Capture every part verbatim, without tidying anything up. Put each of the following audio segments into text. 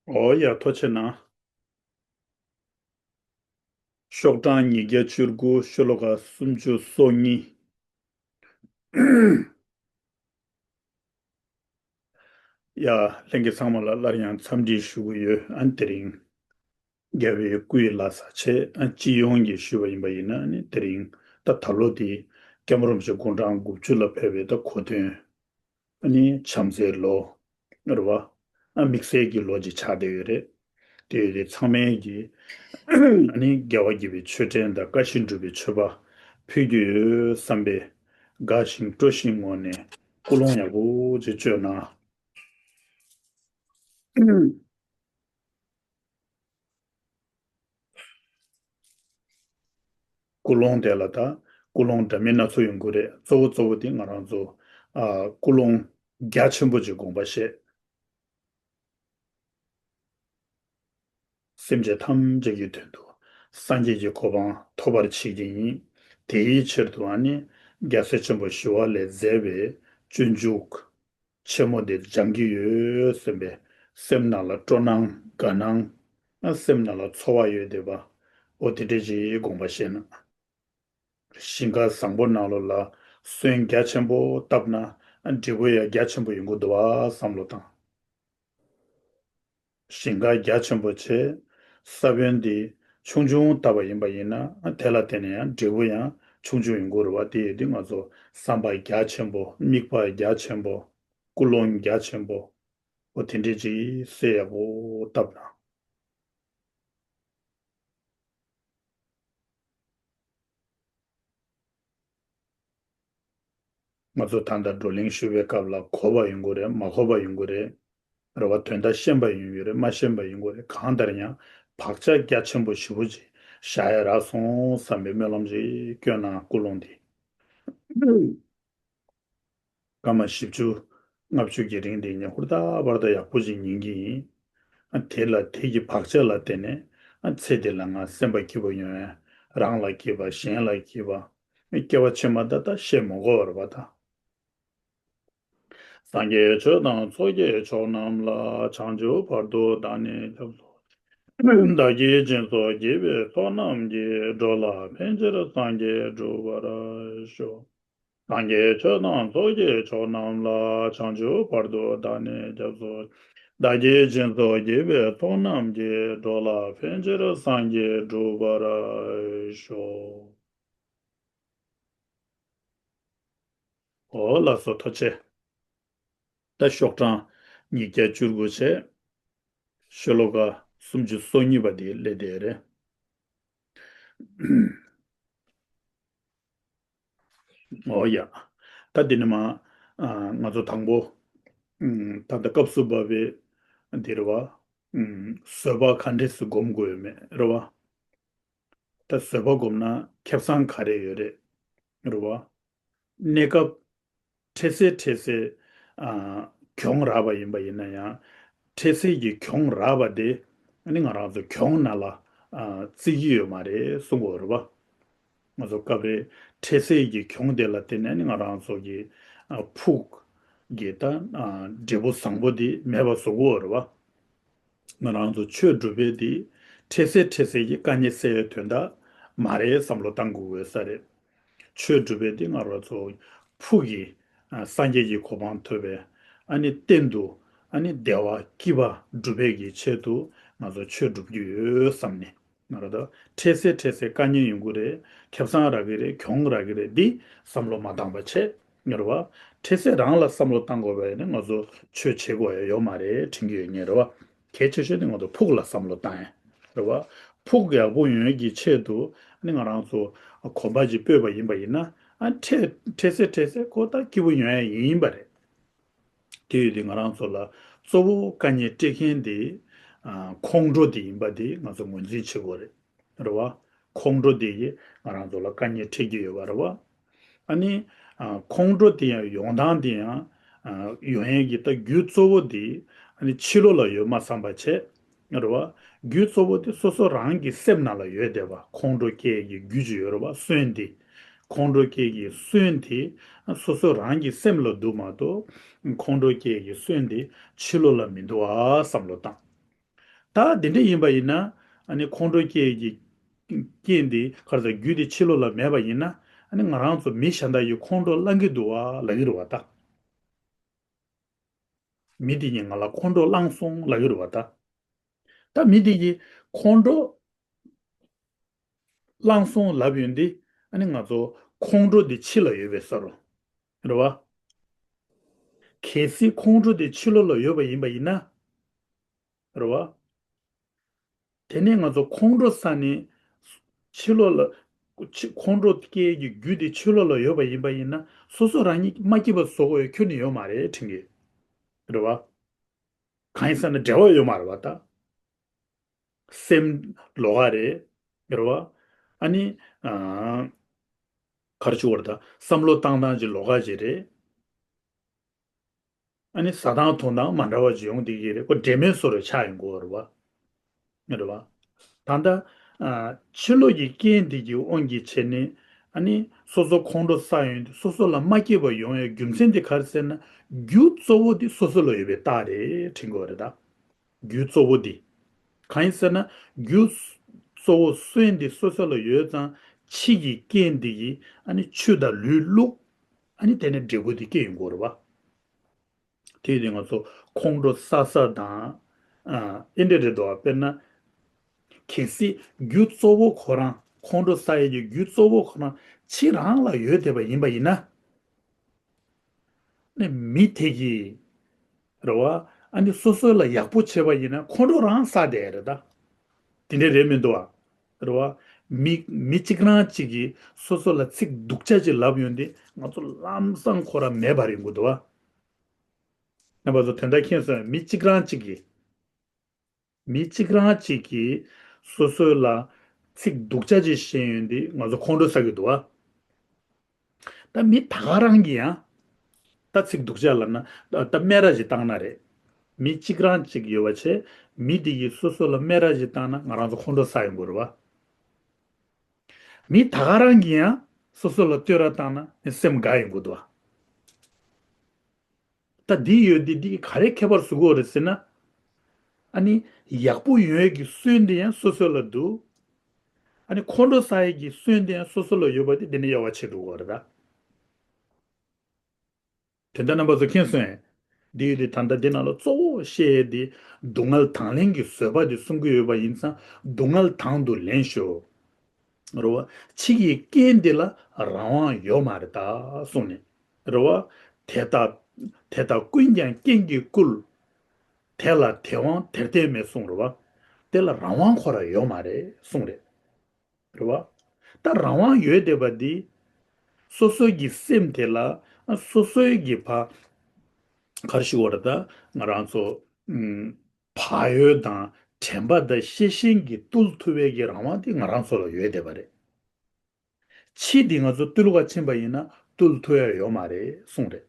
ཨོ་ཡ། ཐུགས་རྗེ་གནང་། ཤོག་གྲངས་ཉིས་བརྒྱ་བཅུ་དགུ། ཤོ་ལོ་ཀ་སུམ་ཅུ་སོ་གཉིས། ཡ། ལྷན་རྒྱས་ཚང་མ་ལ་སླར་ཡང་འཚམས་འདྲི་ཞུ་གི་ཡོད། ཨ་ནི་དེ་རིང་རྒྱལ་བའི་སྐུའི་ལ་ས་བྱས། ཨ་སྤྱི་ཡོངས་ཀྱིས་ཞུས་པ་ཡིན་པ་ཡིན་ན། ཨ་ནི་དེ་རིང་ད་ད་ལོ་དེ་ཀེམ་རིན་པོ་ཆེ་དགུང་གྲངས་དགུ་བཅུ་ལ་ཕེབས་པའི་ད་གོ་སྟོན། ཨ་ནི་བྱམས་བརྩེའི་ལོ། རེད་བ། ཨ་དམིགས་བསལ་གྱི་ལོ་ཅིག་ཆགས་བསྡད་ཡོད་རེད། དེ་ཡོད་དེ་ཚང་མས་ཀྱི་ཨ་ནི་རྒྱལ་བ་དགྱེས་པའི་མཆོད་སྤྲིན་དང་བཀའ་བཞིན་སྒྲུབ་པའི་མཆོད་པ་ཕུལ་རྒྱུ་ཡོད་བསམ་པའི་དགའ་ཞིང་སྤྲོ་ཞིང་ངོས་ནས་སྐུལ་སློང་ཡག་པོ་ཅིག་བཅོས་གནང་། སྐུལ་སློང་དེ་ལ་ད་སྐུལ་སློང་འདྲ་མིན་སྣ་ཚོགས་ཡོང་གི་རེད། གཙོ་བོ་གཙོ་བོ་དེ་ང་རང་ཚོ་ཨ་སྐུལ་སློང་རྒྱ་ཆེན་པོ་ཅིག་དགོངས་པ་བཞེས། སེམས་ཅན་ཐམས་ཅད་ཀྱི་དོན་དུ་སངས་རྒྱས་ཀྱི་གོ་འཕང་ཐོབ་པར་བྱེད་ཀྱི་ཡིན། དེའི་ཕྱིར་དུ་ཨ་ནི་རྒྱལ་སྲས་ཆེན་པོ་ཞི་བ་ལྷས་མཛད་པའི་སྤྱོད་འཇུག་ཆེན་མོ་དེ་སྦྱང་གི་ཡོད་བསམ་པའི་སེམས་ནང་ལ་སྤྲོ་སྣང་དགའ་སྣང་། ཨ་སེམས་ནང་ལ་ཚོར་བ་ཡོད་བསྡད་པ། འོ་དེ་འདྲ་ཅིག་དགོངས་པ་བཞེས་ན། ཞིང་ཁ་བཟང་པོ་ནང་ལོགས་ལ་སོན་རྒྱ་ཆེན་པོ་བཏབ་ན། ཨ་འབྲས་བུ་ཡང་རྒྱ་ཆེན་པོ་ཡོང་གི་འདུག་བ་བསམ་བློ་བཏང་། ཞིང་ཁ་རྒྱ་ཆེན་པོ་བྱས། ས་བོན་འདི་ཆུང་ཆུང་བཏབ་པ་ཡིན་པ་ཡིན་ན། ཨ་དེ་ལ་བརྟེན་ནས་ཡང་འབྲས་བུ་ཡང་ཆུང་ཆུང་ཡོང་གི་རེད་བ། དེ་ཡོད་དུས་ང་ཚོ་བསམ་པ་རྒྱ་ཆེན་པོ། དམིགས་པ་རྒྱ་ཆེན་པོ། ཀུན་སློང་རྒྱ་ཆེན་པོ། འོ་དེ་འདྲས་ཅིག་གསལ་ཡག་པོ་བཏབ་ན། ང་ཚོ་ད་ལྟ་བགྲོ་གླེང་ཞུ་བའི་སྐབས་ལ་གོ་བ་ཡོང་གི་རེད། མ་གོ་བ་ཡོང་གི་རེད། རེད་བ། དོན་དག་ཤེས་པ་ཡོང་གི་རེད། མ་ཤེས་པ་ཡོང་གི་རེད། གང་ལྟར་ཡང་བག་ཆགས་རྒྱ་ཆེན་པོ་ཞེ་པོ་ཅིག་བཞག་ཡ་རག་སོང་བསམ་པའི་སྨོན་ལམ་ཅིག་སྐྱོན་གནང་། ཀུན་སློང་འདི་སྐར་མ་བཞི་བཅུ་ལྔ་བཅུ་གི་རིང་དེ་ཉིད་ཧུར་ཐག་པར་ཐག་ཡག་པོ་ཅིག་ཉན་གྱི་ཡིན། ཨ་དེ་ལ་དེ་གི་བག་ཆགས་ལ་བརྟེན་ནས། ཨ་ཚེ་འདི་ལ་ང་སེམས་པ་སྐྱིད་པོ་ཡོང་ཡ། རང་ལ་སྐྱིད་པ། གཞན་ལ་སྐྱིད་པ། སྐྱེ་བ་ཕྱི་མ་ད་ལྟ་བཤད་མི་དགོས་པ་རེད་པ་ད། སངས་རྒྱས་ཆོས་དང་ཚོགས་ཀྱི་མཆོག་རྣམས་ལ། བྱང་ཆུབ་བར་དུ་བདག་ནི་སྐྱབས་སུ། བདག་གིས་སྦྱིན་སོགས་བགྱིས་པའི་ཚོགས་རྣམས་ཀྱིས། འགྲོ་ལ་ཕན་ཕྱིར་སངས་རྒྱས་འགྲུབ་པར་ཤོག། སངས་རྒྱས་ཆོས་དང་ཚོགས་ཀྱི་མཆོག་རྣམས་ལ། བྱང་ཆུབ་བར་དུ་བདག་ནི་སྐྱབས་སུ། བདག་གིས་སྦྱིན་སོགས་བགྱིས་པའི་ཚོགས་རྣམས་ཀྱིས། འགྲོ་ལ་ཕན་ཕྱིར་སངས་རྒྱས་འགྲུབ་པར་ཤོག། འོ་ལགས་སོ། ཐུགས་རྗེ་ཆེ། ད་ཤོག་གྲངས་ཉིས་བརྒྱ་བཅུ་དགུ་བྱས། ཤོ་ལོ་ཀ་སུམ་ཅུ་སོ་གཉིས་པ་དེ་སླེབས་བསྡད་རེད། འོ་ཡ། ད་འདི་ནས་མར་ང་ཚོ་དང་པོ་ད་ལྟ་སྐབས་སུ་བབས་པའི་འདི་རེད་བ། བཟོད་པ་ག་འདྲས་སེ་སྒོམ་དགོས་ཡོད་མེད་རེད་བ། ད་བཟོད་པ་སྒོམ་ན་ཁེ་བཟང་ག་རེ་ཡོད་རེད། རེད་བ། གནས་སྐབས་འཕྲལ་སེལ་འཕྲལ་སེལ་གྱོང་རག་པ་ཡིན་པ་ཡིན་ན་ཡང་། འཕྲལ་སེལ་གྱི་གྱོང་རག་པ་དེ་ཨ་ནི་ང་རང་ཚོ་གྱོང་ནང་ལ་བརྩི་གི་ཡོད་མ་རེད་གསུང་གི་ཡོད་རེད་བ། ང་ཚོ་སྐབས་རེ་འཕྲལ་སེལ་གྱི་གྱོང་དེ་ལ་བརྟེན་ནས་ཨ་ནི་ང་རང་ཚོ་གི་ཕུགས་ཀྱི་ད་འབྲས་བུ་བཟང་པོ་དེ་མེད་པ་བཟོ་གི་ཡོད་རེད་བ། ང་རང་ཚོ་ཆོས་སྒྲུབ་པའི་དེ་འཕྲལ་སེལ་འཕྲལ་སེལ་གྱི་དཀའ་ངལ་སེལ་བའི་དོན་དག་མ་རེད་བསམ་བློ་བཏང་དགོས་ས་རེད། ཆོས་སྒྲུབ་པའི་དེ་ང་རང་ཚོ་ཕུགས་ཀྱི་སངས་རྒྱས་ཀྱི་གོ་འཕང་ཐོབ་པའི་ཨ་ནི་སྟེང་དུ་ཨ་ནི་བདེ་བ་སྐྱིད་པ་སྒྲུབ་པའི་གི་ཆེད་དུ་ང་ཚོ་ཆོས་སྒྲུབ་ཀྱི་ཡོད་བསམ་ནས། ང་རང་ཚོ་འཕྲལ་སེལ་འཕྲལ་སེལ་དཀའ་ངལ་ཡོང་གི་རེད། ཁེ་བཟང་རག་གི་རེད། གྱོང་རག་གི་རེད། འདི་བསམ་བློ་མ་བཏང་པ་བྱས། ངེས་པར་འཕྲལ་སེལ་རང་ལ་བསམ་བློ་བཏང་དགོས་པ་ཡིན་ན་ང་ཚོ་ཆོས་བྱེད་དགོས་ཡ་ཡོད་མ་རེད་དྲན་གྱི་ཡོད། ངེས་རེད་བ། གལ་ཆེ་ཤོས་དེ་ང་ཚོ་ཕུགས་ལ་བསམ་བློ་བཏང་ཡ་རེད་བ། ཕུགས་ཡག་པོ་ཡོང་ཡ་གི་ཆེད་དུ་ཨ་ནི་ང་རང་ཚོ་གོམ་པ་ཅིག་སྤོས་པ་ཡིན་པ་ཡིན་ན། ཨ་འཕྲལ་འཕྲལ་སེལ་འཕྲལ་སེལ་ཁོ་ད་སྐྱིད་པོ་ཡོང་ཡ་ཡིན་པ་རེད། དེ་ཡོད་དུས་ང་རང་ཚོ་ལ་གཙོ་བོ་དཀའ་ངལ་སྤྲད་མཁན་དེ་ཨ་ཁོང་ཁྲོ་དེ་ཡིན་པ་དེ་ང་ཚོ་ངོས་འཛིན་བྱེད་དགོས་རེད། རེད་བ། ཁོང་ཁྲོ་དེ་ཡིས་ང་རང་ཚོ་ལ་དཀའ་ངལ་འཕྲད་ཀྱི་ཡོད་པ་རེད་བ། ཨ་ནི་ཨ་ཁོང་ཁྲོ་དེ་ཡང་ཡོང་སྟངས་དེ་ཡང་ཨ་ཡོང་ཡས་ཀྱི་ད་རྒྱུ་གཙོ་བོ་དེ་ཨ་ནི་ཕྱི་ལོགས་ལ་ཡོད་མ་བསམ་པ་བྱས། རེད་བ། རྒྱུ་གཙོ་བོ་དེ་སོ་སོ་རང་གི་སེམས་ནང་ལ་ཡོད་བསྡད་པ། ཁོང་ཁྲོ་སྐྱེ་གི་རྒྱུ་ཅིག་ཡོད་རེད་བ། སོན་དེ། ཁོང་ཁྲོ་སྐྱེ་གི་སོན་དེ་སོ་སོ་རང་གི་སེམས་ལ་འདུག་མ་གཏོགས། ཁོང་ཁྲོ་སྐྱེ་གི་སོན་དེ་ཕྱི་ལོགས་ལ་མི་འདུག་ཨ་བསམ་བློ་བཏང་། ད་དེ་འདྲ་ཡིན་པ་ཡིན་ན། ཨ་ནི་ཁོང་ཁྲོ་སྐྱེ་ཡས་ཀྱི་རྐྱེན་དེ་ག་རེ་ཟེར། རྒྱུ་དེ་ཕྱི་ལོགས་ལ་མེད་པ་ཡིན་ན། ཨ་ནི་ང་རང་ཚོ་མི་གཞན་དག་གིས་ཁོང་ཁྲོ་སློང་གི་འདུག་བ་ལབ་ཀྱི་རེད་བ་ད། མི་དེ་གིས་ང་ལ་ཁོང་ཁྲོ་བསླངས་སོང་ལབ་ཀྱི་རེད་བ་ད། ད་མི་དེ་གིས་ཁོང་ཁྲོ་བསླངས་སོང་ལབ་ཡོང་དུས། ཨ་ནི་ང་ཚོ་ཁོང་ཁྲོ་དེ་ཕྱི་ལ་ཡོད་པའི་བཟོ་འདྲ་རེད་བ། གལ་སྲིད་ཁོང་ཁྲོ་དེ་ཕྱི་ལོགས་ལ་ཡོད་པ་ཡིན་པ་ཡིན་ན། རེད་བ། དེ་ནས་ང་ཚོ་ཁོང་ཁྲོ་ཟ་ནས་ཕྱི་ལོགས་ལ། ཕྱི་ཁོང་ཁྲོ་སྐྱེ་ཡས་ཀྱི་རྒྱུ་དེ་ཕྱི་ལོགས་ལ་ཡོད་པ་ཡིན་པ་ཡིན་ན། སོ་སོ་རང་ཉིད་མ་སྐྱིད་པ་བཟོ་དགོས་ཡ་ཁྱོན་ནས་ཡོད་མ་རེད་དྲན་གྱི། རེད་བ། གང་ཡིན་ཟེར་ན་འབྲེལ་བ་ཡོད་མ་རེད་བ་ད། སེམས་ལོགས་ཀ་རེད། རེད་བ། ཨ་ནི། ཨ། ག་རེ་ཞུ་དགོས་རེད་ད། བསམ་བློ་བཏང་སྟངས་ཀྱི་ལོགས་ཀ་ཅིག་རེད། ཨ་ནི་ཟ་སྟངས་འཐུང་སྟངས་མ་འདྲ་བ་ཅིག་ཡོང་བསྡད་ཀྱི་རེད། ཁོ་འབྲེལ་མེད་བཟོ་འདྲ་ཆགས་ཡོང་གི་ཡོད་རེད་བ། རེད་བ། ད་ལྟ། ཨ། ཕྱི་ལོགས་ཀྱི་རྐྱེན་དེ་གི་དབང་གིས་བྱས་ནས། ཨ་ནི་སོ་སོ་ཁོང་ཁྲོ་ཟ་ཡོང་དུས་སོ་སོ་ལ་མ་སྐྱིད་པ་ཡོང་ཡའི་རྒྱུ་མཚན་དེ་ག་རེ་ཟེར་ན། རྒྱུ་གཙོ་བོ་དེ་སོ་སོ་ལ་ཡོད་པའི་རྟགས་རེད་དྲན་གྱི་ཡོད་རེད་ད། རྒྱུ་གཙོ་བོ་འདི། གང་ཡིན་ཟེར་ན། རྒྱུ་གཙོ་བོ་སོན་འདི་སོ་སོ་ལ་ཡོད་ཙང་། ཕྱི་གི་རྐྱེན་འདི་གིས་ཨ་ནི་ཆུ་དང་ལུད་བླུགས། ཨ་ནི་དེ་ནས་འབྲས་བུ་འདི་སྐྱེ་ཡོང་གི་ཡོད་རེད་བ། དེ་ཡིན་དུས་ང་ཚོ་ཁོང་ཁྲོ་ཟ་ས་དང་། ཨ། ཨེ་འདྲ་རེད་འདུག་བ། དཔེར་ན། གལ་སྲིད་རྒྱུ་གཙོ་བོ་ཁོ་རང་། ཁོང་ཁྲོ་ཟ་ཡས་ཀྱི་རྒྱུ་གཙོ་བོ་ཁོ་རང་ཕྱི་རང་ལ་ཡོད་བསྡད་པ་ཡིན་པ་ཡིན་ན། ནས་མི་དེ་གིས། རེད་བ། ཨ་ནི་སོ་སོ་ལ་ཡག་པོ་བྱས་པ་ཡིན་ན་ཁོང་ཁྲོ་རང་ཟ་བསྡད་རེད་ད། དེ་འདྲ་རེད་མི་འདུག་བ། རེད་བ། མི་མི་གཅིག་རང་གཅིག་གིས་སོ་སོ་ལ་ཚིག་སྡུག་ཅག་ཅིག་ལབ་ཡོང་དུས་ང་ཚོ་ལམ་སང་ཁོ་རང་མེད་པ་རེད་འགོ་འདུག་བ། རྣམ་པ་ཚོ་དོན་དག་མཁྱེན་སོང་། མི་གཅིག་རང་གཅིག་གིས། མི་གཅིག་རང་གཅིག་གིས་སོ་སོ་ལ་ཚིག་སྡུག་ཅག་ཅིག་བཤད་ཡོང་དུས་ང་ཚོ་ཁོང་ཁྲོ་ཟ་གི་འདུག་བ། ད་མི་ད་ག་རང་གིས་ཡང་། ད་ཚིག་སྡུག་ཅག་ལབ་ན། ད་སྨད་ར་ཞིག་བཏང་ན་རེད། མི་གཅིག་རང་གཅིག་ཡོད་པ་བྱས། མི་དེ་གིས་སོ་སོ་ལ་སྨད་ར་ཞིག་བཏང་ན་ང་རང་ཚོ་ཁོང་ཁྲོ་ཟ་ཡོང་གི་རེད་བ། མི་ད་ག་རང་གིས་ཡང་སོ་སོ་ལ་བསྟོད་ར་བཏང་ན་ནི་སེམས་དགའ་ཡོང་གི་འདུག་བ། ད་འདི་ཡོད་དེ་འདི་ག་རེ་ཁྱད་པར་བཟོ་གི་ཡོད་རེད་ཟེར་ན། ཨ་ནི་ཡག་པོ་ཡོང་ཡས་ཀྱི་སོན་དེ་ཡང་སོ་སོ་ལ་འདུག་ཨ་ནི་ཁོང་ཁྲོ་ཟ་ཡས་ཀྱི་སོན་དེ་ཡང་སོ་སོ་ལ་ཡོད་པ་དེ་འདི་ནི་དབྱེ་བ་ཕྱེ་འགྲོ་གི་ཡོད་རེད་ད། དེ་འདྲ་རྣམ་པ་ཚོ་མཁྱེན་སོང་ངས། འདི་ཡོད་དེ་ད་ལྟ་འདི་ནང་ལ་གཙོ་བོ་བཤད་ཡས་དེ་སྡུག་བསྔལ་དང་ལེན་གྱི་བཟོད་པ་དེ་གསུང་གི་ཡོད་པ་ཡིན་ཙང་། སྡུག་བསྔལ་དང་དུ་ལེན་ཤོག་རེད་བ། ཕྱི་ཡི་རྐྱེན་འདི་ལ་རང་དབང་ཡོད་མ་རེད་ད་གསུངས་ནས། རེད་བ། དེ་དག་དེ་དག་ཀུན་ཀྱང་རྐྱེན་གྱིས་བསྐུལ། དེ་ལ་དེ་དབང་དེར་བརྟེན་མེད་གསུངས་རེད་བ། དེ་ལ་རང་དབང་ཁོ་རང་ཡོད་མ་རེད་གསུངས་རེད། རེད་བ། ད་རང་དབང་ཡོད་བསྡད་པ་འདི། སོ་སོ་གི་སེམས་དེ་ལ། སོ་སོའི་གི་ཕ། ག་རེ་ཞུ་དགོས་རེད་ད། ང་རང་ཚོ། ཨུམ། བག་ཡོད་དང་དྲན་པ་དང་ཤེས་བཞིན་གྱིས་བཏུལ་ཐུབ་པའི་གི་རང་དབང་དེ་ང་རང་ཚོ་ལ་ཡོད་བསྡད་པ་རེད། ཕྱི་དེ་ང་ཚོ་བཏུལ་ག་ཕྱིན་པ་ཡིན་ན་བཏུལ་ཐུབ་ཡ་ཡོད་མ་རེད་གསུངས་རེད།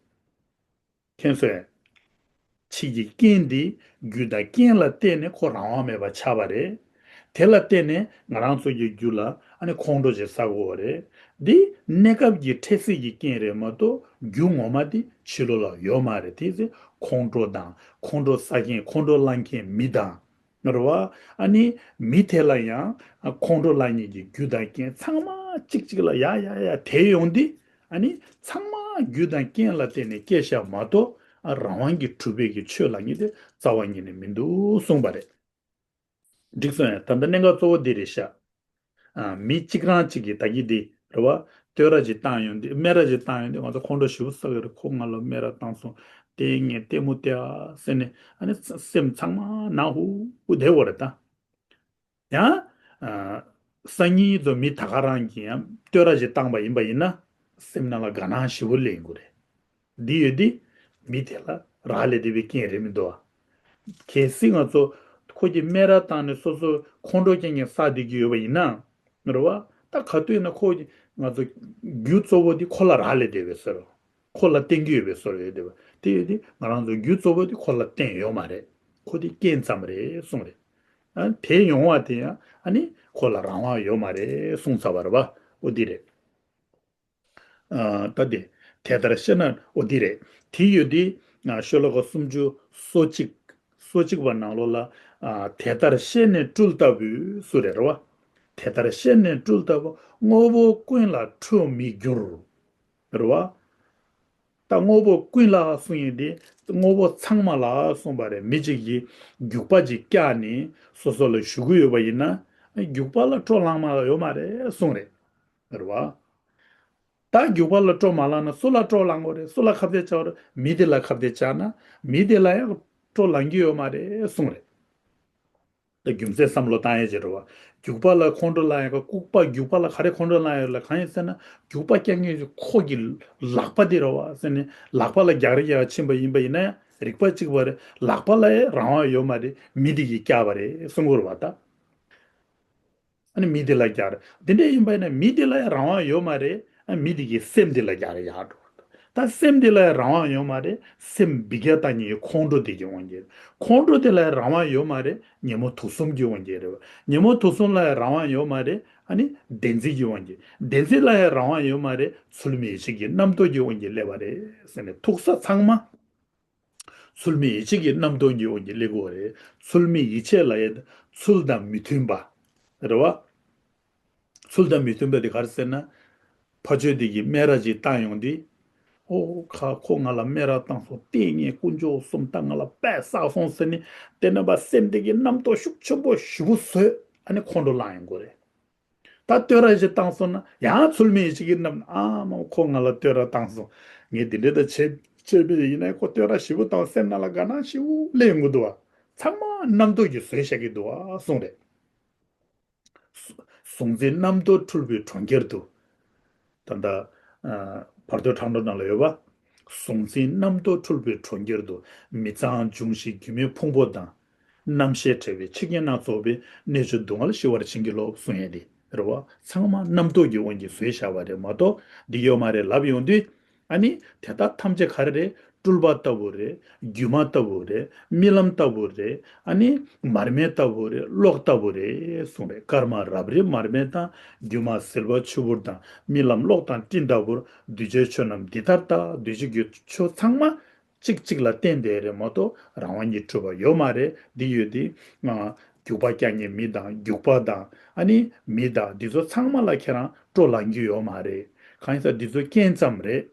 མཁྱེན་སོང་ངས། ཕྱི་གི་རྐྱེན་འདི་རྒྱུ་དང་རྐྱེན་ལ་བརྟེན་ནས་ཁོ་རང་དབང་མེད་པ་ཆགས་པ་རེད། དེ་ལ་བརྟེན་ནས་ང་རང་ཚོ་གི་རྒྱུད་ལ་ཨ་ནི་ཁོང་ཁྲོ་ཅིག་ཟ་དགོས་པ་རེད། འདི་གནས་སྐབས་ཀྱི་འཕྲལ་སེལ་གྱི་རྐྱེན་རེད་མ་གཏོགས་རྒྱུ་ངོ་མ་དེ་ཕྱི་ལོགས་ལ་ཡོད་མ་རེད། དེ་ཚེ་ཁོང་ཁྲོ་དང་ཁོང་ཁྲོ་ཟ་མཁན་ཁོང་ཁྲོ་སློང་མཁན་མི་དང་། རེད་བ། ཨ་ནི་མི་དེ་ལ་ཡང་ཁོང་ཁྲོ་སློང་མཁན་གྱི་རྒྱུ་དང་རྐྱེན་ཚང་མ་གཅིག་གཅིག་ལ་ཡ་ཡ་ཡ་དེད་ཡོང་དུས། ཨ་ནི་ཚང་མ་རྒྱུ་དང་རྐྱེན་ལ་བརྟེན་ནས་སྐྱེ་བཞག་མ་གཏོགས། ཨ། རང་དབང་གིས་གྲུབ་པའི་གི་ཆོས་ལབ་མཁན་དེ་རྩ་བ་ཉིད་ནས་མི་འདུག་གསུངས་པ་རེད། འགྲིག་སོང་ངས། ད་ལྟ་གནད་འགག་གཙོ་བོ་འདི་རེད་ཤག་ཨ། མི་གཅིག་རང་གཅིག་གིས་ད་གིན་འདི་རེད་བ། བསྟོད་ར་ཅིག་བཏང་ཡོང་དུས། སྨད་ར་ཅིག་བཏང་ཡོང་དུས་ང་ཚོ་ཁོང་ཁྲོ་ཞེ་པོ་ཟ་གི་རེད། ཁོ་ང་ལ་སྨད་ར་བཏང་སོང་། དེ་ངས་ལྟད་མོ་བལྟས་ཨ་ཟེར་ནས། ཨ་ནི་སེམས་ཚང་མ་ནང་ཧུ་ཧུ་བསྡད་ཡོད་རེད་ད། ཡང་། ཨ། སང་ཉིན་ཚོ་མི་ད་ག་རང་གིས་ཡང་བསྟོད་ར་ཅིག་བཏང་པ་ཡིན་པ་ཡིན་ན། སེམས་ནང་ལ་དགའ་སྣང་ཞེ་པོ་སླེབས་ཡོང་གི་རེད། འདི་ཡོད་དེ། མི་དེ་ལ་རག་ལས་བསྡད་པའི་རྐྱེན་རེད་མི་འདུག་ཨ། གལ་སྲིད་ང་ཚོ་ཁོ་གིས་སྨད་ར་བཏང་ནས་སོ་སོ་ཁོང་ཁྲོ་རྐྱེན་ངན་ཟ་བསྡད་ཀྱི་ཡོད་པ་ཡིན་ན། རེད་བ། ད་ག་དུས་ཡིན་ན་ཁོ་གིས་ང་ཚོ་རྒྱུ་གཙོ་བོ་དེ་ཁོ་ལ་རག་ལས་བསྡད་པའི་བཟོ་འདྲ། ཁོ་ལ་བརྟེན་གྱི་ཡོད་པའི་བཟོ་འདྲ་ཡོད་བསྡད་པ། དེ་ཡོད་དེ་ང་རང་ཚོ་རྒྱུ་གཙོ་བོ་དེ་ཁོ་ལ་བརྟེན་ཡོད་མ་རེད། ཁོ་དེ་རྐྱེན་ཙམ་རེད་གསུངས་རེད། ཨ། དེ་ཡོང་བ་དེ་ཡང་ཨ་ནི་ཁོ་ལ་རང་དབང་ཡོད་མ་རེད་གསུངས་ཚར་བ་རེད་བ། འོ་འདི་རེད། ཨ། ད་དེ་དེ་ལྟར་བཤད་ན་འོ་འདི་རེད། དེ་ཡོད་དེ། ཨ། ཤོ་ལོ་ཀ་སུམ་ཅུ་སོ་གཅིག་སོ་གཅིག་པ་ནང་ལོགས་ལ། ཨ། དེ་ལྟར་ཤེས་ནས་སྤྲུལ་ལྟ་བུའི་སུ་རེད་རེད་བ། དེ་ལྟར་ཤེས་ནས་སྤྲུལ་ལྟ་བུ་དངོས་པོ་ཀུན་ལ་འཁྲུལ་མི་འགྱུར། རེད་བ། ད་དངོས་པོ་ཀུན་ལ་གསུང་ཡིན་ཏེ། དངོས་པོ་ཚང་མ་ལ་གསུངས་པ་རེད། མི་གཅིག་གིས་རྒྱུག་པ་ཅིག་བཀྱགས་ནས་སོ་སོ་ལ་གཞུ་གི་ཡོད་པ་ཡིན་ན། རྒྱུག་པ་ལ་སྤྲོ་ལངས་མ་ཡོད་མ་རེད་གསུངས་རེད། རེད་བ། ད་རྒྱུག་པ་ལ་སྤྲོ་མ་ལངས་ན་སུ་ལ་སྤྲོ་ལངས་དགོས་རེད། སུ་ལ་ཁ་གཏད་བཅག་དགོས་རེད། མི་དེ་ལ་ཁ་གཏད་བཅག་ན། མི་དེ་ལ་ཡང་སྤྲོ་ལངས་ཀྱི་ཡོད་མ་རེད་གསུངས་རེད། ད་རྒྱུ་མཚན་བསམ་བློ་བཏང་ཡས་ཅིག་རེད་བ། རྒྱུག་པ་ལ་ཁོང་ཁྲོ་ལངས་ཡས་ཀྱི། ལྐུགས་པ་རྒྱུག་པ་ལ་ག་རེ་ཁོང་ཁྲོ་ལངས་ཡོད་ལ་གང་ཡིན་ཟེར་ན། རྒྱུག་པ་བཀྱག་མཁན་གྱི་ཁོ་གི་ལག་པ་དེ་རེད་བ་ཟེར་ནས། ལག་པ་ལ་རྒྱག་རེས་རྒྱག་ཕྱིན་པ་ཡིན་པ་ཡིན་ན་ཡང་རིག་པ་གཅིག་པ་རེད། ལག་པ་ལ་ཡང་རང་དབང་ཡོད་མ་རེད། མི་དེ་གིས་བཀྱགས་པ་རེད་གསུང་གི་རེད་བ་ད། ཨ་ནི་མི་དེ་ལ་རྒྱག་རེད། དེ་འདྲ་ཡིན་པ་ཡིན་ན་མི་དེ་ལ་ཡང་རང་དབང་ཡོད་མ་རེད། ཨ། མི་དེ་གིས་སེམས་དེ་ལ་རྒྱག་རེས་རྒྱག་འགྲོ། ད་སེམས་དེ་ལ་ཡང་རང་དབང་ཡོད་མ་རེད། སེམས་འབུད་རྒྱག་བཏང་མཁན་གྱི་ཁོང་ཁྲོ་དེ་གི་དབང་གིས། ཁོང་ཁྲོ་དེ་ལ་ཡང་རང་དབང་ཡོད་མ་རེད། ཉོན་མོངས་དུག་གསུམ་གྱི་དབང་གིས་རེད་བ། ཉོན་མོངས་དུག་གསུམ་ལ་ཡང་རང་དབང་ཡོད་མ་རེད། ཨ་ནི་བདེན་འཛིན་གྱི་དབང་གིས། བདེན་འཛིན་ལ་ཡང་རང་དབང་ཡོད་མ་རེད། ཚུལ་མིན་ཡིད་བྱེད་ཀྱི་རྣམ་རྟོག་གི་དབང་གིས་སླེབས་པ་རེད་ཟེར་ནས། ཐུག་ས་ཚང་མ་ཚུལ་མིན་ཡིད་བྱེད་ཀྱི་རྣམ་རྟོག་གི་དབང་གིས་སླེབས་ཀྱི་ཡོད་རེད། ཚུལ་མིན་ཡིད་བྱེད་ལབ་ཡས་ཚུལ་དང་མི་མཐུན་པ་རེད་བ། ཚུལ་དང་མི་མཐུན་པ་དེ་ག་རེ་ཟེར་ན། ཕ་ཆོས་དེ་གིས་སྨད་ར་ཅིག་བཏང་ཡོང་དུས། ཨོ་ཁ། ཁོ་ང་ལ་སྨད་ར་བཏང་སོང་། ལྟས་ངན་དཀོན་མཆོག་གསུམ། ད་ང་ལ་དཔེ་བསགས་སོང་ཟེར་ནས། དེ་ནས་ཕར་སེམས་དེ་གི་རྣམ་རྟོག་ཤུགས་ཆེན་པོ་ཞེ་པོ་བཟོས། ཨ་ནི་ཁོང་ཁྲོ་ལངས་ཡོང་གི་རེད། ད་བསྟོད་ར་ཞིག་བཏང་སོང་ན་ཡང་ཚུལ་མིན་ཡིད་བྱེད་ཀྱི་རྣམ། ཨ་མ། ཁོ་ང་ལ་བསྟོད་ར་བཏང་སོང་། ངས་འདི་འདྲ་ད་བྱས་བྱས་པ་ཡིན་ན། ཁོ་བསྟོད་ར་ཞེ་པོ་བཏང་། སེམས་ནང་ལ་དགའ་སྣང་ཞེ་པོ་སླེབས་ཡོང་གི་འདུག་བ། ཚང་མ་རྣམ་རྟོག་གིས་བཟོས་བཞག་གི་འདུག་བ་གསུངས་རེད། གཟུང་འཛིན་རྣམ་རྟོག་འཁྲུལ་པའི་གྲོང་ཁྱེར་དུ། ད་ལྟ་ཨ་བར་དོའི་ཕྲེང་རྡོག་ནང་ལ་ཡོད་པ། གཟུང་འཛིན་རྣམ་རྟོག་འཁྲུལ་པའི་གྲོང་ཁྱེར་དུ། མི་གཙང་འབྱུང་ཞིང་སྒྱུ་མའི་ཕུང་པོ་དང་། རྣམ་ཤེས་བྲལ་བའི་ཕྱིར་ཉེར་ལྔ་རྫོགས་པའི་གནས་མཆོག་སྡུག་བསྔལ་ཞི་བར་བྱིན་གྱིས་རློབས་གསུང་ཡས་དེ་རེད་བ། ཚང་མ་རྣམ་རྟོག་གི་དབང་གིས་བཟོས་བཞག་པ་རེད་མ་གཏོགས་འདི་ཡོད་མ་རེད་ལབ་ཡོང་དུས། ཨ་ནི་དེ་དག་ཐམས་ཅད་ག་རེ་རེད། སྤྲུལ་པ་ལྟ་བུ་རེད། སྒྱུ་མ་ལྟ་བུ་རེད། རྨི་ལམ་ལྟ་བུ་རེད། ཨ་ནི་མར་མེ་ལྟ་བུ་རེད། གློག་ལྟ་བུ་རེད་གསུངས་རེད། སྐར་མ་རབ་རིབ་མར་མེ་དང་། སྒྱུ་མ་ཟིལ་པ་ཆུ་བུར་དང་། རྨི་ལམ་གློག་དང་སྤྲིན་ལྟ་བུར། གདུལ་བྱའི་ཆོས་རྣམས་འདི་ལྟར་བལྟ། གདུལ་བྱའི་ཆོས་ཚང་མ་གཅིག་གཅིག་ལ་བརྟེན་བསྡད་རེད་མ་གཏོགས་རང་དབང་གིས་གྲུབ་པ་ཡོད་མ་རེད། འདི་ཡོད་དེ། ང་རྒྱུག་པ་རྒྱག་མཁན་མི་དང་། རྒྱུག་པ་དང་། ཨ་ནི་མི་དང་། འདི་ཚོ་ཚང་མ་ལ་ཁྱེད་རང་སྤྲོ་ལངས་རྒྱུ་ཡོད་མ་རེད། གང་ཡིན་ཟེར་འདི་ཚོ་རྐྱེན་ཙམ་རེད།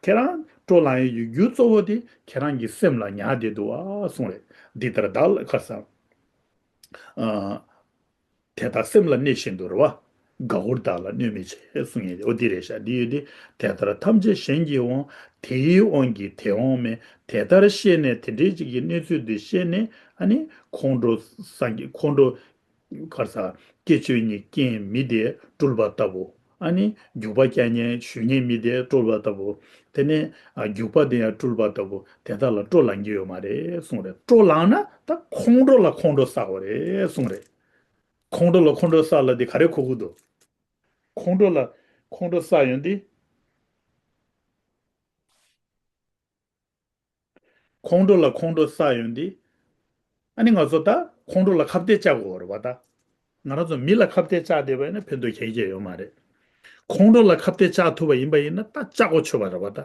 ཁྱེད་རང་སྤྲོ་ལངས་ཡས་ཀྱི་རྒྱུ་གཙོ་བོ་དེ་ཁྱེད་རང་གི་སེམས་ལ་ཉར་བསྡད་འདུག་ཨ་གསུངས་རེད། འདི་ལྟར་བདག་ལ་ཁ་སང་། ཨ། དེ་ལྟར་སེམས་ལ་གནས་བཞིན་དུ་རེད་བ། དགའ་བོར་བདག་ལ་གནོད་མི་བྱེད་གསུངས་ཡས་དེ། འོ་འདི་རེད་ཤག་འདི་ཡོད་དེ། དེ་ལྟར་ཐམས་ཅད་གཞན་གྱི་དབང་། དེ་ཡི་དབང་གིས་དེ་དབང་མེད། དེ་ལྟར་ཤེས་ནས་དེ་འདྲའི་ཅིག་གི་གནས་ཚུལ་འདི་ཤེས་ནས། ཨ་ནི་ཁོང་ཁྲོ་ས་ཁོང་ཁྲོ། ག་རེ་ཟ། སྐྱེ་འཆི་གཉིས་སྐྱེ་མཁན་མི་དེ་སྤྲུལ་པ་ལྟ་བུ། ཨ་ནི་རྒྱུག་པ་རྒྱག་མཁན་གཞུ་མཁན་མི་དེ་སྤྲུལ་པ་ལྟ་བུ། དེ་ནས་ཨ་རྒྱུག་པ་དེ་ཡང་སྤྲུལ་པ་ལྟ་བུ། དེ་དག་ལ་སྤྲོ་ལངས་རྒྱུ་ཡོད་མ་རེད་གསུངས་རེད། སྤྲོ་ལངས་ན་ད་ཁོང་ཁྲོ་ལ་ཁོང་ཁྲོ་བསགས་པ་རེད་གསུངས་རེད། ཁོང་ཁྲོ་ལ་ཁོང་ཁྲོ་བསགས་ལབ་དེ་ག་རེ་གོ་གི་འདུག་ཁོང་ཁྲོ་ལ་ཁོང་ཁྲོ་བསགས་ཡོང་དུས། ཁོང་ཁྲོ་ལ་ཁོང་ཁྲོ་བསགས་ཡོང་དུས། ཨ་ནི་ང་ཚོ་ད་ཁོང་ཁྲོ་ལ་ཁ་གཏད་བཅག་དགོས་རེད་བ་ད། ང་རང་ཚོ་མི་ལ་ཁ་གཏད་བཅག་བསྡད་པ་ཡིན་ན་ཕན་ཐོགས་གང་ཡང་ཡོད་མ་རེད། ཁོང་ཁྲོ་ལ་ཁ་གཏད་བཅག་ཐུབ་པ་ཡིན་པ་ཡིན་ན་ད་བཅག་གོ་ཆོད་པ་རེད་བ་ད།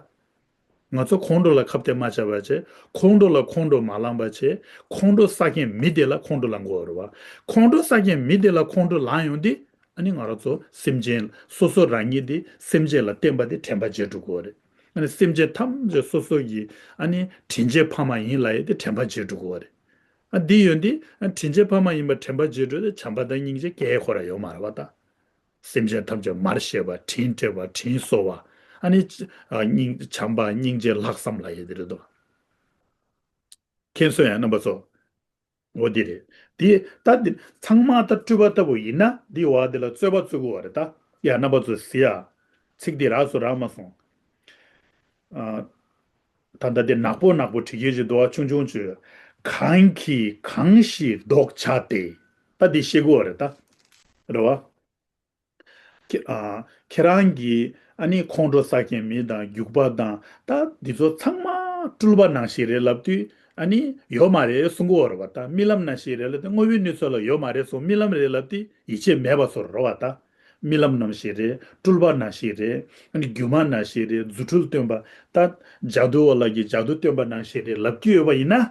ང་ཚོ་ཁོང་ཁྲོ་ལ་ཁ་གཏད་མ་བཅག་པ་བྱས། ཁོང་ཁྲོ་ལ་ཁོང་ཁྲོ་མ་ལངས་པ་བྱས། ཁོང་ཁྲོ་བསགས་མཁན་མི་དེ་ལ་ཁོང་ཁྲོ་ལངས་དགོས་རེད་བ། ཁོང་ཁྲོ་བསགས་མཁན་མི་དེ་ལ་ཁོང་ཁྲོ་ལངས་ཡོང་དུས། ཨ་ནི་ང་རང་ཚོ་སེམས་ཅན་སོ་སོ་རང་ཉིད་དེ་སེམས་ཅན་ལ་བརྟེན་པ་དེ་དྲན་པ་བརྗེད་འགྲོ་གི་ཡོད་རེད། ཨ་ནི་སེམས་ཅན་ཐམས་ཅད་སོ་སོ་ཡི་ཨ་ནི་དྲིན་ཅན་ཕ་མ་ཡིན་ལབ་ཡས་དེ་དྲན་པ་བརྗེད་འགྲོ་གི་ཡོད་རེད། ཨ་འདི་ཡོད་འདི་ཨ་དྲིན་ཅན་ཕ་མ་ཡིན་པ་དྲན་པ་བརྗེད་འགྲོ་དེ་བྱམས་པ་དང་སྙིང་རྗེ་སྐྱེ་ཁོ་ར་ཡོད་མ་རེད་བ་ད། སེམས་ཅན་ཐམས་ཅད་མར་ཤེས་པ། དྲིན་དྲན་པ། དྲིན་གཟོ་བ། ཨ་ནི་ཨ་སྙིང་བྱམས་པ་སྙིང་རྗེ་ལྷག་བསམ་ལབ་ཡས་དེ་རེད་དོ། མཁྱེན་སོང་ཡ་རྣམ་པ་ཚོ། འོ་འདི་རེད། འདི་ད་འདི་ཚང་མ་ད་སྤྲུལ་པ་ལྟ་བུ་ཡིན་ན་འདི་བ་འདི་ལ་རྩོད་པ་རྩོད་དགོས་པ་རེད་ད། ཡ་རྣམ་པ་ཚོ་གཟིགས་ཡ། ཚིག་འདི་རགས་སུ་རག་མ་སོང་། ཨ། ད་ལྟ་འདི་ནག་པོ་ནག་པོ་བྲིས་ཀྱི་ཅིག་འདུག་བ། ཆུང་ཆུང་ཅིག་གང་གིས་གང་ཞིག་བཟློག་བྱ་སྟེ། ད་འདི་ཤེས་དགོས་པ་རེད་ད། རེད་བ། ཁྱེ- ཨ། ཁྱེད་རང་གིས་ཨ་ནི་ཁོང་ཁྲོ་བསགས་མཁན་མི་དང་རྒྱུག་པ་དང་ད་འདི་ཚོ་ཚང་མ་སྤྲུལ་པ་ནང་བཞིན་རེད་ལབ་དུས་ཨ་ནི་ཡོད་མ་རེད་གསུང་གི་ཡོད་རེད་བ། ད་རྨི་ལམ་ནང་བཞིན་རེད་ལབ་དུས་དངོས་པོའི་གནས་ཚུལ་ལ་ཡོད་མ་རེད་གསུང་། རྨི་ལམ་རེད་ལབ་དུས་ཡིད་ཆེས་མེད་པ་ཚོར་རེད་བ་ད། རྨི་ལམ་ནང་བཞིན་རེད། སྤྲུལ་པ་ནང་བཞིན་རེད། ཨ་ནི་སྒྱུ་མ་ནང་བཞིན་རེད། རྫུ་འཕྲུལ་སྟོན་པ་ད་ཇ་དུ་བ་ལ་གི་ཇ་དུ་སྟོན་པ་ནང་བཞིན་རེད་ལབ་ཀྱི་ཡོད་པ་ཡིན་ན།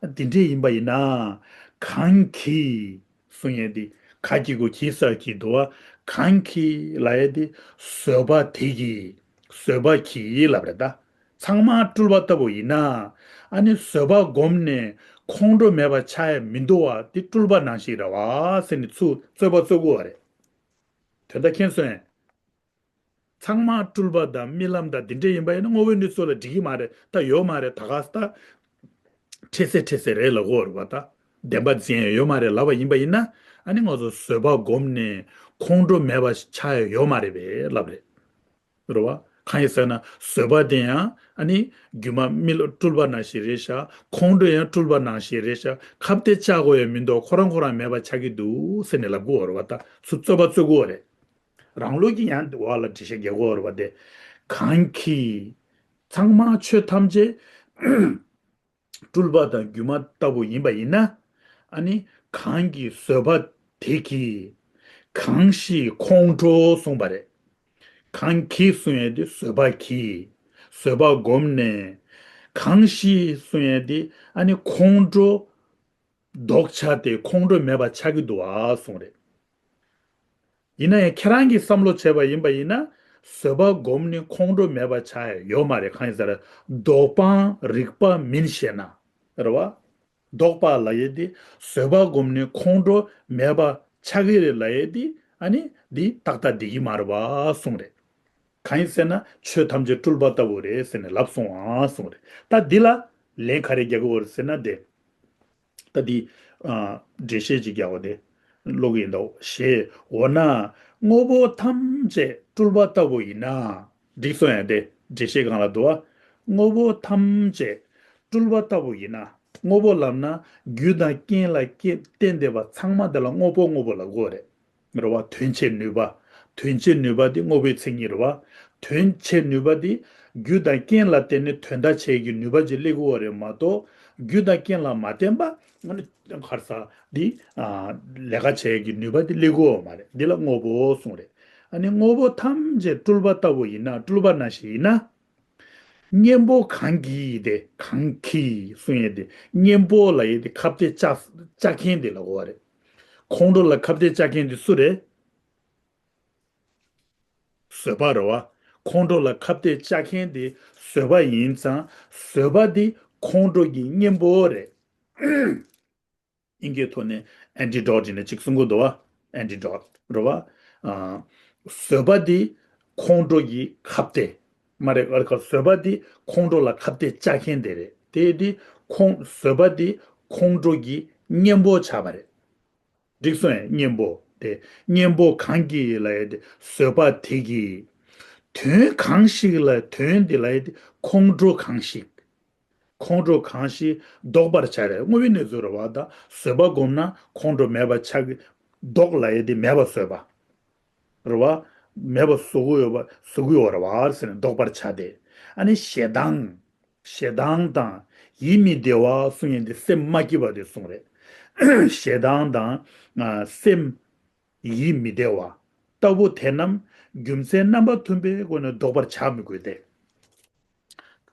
འདི་འདྲས་ཡིན་པ་ཡིན་ན། གང་གིས་གསུང་ཡས་དེ། ག་གི་གུ་གིས་ས་གིས་འདུག་བ། གང་གིས་ལབ་ཡས་དེ། བཟོད་པ་དེ་གིས། བཟོད་པ་གིས་ལབ་རེད་ད། ཚང་མ་སྤྲུལ་པ་ལྟ་བུ་ཡིན་ན། ཨ་ནི་བཟོད་པ་བསྒོམས་ནས་ཁོང་ཁྲོ་མེད་པ་ཆགས་ཡས་མི་འདུག་བ། དེ་སྤྲུལ་པ་ནང་བཞིན་རེད་བ་ཟེར་ནས་ཚུར་རྩོད་པ་རྩོད་དགོས་བ་རེད། དོན་དག་མཁྱེན་སོང་ངས། ཚང་མ་སྤྲུལ་པ་དང་རྨི་ལམ་དང་འདི་འདྲས་ཡིན་པ་ཡིན་ན་དངོས་པོའི་གནས་ཚུལ་ལ་འགྲིག་གི་མ་རེད། ད་ཡོད་མ་རེད། ད་ག་ས་ད་འཕྲལ་སེལ་འཕྲལ་སེལ་རེད་ལབ་དགོས་རེད་བ། ད་བདེན་པ་འཛིན་ཡས་ཡོད་མ་རེད་ལབ་པ་ཡིན་པ་ཡིན་ན། ཨ་ནི་ང་ཚོ་བཟོད་པ་བསྒོམས་ནས་ཁོང་ཁྲོ་མེད་པ་ཆགས་ཡས་ཡོད་མ་རེད་པས་ལབ་རེད། རེད་བ། གང་ཡིན་ཟེར་ན་བཟོད་པ་དེ་ཡང་ཨ་ནི་སྒྱུ་མ་རྨི་ལམ་སྤྲུལ་པ་ནང་བཞིན་རེད་ཤག་ཁོང་ཁྲོ་ཡང་སྤྲུལ་པ་ནང་བཞིན་རེད་ཤག་ཁ་གཏད་བཅག་དགོས་ཡས་མི་འདུག་ཁོ་རང་ཁོ་རང་མེད་པ་ཆགས་ཀྱི་འདུག་ཟེར་ནས་ལབ་དགོས་རེད་བ། ད་ཚུར་རྩོད་པ་རྩོད་དགོས་རེད། རང་ལུགས་ཀྱི་ཡང་འོག་ལ་འགྲེལ་བཤད་རྒྱག་དགོས་རེད་བ། དེ་གང་གིས། ཚང་མ་ཆོས་ཐམས་ཅད་སྤྲུལ་པ་དང་སྒྱུ་མ་ལྟ་བུ་ཡིན་པ་ཡིན་ན། ཨ་ནི་གང་གིས་བཟོད་པ་དེ་གིས། གང་ཞིག་ཁོང་ཁྲོ་གསུངས་པ་རེད། གང་གིས་གསུང་ཡས་དེ་བཟོད་པ་གིས། བཟོད་པ་བསྒོམས་ནས། གང་ཞིག་གསུང་ཡས་དེ་ཨ་ནི་ཁོང་ཁྲོ་ལྡོག་ཆ་དེ་ཁོང་ཁྲོ་མེད་པ་ཆགས་ཀྱི་འདུག་ཨ་གསུངས་རེད། ཡིན་ན་ཡང་ཁྱེད་རང་གིས་བསམ་བློ་བྱས་པ་ཡིན་པ་ཡིན་ན། བཟོད་པ་བསྒོམས་ནས་ཁོང་ཁྲོ་མེད་པ་ཆགས་ཡས་ཡོད་མ་རེད། གང་ཡིན་ཟེར་ན། ལྡོག་པའང་རིག་པ་མིན་ཞེ་ན། རེད་བ། ལྡོག་པ་ལབ་ཡས་དེ་བཟོད་པ་བསྒོམས་ནས་ཁོང་ཁྲོ་མེད་པ་ཆགས་ཀྱི་རེད་ལབ་ཡས་དེ་ཨ་ནི་འདི་ཏག་ཏག་འགྲིག་གི་མ་རེད་བ་གསུངས་རེད། གང་ཡིན་ཟེར་ན་ཆོས་ཐམས་ཅད་སྤྲུལ་པ་ལྟ་བུ་རེད་ཟེར་ནས་ལབ་སོང་ཨ་གསུངས་རེད། ད་འདི་ལ་ལན་ག་རེ་རྒྱག་གི་ཡོད་རེད་ཟེར་ན་དེ། ད་འདི། ཨ། འགྲེལ་བཤད་ཅིག་རྒྱག་པ་དེ། ཀློག་གི་ཡིན་ད། ཞེས་འོ་ན། དངོས་པོ་ཐམས་ཅད་སྤྲུལ་པ་ལྟ་བུ་ཡིན་ན། འགྲིག་སོང་ཡ་དེ། འགྲེལ་བཤད་སྒང་ལ་འདུག་བ། དངོས་པོ་ཐམས་ཅད་སྤྲུལ་པ་ལྟ་བུ་ཡིན་ན། དངོས་པོ་ལབ་ན་རྒྱུ་དང་རྐྱེན་ལ་སྐྱེ་བརྟེན་བསྡད་པ་ཚང་མ་དེ་ལ་དངོས་པོ་དངོས་པོ་ལབ་དགོས་རེད། རེད་བ། དོན་བྱེད་ནུས་པ། དོན་བྱེད་ནུས་པ་དེ་དངོས་པོའི་མཚན་ཉིད་རེད་བ། དོན་བྱེད་ནུས་པ་དེ་རྒྱུ་དང་རྐྱེན་ལ་བརྟེན་ནས་དོན་དག་བྱེད་ཀྱི་ནུས་པ་ཅིག་སླེབས་ཀྱི་ཡོད་རེད་མ་གཏོགས། རྒྱུ་དང་རྐྱེན་ལ་མ་བརྟེན་པ་ཨ་ནི་ག་རེ་ཟ་འདི། ཨ། ལས་ཀ་བྱེད་ཀྱི་ནུས་པ་དེ་སླེབས་ཀྱི་ཡོད་མ་རེད། འདི་ལ་དངོས་པོ་གསུངས་རེད། ཨ་ནི་དངོས་པོ་ཐམས་ཅད་སྤྲུལ་པ་ལྟ་བུ་ཡིན་ན། སྤྲུལ་པ་ནང་བཞིན་ཡིན་ན། གཉེན་པོ་གང་གིས་དེ། གང་གིས་གསུང་ཡས་དེ། གཉེན་པོ་ལབ་ཡས་དེ་ཁ་གཏད་བཅག་བཅག་མཁན་དེ་ལ་གོ་བ་རེད། ཁོང་ཁྲོ་ལ་ཁ་གཏད་བཅག་མཁན་དེ་སུ་རེད། བཟོད་པ་རེད་བ། ཁོང་ཁྲོ་ལ་ཁ་གཏད་བཅག་མཁན་དེ་བཟོད་པ་ཡིན་ཙང་། བཟོད་པ་དེ་ཁོང་ཁྲོ་གི་གཉེན་པོ་རེད། དབྱིན་སྐད་ཐོག་ནས་antidote ཡིན་ན་གཅིག་གསུང་གི་འདུག་བ། antidote རེད་བ། ཨ། བཟོད་པ་འདི་ཁོང་ཁྲོ་གི་ཁ་གཏད་མ་རེད། ཨ། བཟོད་པ་འདི་ཁོང་ཁྲོ་ལ་ཁ་གཏད་བཅག་མཁན་དེ་རེད། དེ་འདི་ཁོང་བཟོད་པ་འདི་ཁོང་ཁྲོ་གི་གཉེན་པོ་ཆགས་པ་རེད། འགྲིག་སོང་ངས། གཉེན་པོ་དེ། གཉེན་པོ་གང་གིས་ལབ་ཡས་དེ་བཟོད་པ་དེ་གིས། དོན་གང་ཞིག་ལ། དོན་དེ་ལབ་ཡས་དེ་ཁོང་ཁྲོ་གང་ཞིག་ཁོང་ཁྲོ་གང་ཞིག་ལྡོག་པར་བྱ་རེད། དངོས་པོའི་གནས་ཚུལ་རེད་བ། ད་བཟོད་པ་བསྒོམས་ན་ཁོང་ཁྲོ་མེད་པ་ཆགས་ཀྱི། ལྡོག་ལབ་ཡས་དེ་མེད་པ་བཟོས་པ་རེད་བ། མེད་པ་བཟོ་གི་ཡོད་པ། བཟོ་གི་ཡོད་རེད་བ་ཟེར་ནས་ལྡོག་པར་བྱ་སྟེ། ཨ་ནི་ཞེ་སྡང་། ཞེ་སྡང་དང་ཡིད་མི་བདེ་བ་གསུང་ཡས་དེ་སེམས་མ་སྐྱིད་པ་དེ་གསུངས་རེད། ཞེ་སྡང་དང་། ཨ། སེམས་ཡིད་མི་བདེ་བ་ལྟ་བུ་དེ་རྣམས་རྒྱུ་མཚན་རྣམ་པ་མཐུན་པའི་སྒོ་ནས་ལྡོག་པར་བྱ་མི་དགོས་ཏེ།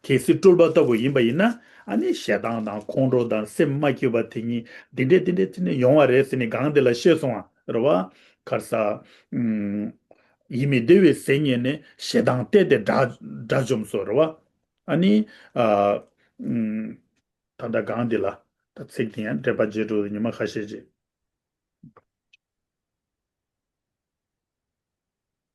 གལ་སྲིད་སྤྲུལ་པ་ལྟ་བུ་ཡིན་པ་ཡིན་ན། ཨ་ནི་ཞེ་སྡང་དང་ཁོང་ཁྲོ་དང་སེམས་མ་སྐྱིད་པ་དེ་གཉིས་འདི་འདྲས་འདི་འདྲས་དེ་ནས་ཡོང་བ་རེད་ཟེར་ནས་སྒང་དེ་ལ་བཤད་སོང་བ་རེད་བ། ག་རེ་ཟ། ཨུམ། ཡིད་མི་བདེ་བའི་ཟས་རྙེད་ནས། ཞེ་སྡང་བརྟས་ཏེ་དགྲ་དགྲ་འཇོམས་སོ་རེད་བ། ཨ་ནི། ཨ། ཨུམ། ད་ལྟ་སྒང་འདི་ལ་ད་ཚིག་དེ་ཡང་འགྲེལ་པ་རྗེས་འགྲོ་ཉི་མ་ཁ་ཤས་ཅིག་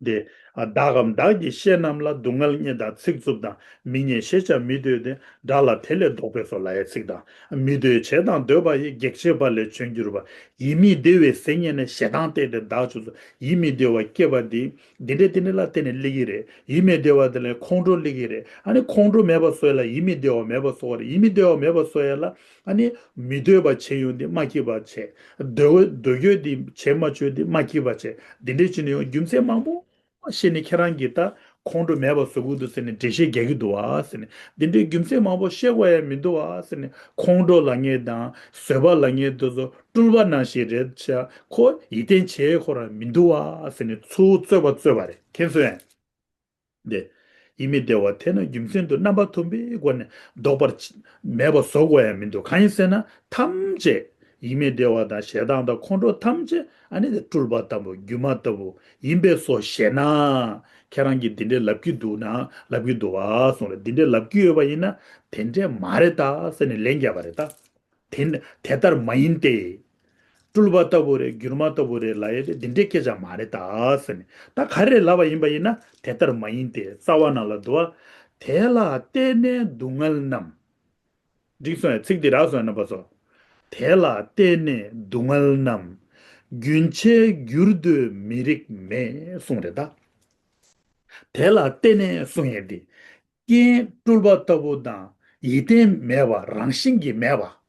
དེ། ཨ། བདག་གམ་བདག་གི་བཤེས་རྣམས་ལ། སྡུག་བསྔལ་བརྙས་དང་ཚིག་རྩུབ་དང་། མི་མཉེས་ཞེས་བྱ་མི་འདོད་དེ། དགྲ་ལ་དེ་ལས་བཟློག་པས་སོ་ལབ་ཡའི་ཚིག་དང་། མི་འདོད་བྱས་དང་འདོད་པ་ཡི། གེགས་བྱེད་པ་ལས་བྱོན་གྱུར་པ། ཡིད་མི་བདེ་བའི་ཟས་རྙེད་ནས། ཞེ་སྡང་བརྟས་ཏེ་བདག་འཇོམས་སོ། ཡིད་མི་བདེ་བ་སྐྱེས་པ་འདི་འདི་འདྲས་འདི་འདྲས་ལ་བརྟེན་ནས་སླེབས་ཀྱི་རེད། ཡིད་མི་བདེ་བ་དེ་ལས་ཁོང་ཁྲོ་སླེབས་ཀྱི་རེད། ཨ་ནི་ཁོང་ཁྲོ་མེད་པ་བཟོ་ཡ་ལ་ཡིད་མི་བདེ་བ་མེད་པ་བཟོ་བ་རེད། ཡིད་མི་བདེ་བ་མེད་པ་བཟོ་ཡ་ལ། ཨ་ནི་མི་འདོད་པ་བྱེད་ཡོང་དེ་མ་སྐྱིད་པ་བྱེད། འདོད་འདོད་རྒྱུ་དེ་བྱེད་མ་བཅུག་དེ་མ་སྐྱིད་པ་བྱེད། འདི་འདྲས་བྱས་ནས་ཡོང་རྒྱུ་མཚན་མང་པོ་བཤད་ནས་ཁྱེད་རང་གིས་ད་ཁོང་ཁྲོ་མེད་པ་བཟོ་དགོས་འདུག་ཟེར་ནས་འགྲེལ་བཤད་རྒྱག་གི་འདུག་བ་ཟེར་ནས། འདི་འདྲའི་རྒྱུ་མཚན་མང་པོ་བཤད་དགོས་ཡ་མི་འདུག་བ་ཟེར་ནས། ཁོང་ཁྲོ་ལབ་མཁན་དང་བཟོད་པ་ལབ་མཁན་དེ་ཚོ་སྤྲུལ་པ་ནང་བཞིན་རེད་ཤག་ཁོ་ཡིད་བརྟན་བྱེད་ཁོ་རང་མི་འདུག་བ་ཟེར་ནས་ཚུར་རྩོད་པ་རྩོད་པ་རེད། མཁྱེན་སོང་ངས། འདི། ཡིད་མི་བདེ་བ་དེ་ནི་རྒྱུ་མཚན་དུ་རྣམ་པ་མཐུན་པའི་སྒོ་ནས་ལྡོག་པར་མེད་པ་བཟོ་དགོས་ཡ་མི་འདུག་གང་ཡིན་ཟེར་ན་ཐམས་ཅད་ཡིད་མི་བདེ་བ་དང་ཞེ་སྡང་དང་ཁོང་ཁྲོ་ཐམས་ཅད་ཨ་ནི་དེ་སྤྲུལ་པ་ལྟ་བུ་སྒྱུ་མ་ལྟ་བུ་ཡིན་པས་སོ་ཞེ་ན། ཁྱེད་རང་གིས་འདི་འདྲའི་ལབ་ཀྱི་འདུག་ན་ལབ་ཀྱི་འདུག་བ་གསུངས་རེད། འདི་འདྲའི་ལབ་ཀྱི་ཡོད་པ་ཡིན་ན་དེ་འདྲས་མ་རེད་ད་ཟེར་ནས་ལན་བརྒྱབ་པ་རེད་ད། དེ་དེ་ལྟར་མ་ཡིན་ཏེ། སྤྲུལ་པ་ལྟ་བུ་རེད་སྒྱུ་མ་ལྟ་བུ་རེད་ལབ་ཡས་དེ་འདི་འདྲའི་སྐད་ཆ་མ་རེད་ད་ཟེར་ནས་ད་ག་རེ་ལབ་པ་ཡིན་པ་ཡིན་ན་དེ་ལྟར་མ་ཡིན་ཏེ་རྩ་བ་ནང་ལ་འདུག་བ། དེ་ལ་བརྟེན་ནས་སྡུག་བསྔལ་རྣམས། འགྲིག་སོང་ཡ། ཚིག་འདི་རག་སོང་ཡ་རྣམ་པ་ཚོ། དེ་ལ་བརྟེན་ནས་སྡུག་བསྔལ་རྣམས་རྒྱུན་ཆད་འགྱུར་དུ་མི་རིགས་མེད་གསུངས་རེད་ད། དེ་ལ་བརྟེན་ནས་གསུངས་ཡས་འདི། རྐྱེན་སྤྲུལ་པ་ལྟ་བུ་དང་ཡིད་བརྟན་མེད་པ་རང་བཞིན་གྱིས་མེད་པ།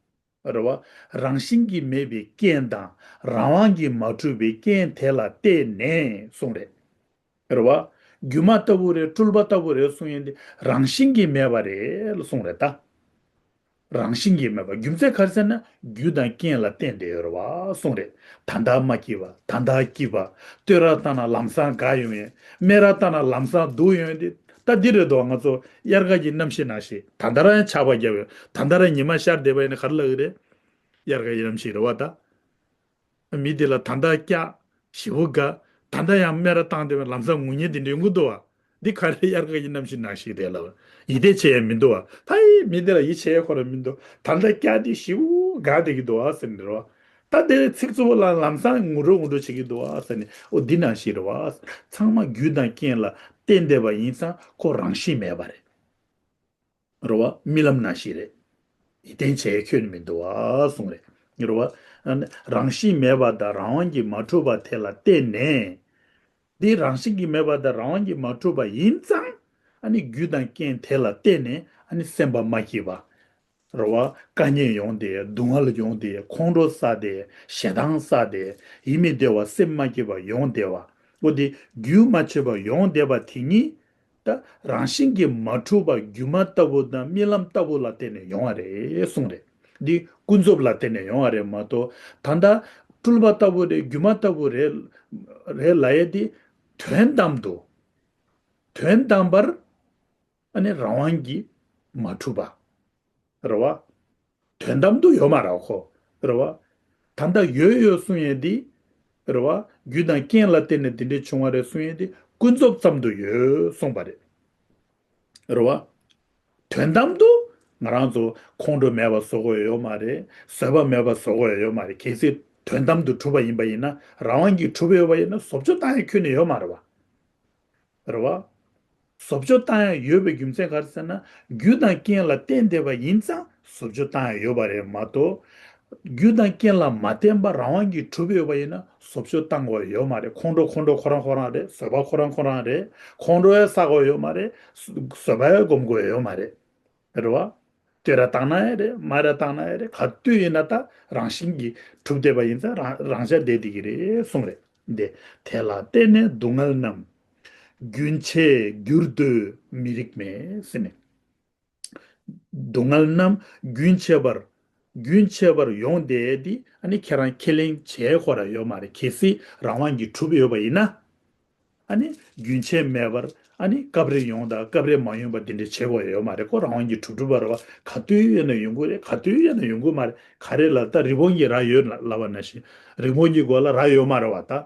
རེད་བ། རང་བཞིན་གྱིས་མེད་པའི་རྐྱེན་དང་རང་དབང་གིས་མ་གྲུབ་པའི་རྐྱེན་དེ་ལ་བརྟེན་ནས་གསུངས་རེད། རེད་བ། སྒྱུ་མ་ལྟ་བུ་རེད་སྤྲུལ་པ་ལྟ་བུ་རེད་གསུངས་ཡས་འདི་རང་བཞིན་གྱིས་མེད་པ་རེད་ལ་གསུངས་རེད་ད། རང་བཞིན་གྱིས་མེད་པ་རྒྱུ་མཚན་ག་རེ་ཟེར་ན་རྒྱུ་དང་རྐྱེན་ལ་བརྟེན་ཏེ་ཡོད་རེད་བ་གསུངས་རེད། ད་ལྟ་མ་སྐྱིད་པ་ད་ལྟ་སྐྱིད་པ། བསྟོད་ར་བཏང་ན་ལམ་སང་དགའ་ཡོང་ཡས། སྨད་ར་བཏང་ན་ལམ་སང་སྡུག་ཡོང་ཡས་འདི་ད་འདི་རེད་དོ། ང་ཚོ་དབྱར་ཁ་གི་གནམ་གཤིས་ནང་བཞིན་ད་ལྟ་རང་ཆར་པ་བརྒྱབ་ཡོད། ད་ལྟ་རང་ཉི་མ་ཤར་བསྡད་པ་ཡིན་ན་ག་རེ་ལབ་ཀྱི་རེད། དབྱར་ཁ་གི་གནམ་གཤིས་རེད་བ་ད། མི་དེ་ལ་ད་ལྟ་སྐྱག་ཞེ་པོ་དགའ། ད་ལྟ་ཡང་སྨད་ར་བཏང་བསྡད་པའི་ལམ་སང་ངུ་མཁན་དེ་འདྲ་ཡོང་གི་འདུག་བ། འདི་ག་རེ་དབྱར་ཁ་གི་གནམ་གཤིས་ནང་བཞིན་རེད་ལབ། ཡིད་བརྟན་བྱེད་ཡས་མི་འདུག་བ། ད་ཡི་མི་དེ་ལ་ཡིད་ཆེས་ཡས་ཁོ་རང་མི་འདུག་ད་ལྟ་སྐྱག་དེ་ཞེ་པོ་དགའ་བསྡད་ཀྱི་འདུག་བ་ཟེར་ནས་རེད་བ། ད་དེ་ཚིག་རྩུབ་པོ་ལ་ལམ་སང་ངུ་འགྲོ་ངུ་འགྲོ་བྱེད་ཀྱི་འདུག་བ་ཟེར་ནས་ཨོ་འདི་ནང་བཞིན་རེད་བ། ཚང་མ་རྒྱུ་དང་རྐྱེན་ལ་བརྟེན་བསྡད་པ་ཡིན་ཙང་ཁོ་རང་བཞིན་མེད་པ་རེད། རེད་བ། རྨི་ལམ་ནང་བཞིན་རེད། ཡིད་བརྟན་བྱེད་ཁྱོན་མི་འདུག་བ་གསུངས་རེད། རེད་བ། རང་བཞིན་མེད་པ་དང་རང་དབང་གིས་མ་གྲུབ་པ་དེ་ལ་བརྟེན་ནས། འདི་རང་བཞིན་གྱིས་མེད་པ་དང་རང་དབང་གིས་མ་གྲུབ་པ་ཡིན་ཙང་། ཨ་ནི་རྒྱུ་དང་རྐྱེན་དེ་ལ་བརྟེན་ནས་ཨ་ནི་སེམས་པ་མ་སྐྱིད་པ། རེད་བ། དཀའ་ངལ་ཡོང་སྟེ་སྡུག་བསྔལ་ཡོང་སྟེ་ཁོང་ཁྲོ་ཟ་སྟེ་ཞེ་སྡང་ཟ་སྟེ་ཡིད་མི་བདེ་བ་སེམས་མ་སྐྱིད་པ་ཡོང་བསྡད་པ། འོ་དེ་རྒྱུན་མ་ཆད་པ་ཡོང་བསྡད་པ་དེ་ཉིད། ད་རང་བཞིན་གྱིས་མ་གྲུབ་པ་སྒྱུ་མ་ལྟ་བུ་དང་རྨི་ལམ་ལྟ་བུ་ལ་བརྟེན་ནས་ཡོང་བ་རེད་གསུངས་རེད། འདི་ཀུན་རྫོབ་ལ་བརྟེན་ནས་ཡོང་བ་རེད་མ་གཏོགས་ད་ལྟ་སྤྲུལ་པ་ལྟ་བུ་རེད་སྒྱུ་མ་ལྟ་བུ་རེད་རེད་ལབ་ཡས་དེ་དོན་དམ་དུ་དོན་དམ་པར་ཨ་ནི་རང་དབང་གིས་མ་གྲུབ་པ། རེད་བ། དོན་དམ་དུ་ཡོད་མ་རེད་ཁོ། རེད་བ། ད་ལྟ་ཡོད་ཡོད་གསུང་ཡས་འདི། རེད་བ། རྒྱུ་དང་རྐྱེན་ལ་བརྟེན་ནས་འདི་འདྲའི་བྱུང་བ་རེད་གསུང་ཡས་འདི་ཀུན་རྫོབ་ཙམ་དུ་ཡོད་གསུངས་པ་རེད། རེད་བ། དོན་དམ་དུ་ང་རང་ཚོ་ཁོང་ཁྲོ་མེད་པ་བཟོ་དགོས་ཡོད་མ་རེད། བཟོད་པ་མེད་པ་བཟོ་དགོས་ཡོད་མ་རེད། གལ་སྲིད་དོན་དམ་དུ་གྲུབ་པ་ཡིན་པ་ཡིན་ན་རང་དབང་གིས་གྲུབ་ཡོད་པ་ཡིན་ན་བཟོ་བཅོས་བཏང་ཡས་ཁྱོན་ནས་ཡོད་མ་རེད་བ། རེད་བ། བཟོ་བཅོས་བཏང་ཡ་ཡོད་པའི་རྒྱུ་མཚན་ག་རེ་ཟེར་ན་རྒྱུ་དང་རྐྱེན་ལ་བརྟེན་བསྡད་པ་ཡིན་ཙང་བཟོ་བཅོས་བཏང་ཡ་ཡོད་པ་རེད་མ་གཏོགས། རྒྱུ་དང་རྐྱེན་ལ་མ་བརྟེན་པར་རང་དབང་གིས་གྲུབ་ཡོད་པ་ཡིན་ན་བཟོ་བཅོས་བཏང་དགོས་ཡོད་མ་རེད། ཁོང་ཁྲོ་ཁོང་ཁྲོ་ཁོ་རང་ཁོ་རང་རེད། བཟོད་པ་ཁོ་རང་ཁོ་རང་རེད། ཁོང་ཁྲོ་ཡང་ཟ་དགོས་ཡོད་མ་རེད། བཟོད་པ་ཡང་སྒོམ་དགོས་ཡོད་མ་རེད། རེད་བ། བསྟོད་ར་བཏང་ན་ཡང་རེད། སྨད་ར་བཏང་ན་ཡང་རེད། ག་དུས་ཡིན་ན་ད་རང་བཞིན་གྱིས་གྲུབ་བསྡད་པ་ཡིན་ཙང་རང་རང་ཆ་བསྡད་བསྡད་ཀྱི་རེད་གསུངས་རེད། འདི་དེ་ལ་བརྟེན་ནས་སྡུག་བསྔལ་རྣམས་རྒྱུན་ཆད་འགྱུར་དུ་མི་རིགས་མེད་ཟེར་ནས། སྡུག་བསྔལ་རྣམས་རྒྱུན་ཆད་པར་རྒྱུན་ཆད་པར་ཡོང་བསྡད་དེ་ཨ་ནི་ཁྱེད་རང་ཁས་ལེན་བྱེད་ཁོ་ར་ཡོད་མ་རེད། གལ་སྲིད་རང་དབང་གིས་གྲུབ་ཡོད་པ་ཡིན་ན། ཨ་ནི་རྒྱུན་ཆད་མེད་པར་ཨ་ནི་སྐབས་རེ་ཡོང་དང་སྐབས་རེ་མ་ཡོང་པ་འདི་འདྲ་བྱེད་དགོས་ཡོད་མ་རེད། ཁོ་རང་དབང་གིས་གྲུབ་གྲུབ་པ་རེད་བ། ག་དུས་ཡིན་ན་ཡོང་གི་རེད། ག་དུས་ཡིན་ན་ཡོང་གི་མ་རེད། ག་རེ་ལ་ད་རི་བོང་གི་རྭ་ཡོད་ལབ་པ་ནང་བཞིན་རི་བོང་གི་མགོ་ལ་རྭ་ཡོད་མ་རེད་བ་ད།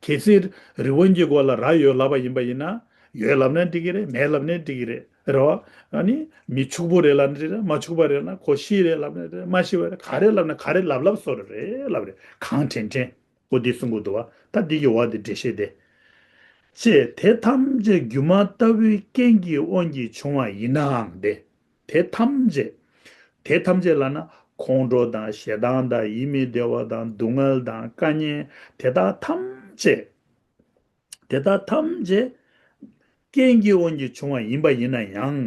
གལ་སྲིད་རི་བོང་གི་མགོ་ལ་རྭ་ཡོད་ལབ་པ་ཡིན་པ་ཡིན་ན་ཡོད་ལབ་ན་འགྲིག་གི་རེད། མེད་ལབ་ན་འགྲིག་གི་རེད། རེད་བ། ཨ་ནི་མི་ཕྱུག་པོ་རེད་ལབ་ན་འགྲིག་རེད། མ་ཕྱུག་པ་རེད་ལབ་ན་ཁོ་ཤི་རེད་ལབ་ན་རེད། མ་ཤི་བ་རེད། ག་རེ་ལབ་ན་ག་རེ་ལབ་ལབ་བཟོ་རེད་ལབ་རེད། གང་དྲན་དྲན། འོ་འདི་གསུང་གི་འདུག་བ། ད་འདི་གི་འོག་འདི་འགྲེལ་བཤད་དེ། ཅེས་དེ་ཐམས་ཅད་སྒྱུ་མ་ལྟ་བུའི་རྐྱེན་གྱི་དབང་གིས་བྱུང་བ་ཡིན་ནའང་སྟེ། དེ་ཐམས་ཅད། དེ་ཐམས་ཅད་ལབ་ན་ཁོང་ཁྲོ་དང་ཞེ་སྡང་དང་ཡིད་མི་བདེ་བ་དང་སྡུག་བསྔལ་དང་དཀའ་ངལ་དེ་དག་ཐམས་ཅད། དེ་དག་ཐམས་ཅད་རྐྱེན་གྱི་དབང་གིས་བྱུང་བ་ཡིན་པ་ཡིན་ན་ཡང་།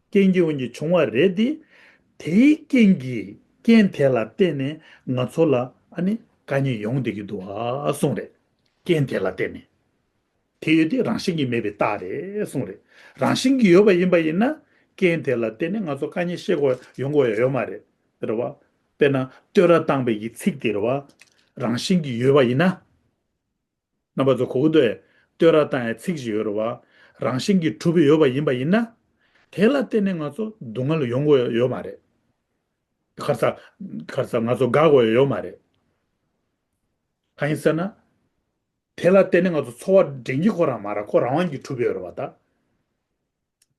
རྐྱེན་གྱི་དབང་གིས་བྱུང་བ་རེད་དེ། དེའི་རྐྱེན་གྱིས་རྐྱེན་དེ་ལ་བརྟེན་ནས་ང་ཚོ་ལ་ཨ་ནི་དཀའ་ངལ་ཡོང་བསྡད་ཀྱི་འདུག་ཨ་གསུངས་རེད། རྐྱེན་དེ་ལ་བརྟེན་ནས། དེ་ཡོད་དེ་རང་བཞིན་གྱིས་མེད་པའི་རྟགས་རེད་གསུངས་རེད། རང་བཞིན་གྱིས་ཡོད་པ་ཡིན་པ་ཡིན་ན་རྐྱེན་དེ་ལ་བརྟེན་ནས་ང་ཚོ་དཀའ་ངལ་ཤེས་དགོས་ཡོང་དགོས་ཡོད་མ་རེད། རེད་བ། དཔེར་ན་བསྟོད་ར་བཏང་བའི་གི་ཚིག་དེ་རེད་བ། རང་བཞིན་གྱིས་ཡོད་པ་ཡིན་ན། རྣམ་པ་ཚོ་གོ་གི་འདུག་ཨེ། བསྟོད་ར་བཏང་ཡའི་ཚིག་ཅིག་ཡོད་རེད་བ། རང་བཞིན་གྱིས་གྲུབ་ཡོད་པ་ཡིན་པ་ཡིན་ན། དེ་ལ་བརྟེན་ནས་ང་ཚོ་སྡུག་བསྔལ་ཡོང་དགོས་ཡོད་མ་རེད། ག་རེ་ཟེར། ག་རེ་ཟེར། ང་ཚོ་དགའ་དགོས་ཡོད་མ་རེད། གང་ཡིན་ཟེར་ན། དེ་ལ་བརྟེན་ནས་ང་ཚོ་ཚོར་བ་འདྲེན་གྱི་ཁོ་རང་མ་རེད། ཁོ་རང་དབང་གིས་གྲུབ་ཡོད་རེད་བ་ད།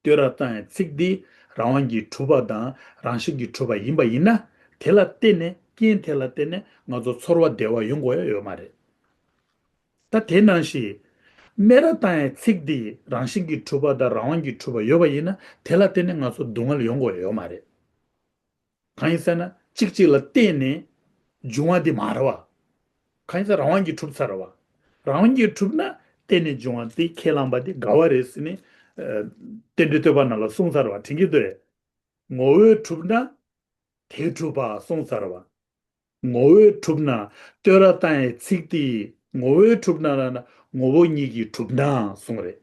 བསྟོད་ར་བཏང་ཡའི་ཚིག་འདི་རང་དབང་གིས་གྲུབ་པ་དང་རང་བཞིན་གྱིས་གྲུབ་པ་ཡིན་པ་ཡིན་ན། དེ་ལ་བརྟེན་ནས། རྐྱེན་དེ་ལ་བརྟེན་ནས་ང་ཚོ་ཚོར་བ་བདེ་བ་ཡོང་དགོས་ཡ་ཡོད་མ་རེད། ད་དེ་ནང་བཞིན། སྨད་ར་བཏང་ཡའི་ཚིག་འདི་རང་བཞིན་གྱིས་གྲུབ་པ་དང་རང་དབང་གིས་གྲུབ་པ་ཡོད་པ་ཡིན་ན། དེ་ལ་བརྟེན་ནས་ང་ཚོ་སྡུག་བསྔལ་ཡོང་དགོས་ཡ་ཡོད་མ་རེད། གང་ཡིན་ཟེར་ན། གཅིག་གཅིག་ལ་བརྟེན་ནས་འབྱུང་བ་འདི་མ་རེད་བ། གང་ཡིན་ཟེར། རང་དབང་གིས་གྲུབ་ཚར་བ། རང་དབང་གིས་གྲུབ་ན་བརྟེན་ནས་འབྱུང་བ་འདི་ཁས་བླངས་པ་འདི་དགའ་བ་རེད་ཟེར་ནས། ཨ། རྟེན་འབྲེལ་བསྟོད་པ་ནང་ལ་གསུངས་ཚར་བ་དྲན་གྱི་འདུག་རེད། ངོ་བོས་གྲུབ་ན་དེ་གྲུབ་པ་གསུངས་ཚར་བ། ངོ་བོས་གྲུབ་ན། བསྟོད་ར་བཏང་ཡའི་ཚིག་དེ་ངོ་བོས་གྲུབ་ན་ལབ་ན། ངོ་བོ་ཉིད་ཀྱིས་གྲུབ་ན་གསུངས་རེད།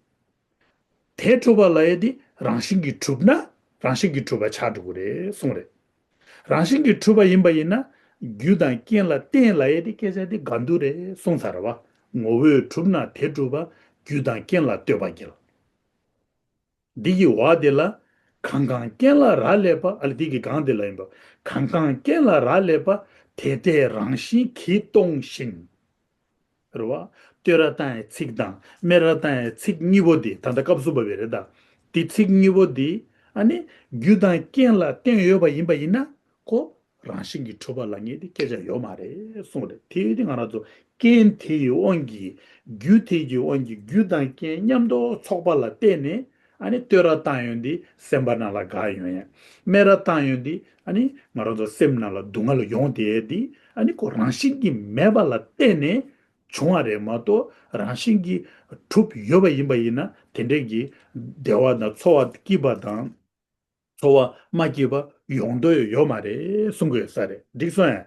དེ་གྲུབ་པ་ལབ་ཡས་དེ་རང་བཞིན་གྱིས་གྲུབ་ན་རང་བཞིན་གྱིས་གྲུབ་པ་ཆགས་འགྲོ་གི་རེད་གསུངས་རེད། རང་བཞིན་གྱིས་གྲུབ་པ་ཡིན་པ་ཡིན་ན། རྒྱུ་དང་རྐྱེན་ལ་བརྟེན་ལབ་ཡས་དེ་སྐད་ཆ་དེ་ག་འདུག་རེད་གསུངས་ཚར་བ། ངོ་བོས་གྲུབ་ན་དེ་གྲུབ་པ། རྒྱུ་དང་རྐྱེན་ལ་ལྟོས་པ་གྱིས། འདི་གི་བ་དེ་ལ། གང་གང་རྐྱེན་ལ་རག་ལས་པ། ཨ་ལ། འདི་གི་གང་དེ་ལ་ཡིན་པ། གང་གང་རྐྱེན་ལ་རག་ལས་པ། དེ་དེ་རང་བཞིན་གྱིས་སྟོང་བཞིན། རེད་བ། བསྟོད་ར་བཏང་ཡའི་ཚིག་དང་སྨད་ར་བཏང་ཡའི་ཚིག་གཉིས་པོ་འདི། ད་ལྟ་སྐབས་སུ་བབས་པའི་རེད་ད། འདི་ཚིག་གཉིས་པོ་འདི། ཨ་ནི། རྒྱུ་དང་རྐྱེན་ལ་བརྟེན་ཡོད་པ་ཡིན་པ་ཡིན་ན། ཁོ་རང་བཞིན་གྱིས་གྲུབ་པ་ལབ་མཁན་དེ་སྐད་ཆ་ཡོད་མ་རེད་གསུངས་རེད། དེ་ཡོད་དུས་ང་རང་ཚོ་རྐྱེན་དེ་ཡི་དབང་གིས། རྒྱུ་དེ་ཡི་དབང་གིས། རྒྱུ་དང་རྐྱེན་མཉམ་དུ་ཚོགས་པ་ལ་བརྟེན་ནས། ཨ་ནི། བསྟོད་ར་བཏང་ཡོང་དུས་སེམས་པ་ནང་ལ་དགའ་ཡོང་ཡ། སྨད་ར་བཏང་ཡོང་དུས། ཨ་ནི། ང་རང་ཚོ་སེམས་ནང་ལ་སྡུག་བསྔལ་ཡོང་བསྡད་ཡ་དེ། ཨ་ནི། ཁོ་རང་བཞིན་གྱིས་མེད་པ་ལ་བརྟེན་ནས་བྱུང་བ་རེད་མ་གཏོགས། རང་བཞིན་གྱིས་གྲུབ་ཡོད་པ་ཡིན་པ་ཡིན་ན། དེ་འདྲས་ཀྱི་བདེ་བ་དང་ཚོར་བ་སྐྱིད་པ་དང་། ཚོར་བ་མ་སྐྱིད་པ་ཡོང་འདོད་ཡོད་མ་རེད་གསུང་གི་ཡོད་ས་རེད། འགྲིག་སོང་ཡ།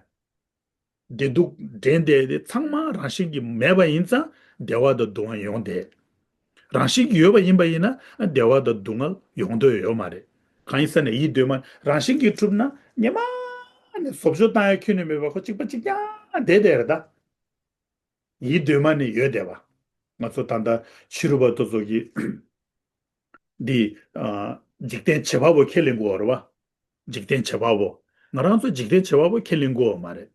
བདེ་སྡུག་འདྲེན་བསྡད་དེ་ཚང་མ་རང་བཞིན་གྱིས་མེད་པ་ཡིན་ཙང་བདེ་བ་དང་སྡུག་བསྔལ་ཡོང་བསྡད། རང་བཞིན་གྱིས་ཡོད་པ་ཡིན་པ་ཡིན་ན་བདེ་བ་དང་སྡུག་བསྔལ་ཡོང་འདོད་ཡོད་མ་རེད། གང་ཡིན་ཟེར་ན། ཡིད་གདོད་མ་རང་བཞིན་གྱིས་གྲུབ་ན། སྔོན་མ་ནས་བཟོ་བཅོས་བཏང་ཡ་ཁྱོན་ནས་མེད་པ། ཁོ་གཅིག་པ་གཅིག་རྐྱང་བསྡད་བསྡད་རེད་ད། ཡིད་གདོད་མ་ནས་ཡོད་བསྡད་པ། ང་ཚོ་ད་ལྟ་ཕྱི་རོལ་པ་དེ་ཚོ་གིས་འདི། ཨ། འཇིག་རྟེན་བྱེད་པ་པོ་ཁས་ལེན་དགོས་པ་རེད་བ། འཇིག་རྟེན་བྱེད་པ་པོ། ང་རང་ཚོ་འཇིག་རྟེན་བྱེད་པ་པོ་ཁས་ལེན་དགོས་པ་མ་རེད།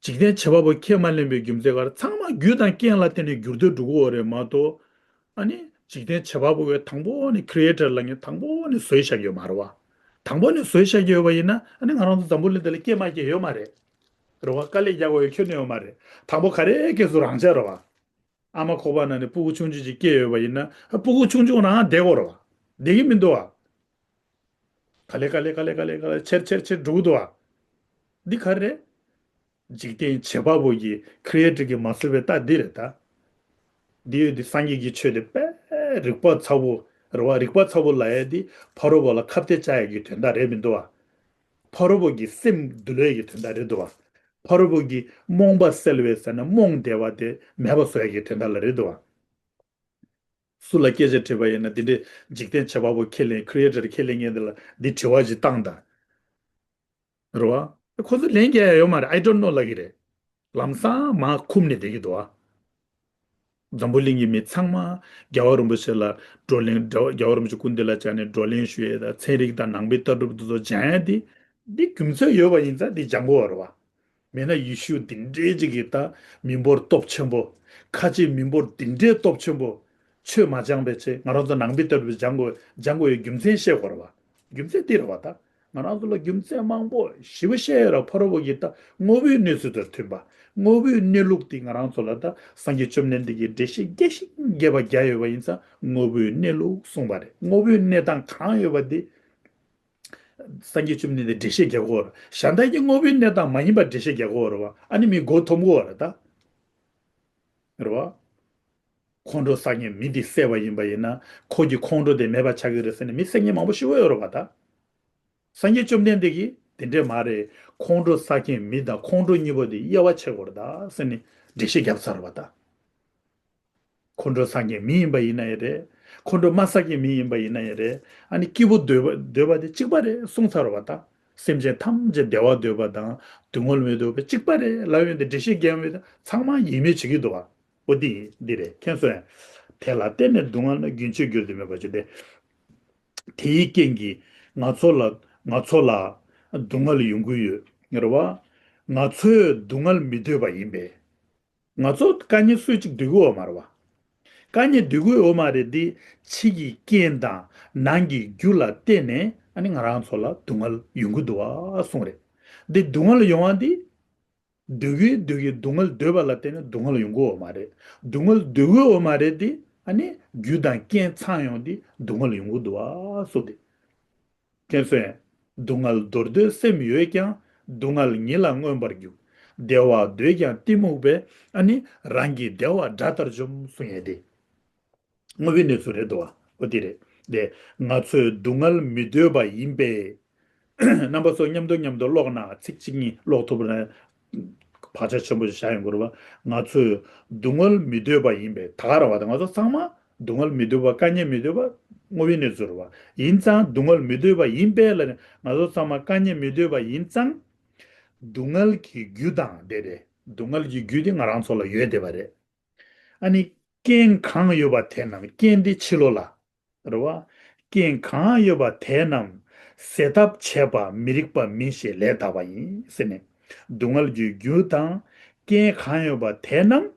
འཇིག་རྟེན་བྱེད་པ་པོ་ཁས་མ་ལེན་པའི་རྒྱུ་མཚན་ག་རེ། ཚང་མ་རྒྱུ་དང་རྐྱེན་ལ་བརྟེན་ནས་འགྱུར་ལྡོག་འགྲོ་གི་ཡོད་རེད་མ་གཏོགས། ཨ་ནི། འཇིག་རྟེན་བྱེད་པ་པོ་གིས་དང་པོ་ནས། ཁི་རི་ཨེ་ཊར་ལབ་མཁན་དང་པོ་ནས་བཟོས་བཞག་གི་ཡོད་མ་རེད་བ། དང་པོ་ནས་བཟོས་བཞག་གི་ཡོད་པ་ཡིན་ན། ཨ་ནི། ང་རང་ཚོ་འཛམ་བུ་གླིང་འདི་ལ་སྐྱེས་མ་སྐྱེས་ཡོད་མ་རེད། རེད་བ། དཀའ་ལས་རྒྱག་དགོས་ཡ་ཁྱོན་ནས་ཡོད་མ་རེད། དང་པོ་ག་རེ་སྐྱེས་སུ་རང་འཇགས་རེད་བ། ཨ་མ་ཁོག་པ་ནང་ནས་སྤུ་གུ་ཆུང་ཆུང་ཅིག་སྐྱེས་ཡོད་པ་ཡིན་ན། ཨ། སྤུ་གུ་ཆུང་ཆུང་རང་བསྡད་དགོས་རེད་བ། བསྡད་ཀྱི་མི་འདུག་བ། ག་ལེ་ག་ལེ་ག་ལེ་ག་ལེ་ག་ལེ་ཆེར་ཆེར་ཆེར་འགྲོ་གི་འདུག་བ། འདི་ག་རེ་རེད། འཇིག་རྟེན་བྱེད་པ་པོ་གིས། ཁི་རི་ཨེ་ཊར་གིས་མ་བཟོས་པའི་རྟགས་འདི་རེད་ད། འདི་ཡོད་དུས་སངས་རྒྱས་ཀྱི་ཆོས་དེ་དཔེ་རིག་པ་ཚ་པོ་རེད་བ། རིག་པ་ཚ་པོ་ལབ་ཡ་འདི་ཕ་རོལ་པོ་ལ་ཁ་གཏད་བཅག་ཡ་གི་དོན་དག་རེད་མི་འདུག་བ། ཕ་རོལ་པོ་གི་སེམས་འདུལ་བའི་གི་དོན་དག་རེད་འདུག་བ། ཕ་རོལ་པོ་གི་རྨོངས་པ་སེལ་བའི་ཟེར་ན། རྨོངས་བསྡད་པ་དེ་མེད་པ་བཟོ་ཡ་གི་དོན་དག་ལ་རེད་འདུག་བ། སུ་ལ་སྐད་ཆ་དྲིས་པ་ཡིན་ན། འདི་འདྲའི་འཇིག་རྟེན་བྱེད་པ་པོ་ཁས་ལེན། ཁི་རི་ཨེ་ཊར་ཁས་ལེན་མཁན་དེ་ལ་འདི་དྲི་བ་ཞིག་བཏང་དང་། རེད་བ། ཁོ་ཚོ་ལན་རྒྱག་ཡ་ཡོད་མ་རེད། I don't know ལབ་ཀྱི་རེད། ལམ་སང་མར་འཁུམས་ནས་བསྡད་ཀྱི་འདུག་བ། འཛམ་བུ་གླིང་གི་མི་ཚང་མ་རྒྱལ་བ་རིན་པོ་ཆེ་ལ་བགྲོ་གླེང་། རྒྱལ་བ་རིན་པོ་ཆེ་སྐུ་མདུན་ལ་བཅར་ནས་བགྲོ་གླེང་ཞུ་ཡས་དང་། ཚན་རིག་དང་ནང་པའི་ལྟ་གྲུབ་དེ་ཚོ་སྦྱང་ཡས་དེ། འདི་རྒྱུ་མཚན་ཡོད་པ་ཡིན་ཙང་འདི་སྦྱང་དགོས་པ་རེད་བ། མེད་ན་ཡེ་ཤུ་འདི་འདྲའི་ཅིག་གིས་ད་མི་འབོར་སྟོབས་ཆེན་པོ། ཁ་ཆེ་མི་འབོར་འདི་འདྲའི་སྟོབས་ཆེན་པོ། ཆོས་མ་སྦྱངས་པའི་ཆེད། ང་རང་ཚོ་ནང་པའི་ལྟ་གྲུབ་སྦྱང་དགོས། སྦྱང་དགོས་ཡའི་རྒྱུ་མཚན་བཤད་དགོས་རེད་བ། རྒྱུ་མཚན་འདི་རེད་བ་ད། ང་རང་ཚོ་ལ་རྒྱུ་མཚན་མང་པོ་ཞེ་པོ་བཤད་ཡོད་རེད། ཕ་རོལ་པོ་གིས་ད་དངོས་པོའི་གནས་ཚུལ་དང་མཐུན་པ། དངོས་པོའི་གནས་ལུགས་དེ་ང་རང་ཚོ་ལ་ད་སངས་རྒྱས་བཅོམ་ལྡན་འདས་ཀྱིས་འགྲེལ་བཤད་རྒྱས་ཤིང་རྒྱས་པ་རྒྱག་ཡོད་པ་ཡིན་ཙང་། དངོས་པོའི་གནས་ལུགས་གསུངས་པ་རེད། དངོས་པོའི་གནས་སྟངས་གང་ཡོད་པ་དེ་སངས་རྒྱས་བཅོམ་ལྡན་འདས་འགྲེལ་བཤད་རྒྱག་གི་ཡོད་རེད། གཞན་དག་གིས་དངོས་པོའི་གནས་སྟངས་མ་ཡིན་པ་འགྲེལ་བཤད་རྒྱག་གི་ཡོད་རེད་བ། ཨ་ནི་མི་མགོ་འཐོམ་གི་ཡོད་རེད་ད། རེད་བ། ཁོང་ཁྲོ་ཟ་མཁན་མི་དེ་བསད་པ་ཡིན་པ་ཡིན་ན། ཁོ་གི་ཁོང་ཁྲོ་དེ་མེད་པ་ཆགས་ཀྱི་རེད་ཟེར་ནས་མི་བསད་མཁན་མང་པོ་ཞེ་པོ་ཡོད་རེད་བ་ད། སངས་རྒྱས་བཅོམ་ལྡན་འདས་ཀྱིས་དེ་འདྲས་མ་རེད། ཁོང་ཁྲོ་ཟ་མཁན་མི་དང་ཁོང་ཁྲོ་གཉིས་པོ་དེ་དབྱེ་བ་ཕྱེ་དགོས་རེད་ད་ཟེར་ནས་འགྲེལ་བཤད་བརྒྱབ་ཚར་བ་ད། ཁོང་ཁྲོ་ཟ་མཁན་མི་ཡིན་པ་ཡིན་ན་ཡང་རེད། ཁོང་ཁྲོ་མ་ཟ་མཁན་མི་ཡིན་པ་ཡིན་ན་ཡང་རེད། ཨ་ནི་སྐྱིད་པོ་འདོད་པ་འདོད་པ་དེ་གཅིག་པ་རེད་གསུངས་ཚར་བ་ད། སེམས་ཅན་ཐམས་ཅད་བདེ་བ་འདོད་པ་དང་སྡུག་བསྔལ་མི་འདོད་པ་གཅིག་པ་རེད་ལབ་ཡོང་དུས། འགྲེལ་བཤད་རྒྱག་ཡོང་དུས་ཚང་མ་ཡིད་མེད་བྱེད་ཀྱི་འདུག་བ། འོ་འདི་འདི་རེད། མཁྱེན་སོང་ངས། དེ་ལ་བརྟེན་ནས་སྡུག་བསྔལ་ནི་རྒྱུན་ཆད་འགྱུར་ཏེ་མེད་པར་འགྱུར་ཏེ། དེའི་རྐྱེན་གྱིས་ང་ཚོ་ལ་ང་ཚོ་ལ་སྡུག་བསྔལ་ཡོང་གི་ཡོད་རེད་བ། ང་ཚོས་སྡུག་བསྔལ་མི་འདོད་པ་ཡིན་པས། ང་ཚོ་དཀའ་ངལ་སུས་གཅིག་འདོད་ཀྱི་ཡོད་མ་རེད་བ། དཀའ་ངལ་འདོད་ཀྱི་ཡོད་མ་རེད་དེ། ཕྱི་གི་རྐྱེན་དང་ནང་གི་རྒྱུ་ལ་བརྟེན་ནས་ཨ་ནི་ང་རང་ཚོ་ལ་སྡུག་བསྔལ་ཡོང་གི་འདུག་བ་གསུངས་རེད། འདི་སྡུག་བསྔལ་ཡོང་བ་འདི། འདོད་ཀྱི་འདོད་ཀྱི་སྡུག་བསྔལ་འདོད་པ་ལ་བརྟེན་ནས་སྡུག་བསྔལ་ཡོང་གི་ཡོད་མ་རེད། སྡུག་བསྔལ་འདོད་ཀྱི་ཡོད་མ་རེད་དེ། ཨ་ནི་རྒྱུ་དང་རྐྱེན་ཚང་ཡོང་དེ་སྡུག་བསྔལ་ཡོང་གི་འདུག་བ་གསུངས་ཏེ། དེ་ཚོས་སྡུག་བསྔལ་འདོར་འདོད་སེམས་ཡོད་ཀྱང་། སྡུག་བསྔལ་ཉིད་ལ་མངོན་པར་རྒྱུག་བདེ་བ་འདོད་ཀྱང་གཏི་མུག་པས། ཨ་ནི་རང་གི་བདེ་བ་དགྲ་ལྟར་འཇོམས་གསུང་ཡས་ཏེ། དངོས་པོའི་གནས་ཚུལ་རེད་འདུག་བ། འོ་དེ་རེད། དེ་ང་ཚོས་སྡུག་བསྔལ་མི་འདོད་པ་ཡིན་པས། རྣམ་པ་ཚོ་མཉམ་དུ་མཉམ་དུ་ཀློག་ན། ཚིག་གཅིག་གཉིས་ཀློག་ཐུབ་ན་བག་ཆགས་ཆེན་པོ་ཞིག་བཞག་ཡོང་གི་རེད་བ། ང་ཚོས་སྡུག་བསྔལ་མི་འདོད་པ་ཡིན་པས། ད་ག་རེད་བ། ད་ང་ཚོ་ཚང་མ་སྡུག་བསྔལ་མི་འདོད་པ། དཀའ་ངལ་མི་འདོད་པ་དངོས་པོའི་གནས་ཚུལ་རེད་བ། ཡིན་ཙང་སྡུག་བསྔལ་མི་འདོད་པ་ཡིན་པས་ལ་ནི། ང་ཚོ་ཚང་མ་དཀའ་ངལ་མི་འདོད་པ་ཡིན་ཙང་། སྡུག་བསྔལ་གྱི་རྒྱུ་དང་དེ་རེད། སྡུག་བསྔལ་གྱི་རྒྱུ་དེ་ང་རང་ཚོ་ལ་ཡོད་བསྡད་པ་རེད། ཨ་ནི་རྐྱེན་གང་ཡོད་པ་དེ་རྣམས། རྐྱེན་དེ་ཕྱི་ལོགས་ལ་རེད་བ། རྐྱེན་གང་ཡོད་པ་དེ་རྣམས་སེལ་ཐབས་བྱེད་པ་མི་རིགས་པ་མིན་ཞེས་ལན་བཏབ་པ་ཡིན་ཟེར་ནས། སྡུག་བསྔལ་གྱི་རྒྱུ་དང་རྐྱེན་གང་ཡོད་པ་དེ་རྣམས་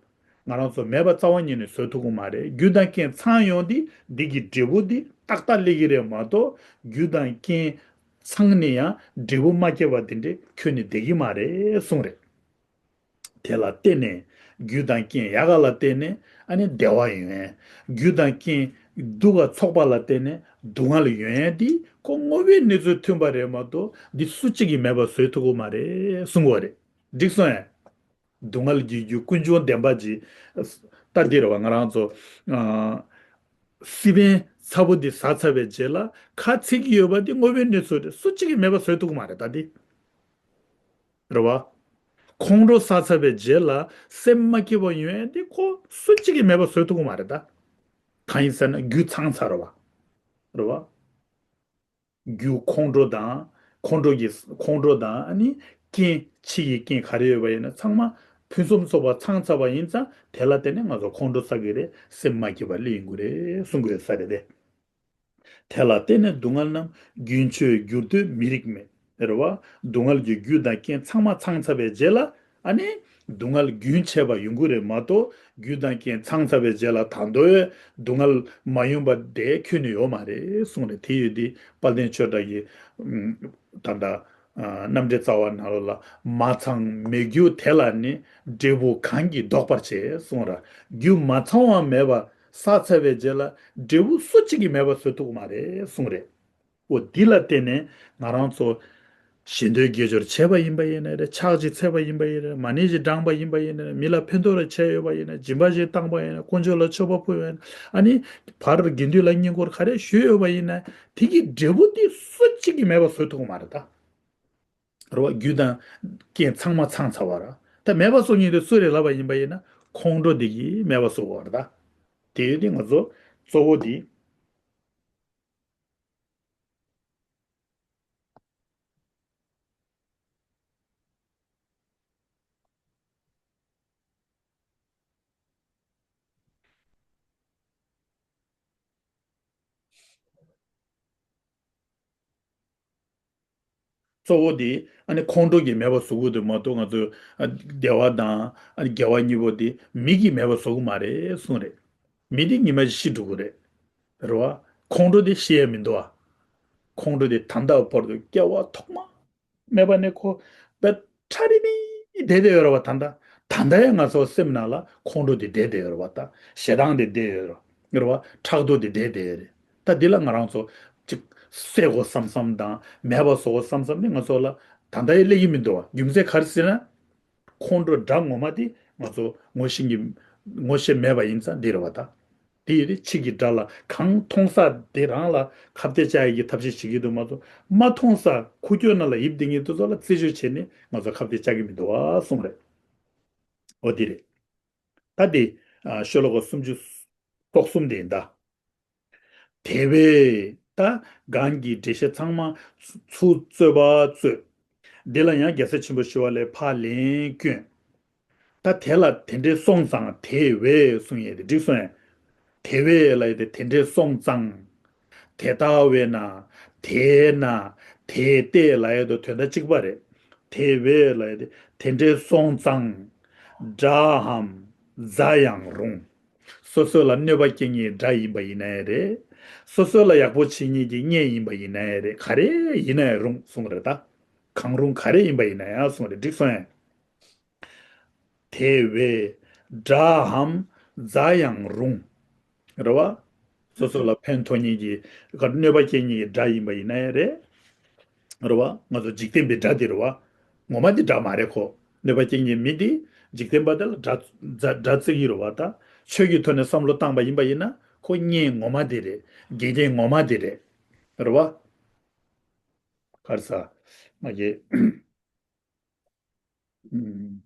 ང་རང་ཚོ་མེད་པ་རྩ་བ་ཉིད་ནས་བཟོ་ཐུབ་ཀྱི་མ་རེད། རྒྱུ་དང་རྐྱེན་ཚང་ཡོང་དུས་འདི་གི་འབྲས་བུ་འདི་ཏག་ཏག་སླེབས་ཀྱི་རེད་མ་གཏོགས། རྒྱུ་དང་རྐྱེན་ཚང་ནས་ཡང་འབྲས་བུ་མ་སྐྱེས་པ་དེ་འདྲ་ཁྱོན་ནས་བསྡད་ཀྱི་མ་རེད་གསུངས་རེད། དེ་ལ་བརྟེན་ནས་རྒྱུ་དང་རྐྱེན་ཡག་ག་ལ་བརྟེན་ནས་ཨ་ནི་བདེ་བ་ཡོང་ཡས། རྒྱུ་དང་རྐྱེན་སྡུག་ག་ཚོགས་པ་ལ་བརྟེན་ནས་སྡུག་བསྔལ་ཡོང་ཡས་འདི་ཁོ་དངོས་པོའི་གནས་ཚུལ་མཐུན་པ་རེད་མ་གཏོགས། འདི་སུ་གཅིག་གིས་མེད་པ་བཟོ་ཐུབ་ཀྱི་མ་རེད་གསུང་གི་ཡོད་རེད། འགྲིག་སོང་ངས། སྡུག་བསྔལ་གྱི་རྒྱུ་ཀུན་འབྱུང་བདེན་པ་ཅིག་ལྟ། འདི་རེད་བ། ང་རང་ཚོ་ཨ་སི་པན་ཚ་པོ་འདི་ཟ་ཚར་བའི་རྗེས་ལ་ཁ་ཚིག་གི་ཡོད་པ་འདི་དངོས་པོའི་གནས་ཚུལ་རེད། སུ་གཅིག་གིས་མེད་པ་བཟོ་ཐུབ་ཀྱི་མ་རེད་ད་འདི། རེད་བ། ཁོང་ཁྲོ་ཟ་ཚར་བའི་རྗེས་ལ་སེམས་མ་སྐྱིད་པ་ཡོང་ཡས་འདི་ཁོ་སུ་གཅིག་གིས་མེད་པ་བཟོ་ཐུབ་ཀྱི་མ་རེད་ད། གང་ཡིན་ཟེར་ན་རྒྱུ་ཚང་ཚར་བ། རེད་བ། རྒྱུ་ཁོང་ཁྲོ་དང་། ཁོང་ཁྲོ་གི་ཁོང་ཁྲོ་དང་ཨ་ནི་རྐྱེན། ཕྱི་ཡི་རྐྱེན་ག་རེ་ཡོད་པ་ཡིན་ན་ཚང་མ་ཕུན་སུམ་ཚོགས་པ་ཚང་ཚར་བ་ཡིན་ཙང་། དེ་ལ་བརྟེན་ནས་ང་ཚོ་ཁོང་ཁྲོ་ཟ་གི་རེད། སེམས་མ་སྐྱིད་པ་སླེབས་ཡོང་གི་རེད་གསུང་གི་ཡོད་ས་རེད་དེ། དེ་ལ་བརྟེན་ནས་སྡུག་བསྔལ་རྣམས་རྒྱུན་ཆད་འགྱུར་འདོད་མི་རིགས་མེད། རེད་བ། སྡུག་བསྔལ་གྱི་རྒྱུ་དང་རྐྱེན་ཚང་མ་ཚང་ཚར་བའི་རྗེས་ལ། ཨ་ནི་སྡུག་བསྔལ་རྒྱུན་ཆད་པ་ཡོང་གི་རེད་མ་གཏོགས། རྒྱུ་དང་རྐྱེན་ཚང་ཚར་བའི་རྗེས་ལ་ད་དུང་སྡུག་བསྔལ་མ་ཡོང་བ་དེ་ཁྱོན་ནས་ཡོད་མ་རེད་གསུངས་རེད། དེ་ཡོད་དེ་དཔལ་ལྡན་ཆོས་གྲགས་ཀྱིས་ད་ལྟ་རྣམ་འགྲེལ་རྩ་བ་ནང་ལོགས་ལ། མ་ཚང་མེད་རྒྱུ་དེ་ལ་ནི། འབྲས་བུ་གང་གིས་བཟློག་པར་བྱེད་གསུངས་ར། རྒྱུ་མ་ཚང་བ་མེད་པ་ཟ་ཚར་བའི་རྗེས་ལ་འབྲས་བུ་སུ་གཅིག་གིས་མེད་པ་བཟོ་ཐུབ་ཀྱི་མ་རེད་གསུངས་རེད། འོ་འདི་ལ་བརྟེན་ནས་ང་རང་ཚོ་ཞེ་འདོད་དགེ་སྦྱོར་བྱས་པ་ཡིན་པ་ཡིན་ན་རེད། ཕྱག་ཅིག་འཚལ་བ་ཡིན་པ་ཡིན་ན་རེད། མ་ཎི་ཅིག་བགྲངས་པ་ཡིན་པ་ཡིན་ན་རེད། མི་ལ་ཕན་ཐོགས་རེ་བྱས་ཡོད་པ་ཡིན་ན། སྦྱིན་པ་ཅིག་བཏང་པ་ཡིན་ན། དཀོན་མཆོག་ལ་མཆོད་པ་ཕུལ་བ་ཡིན་ན། ཨ་ནི་བར་དགེ་འདུན་ལ་བསྙེན་བཀུར་ག་རེ་ཞུས་ཡོད་པ་ཡིན་ན། དེ་གི་འབྲས་བུ་དེ་སུ་གཅིག་གིས་མེད་པ་བཟོ་ཐུབ་ཀྱི་མ་རེད་ད། རེད་བ། རྒྱུ་དང་རྐྱེན་ཚང་མ་ཚང་ཚར་བ་ར། ད་མེད་པ་བཟོ་མཁན་དེ་སུ་རེད་ལབ་པ་ཡིན་པ་ཡིན་ན། ཁོང་ཁྲོ་དེ་གིས་མེད་པ་བཟོ་དགོས་པ་རེད་ད། དེ་ཡོད་དུས་ང་ཚོ་གཙོ་བོ་དེ། གཙོ་བོ་དེ་ཨ་ནི་ཁོང་ཁྲོ་གིས་མེད་པ་བཟོ་གི་འདུག་མ་གཏོགས། ང་ཚོ་ཨ་བདེ་བ་དང་ཨ་དགེ་བ་གཉིས་པོ་དེ་མི་གིས་མེད་པ་བཟོ་གི་མ་རེད་གསུངས་རེད། མི་དེ་ཉི་མ་ཤི་འགྲོ་གི་རེད། རེད་བ། ཁོང་ཁྲོ་དེ་ཤི་ཡ་མི་འདུག་ཨ། ཁོང་ཁྲོ་དེ་ད་ལྟ་བར་དུ་སྐྱེ་བ་ཐོག་མ་མེད་པ་ནས་ཁོ་བས་ཁྲ་རི་རི་བསྡད་བསྡད་ཡོད་རེད་བ། ད་ལྟ་ད་ལྟ་ཡང་ང་ཚོ་སེམས་ནང་ལ་ཁོང་ཁྲོ་དེ་བསྡད་བསྡད་ཡོད་རེད་བ། ད་ཞེ་སྡང་དེ་བསྡད་ཡོད་རེད་བ། ཕྲག་དོག་དེ་བསྡད་བསྡད་ཡོད་རེད། ད་འདི་ལ་ང་རང་ཚོ་ཅིག་བསད་དགོས་བསམ་བསམ་དང་། མེད་པ་བཟོ་དགོས་བསམ་བསམ་ནི་ང་ཚོ་ལ་ད་ལྟ་ཡང་སླེབས་ཀྱི་མི་འདུག་བ། རྒྱུ་མཚན་ག་རེ་ཟེར་ན། ཁོང་ཁྲོ་དགྲ་ངོ་མ་དེ་ང་ཚོ་ངོ་ཤེས་ཀྱི་ངོ་ཤེས་མེད་པ་ཡིན་ཙང་འདི་རེད་བ་ད། དེ་ཡིན་དུས་ཕྱི་གི་དགྲ་ལ་གང་མཐོང་ས་དེ་རང་ལ་ཁ་གཏད་བཅག་ཡག་གི་ཐབས་ཤེས་བྱེད་ཀྱི་འདུག་མ་གཏོགས། མ་མཐོང་ས་ཁུག་ཀྱོག་ནང་ལ་ཡིབ་བསྡད་མཁན་དེ་ཚོ་ལ་རྩིས་སྤྲོད་བྱས་ནས་ང་ཚོ་ཁ་གཏད་བཅག་གི་མི་འདུག་བ་གསུངས་རེད། འོ་དེ་རེད། ད་དེ་ཨ་ཤོ་ལོ་ཀ་སུམ་ཅུ་རྩ་གསུམ་དེ་ཡིན་ད། དེ་བས་ད་གང་གི་འགྲེལ་བཤད་ཚང་མ་ཚུར་རྩོད་པ་རྩོད། འདི་ལ་ཡང་རྒྱལ་སྲས་ཆེན་པོ་ཞི་བ་ལྷས་ཕར་ལན་བསྐྱོན། ད་དེ་ལ་དེ་འདྲའི་སོང་ཙང་དེ་བས་གསུང་ཡས་དེ་འགྲིག་སོང་ཡས། དེ་བས་ལབ་ཡ་དེ་དེ་འདྲས་སོང་ཙང་། དེ་ལྟ་བས་ན། དེས་ན། དེ་སྟེ་ལབ་ཡ་དེ་དོན་དག་གཅིག་པ་རེད། དེ་བས་ལབ་ཡ་དེ་དེ་འདྲས་སོང་ཙང་། དགྲའམ་རྫ་ཡང་རུང་། སོ་སོ་ལ་གནོད་པ་སྐྱེལ་མཁན་དགྲ་ཡིན་པ་ཡིན་ན་ཡང་རེད། སོ་སོ་ལ་ཡག་པོ་བྱེད་མཁན་གྱི་གཉེན་ཡིན་པ་ཡིན་ན་ཡང་རེད། ག་རེ་ཡིན་ན་ཡང་རུང་གསུངས་རེད་ད། གང་རུང་ག་རེ་ཡིན་པ་ཡིན་ན་ཡང་གསུངས་རེད། འགྲིག་སོང་ཡ། དེ་བས་དགྲའམ་རྫ་ཡང་རུང་། རེད་བ། སོ་སོ་ལ་ཕན་ཐོགས་མཁན་གྱི་ག་གནོད་པ་སྐྱེལ་མཁན་གྱི་དགྲ་ཡིན་པ་ཡིན་ན་ཡང་རེད། རེད་བ། ང་ཚོ་འཇིག་རྟེན་པའི་དགྲ་དེ་རེད་བ། ངོ་མ་དེ་དགྲ་མ་རེད་ཁོ། གནོད་པ་སྐྱེལ་མཁན་མི་དེ་འཇིག་རྟེན་པ་དེ་ལ་དགྲ་དགྲ་དགྲ་བརྩི་གི་རེད་བ་ད། ཆོས་ཀྱི་ཐོག་ནས་བསམ་བློ་བཏང་པ་ཡིན་པ་ཡིན་ན་ཁོ་གཉེན་ངོ་མ་དེ་རེད། དགེ་རྒན་ངོ་མ་དེ་རེད། རེད་བ། ག་རེ་ཟ། མ་གི། ཨུམ།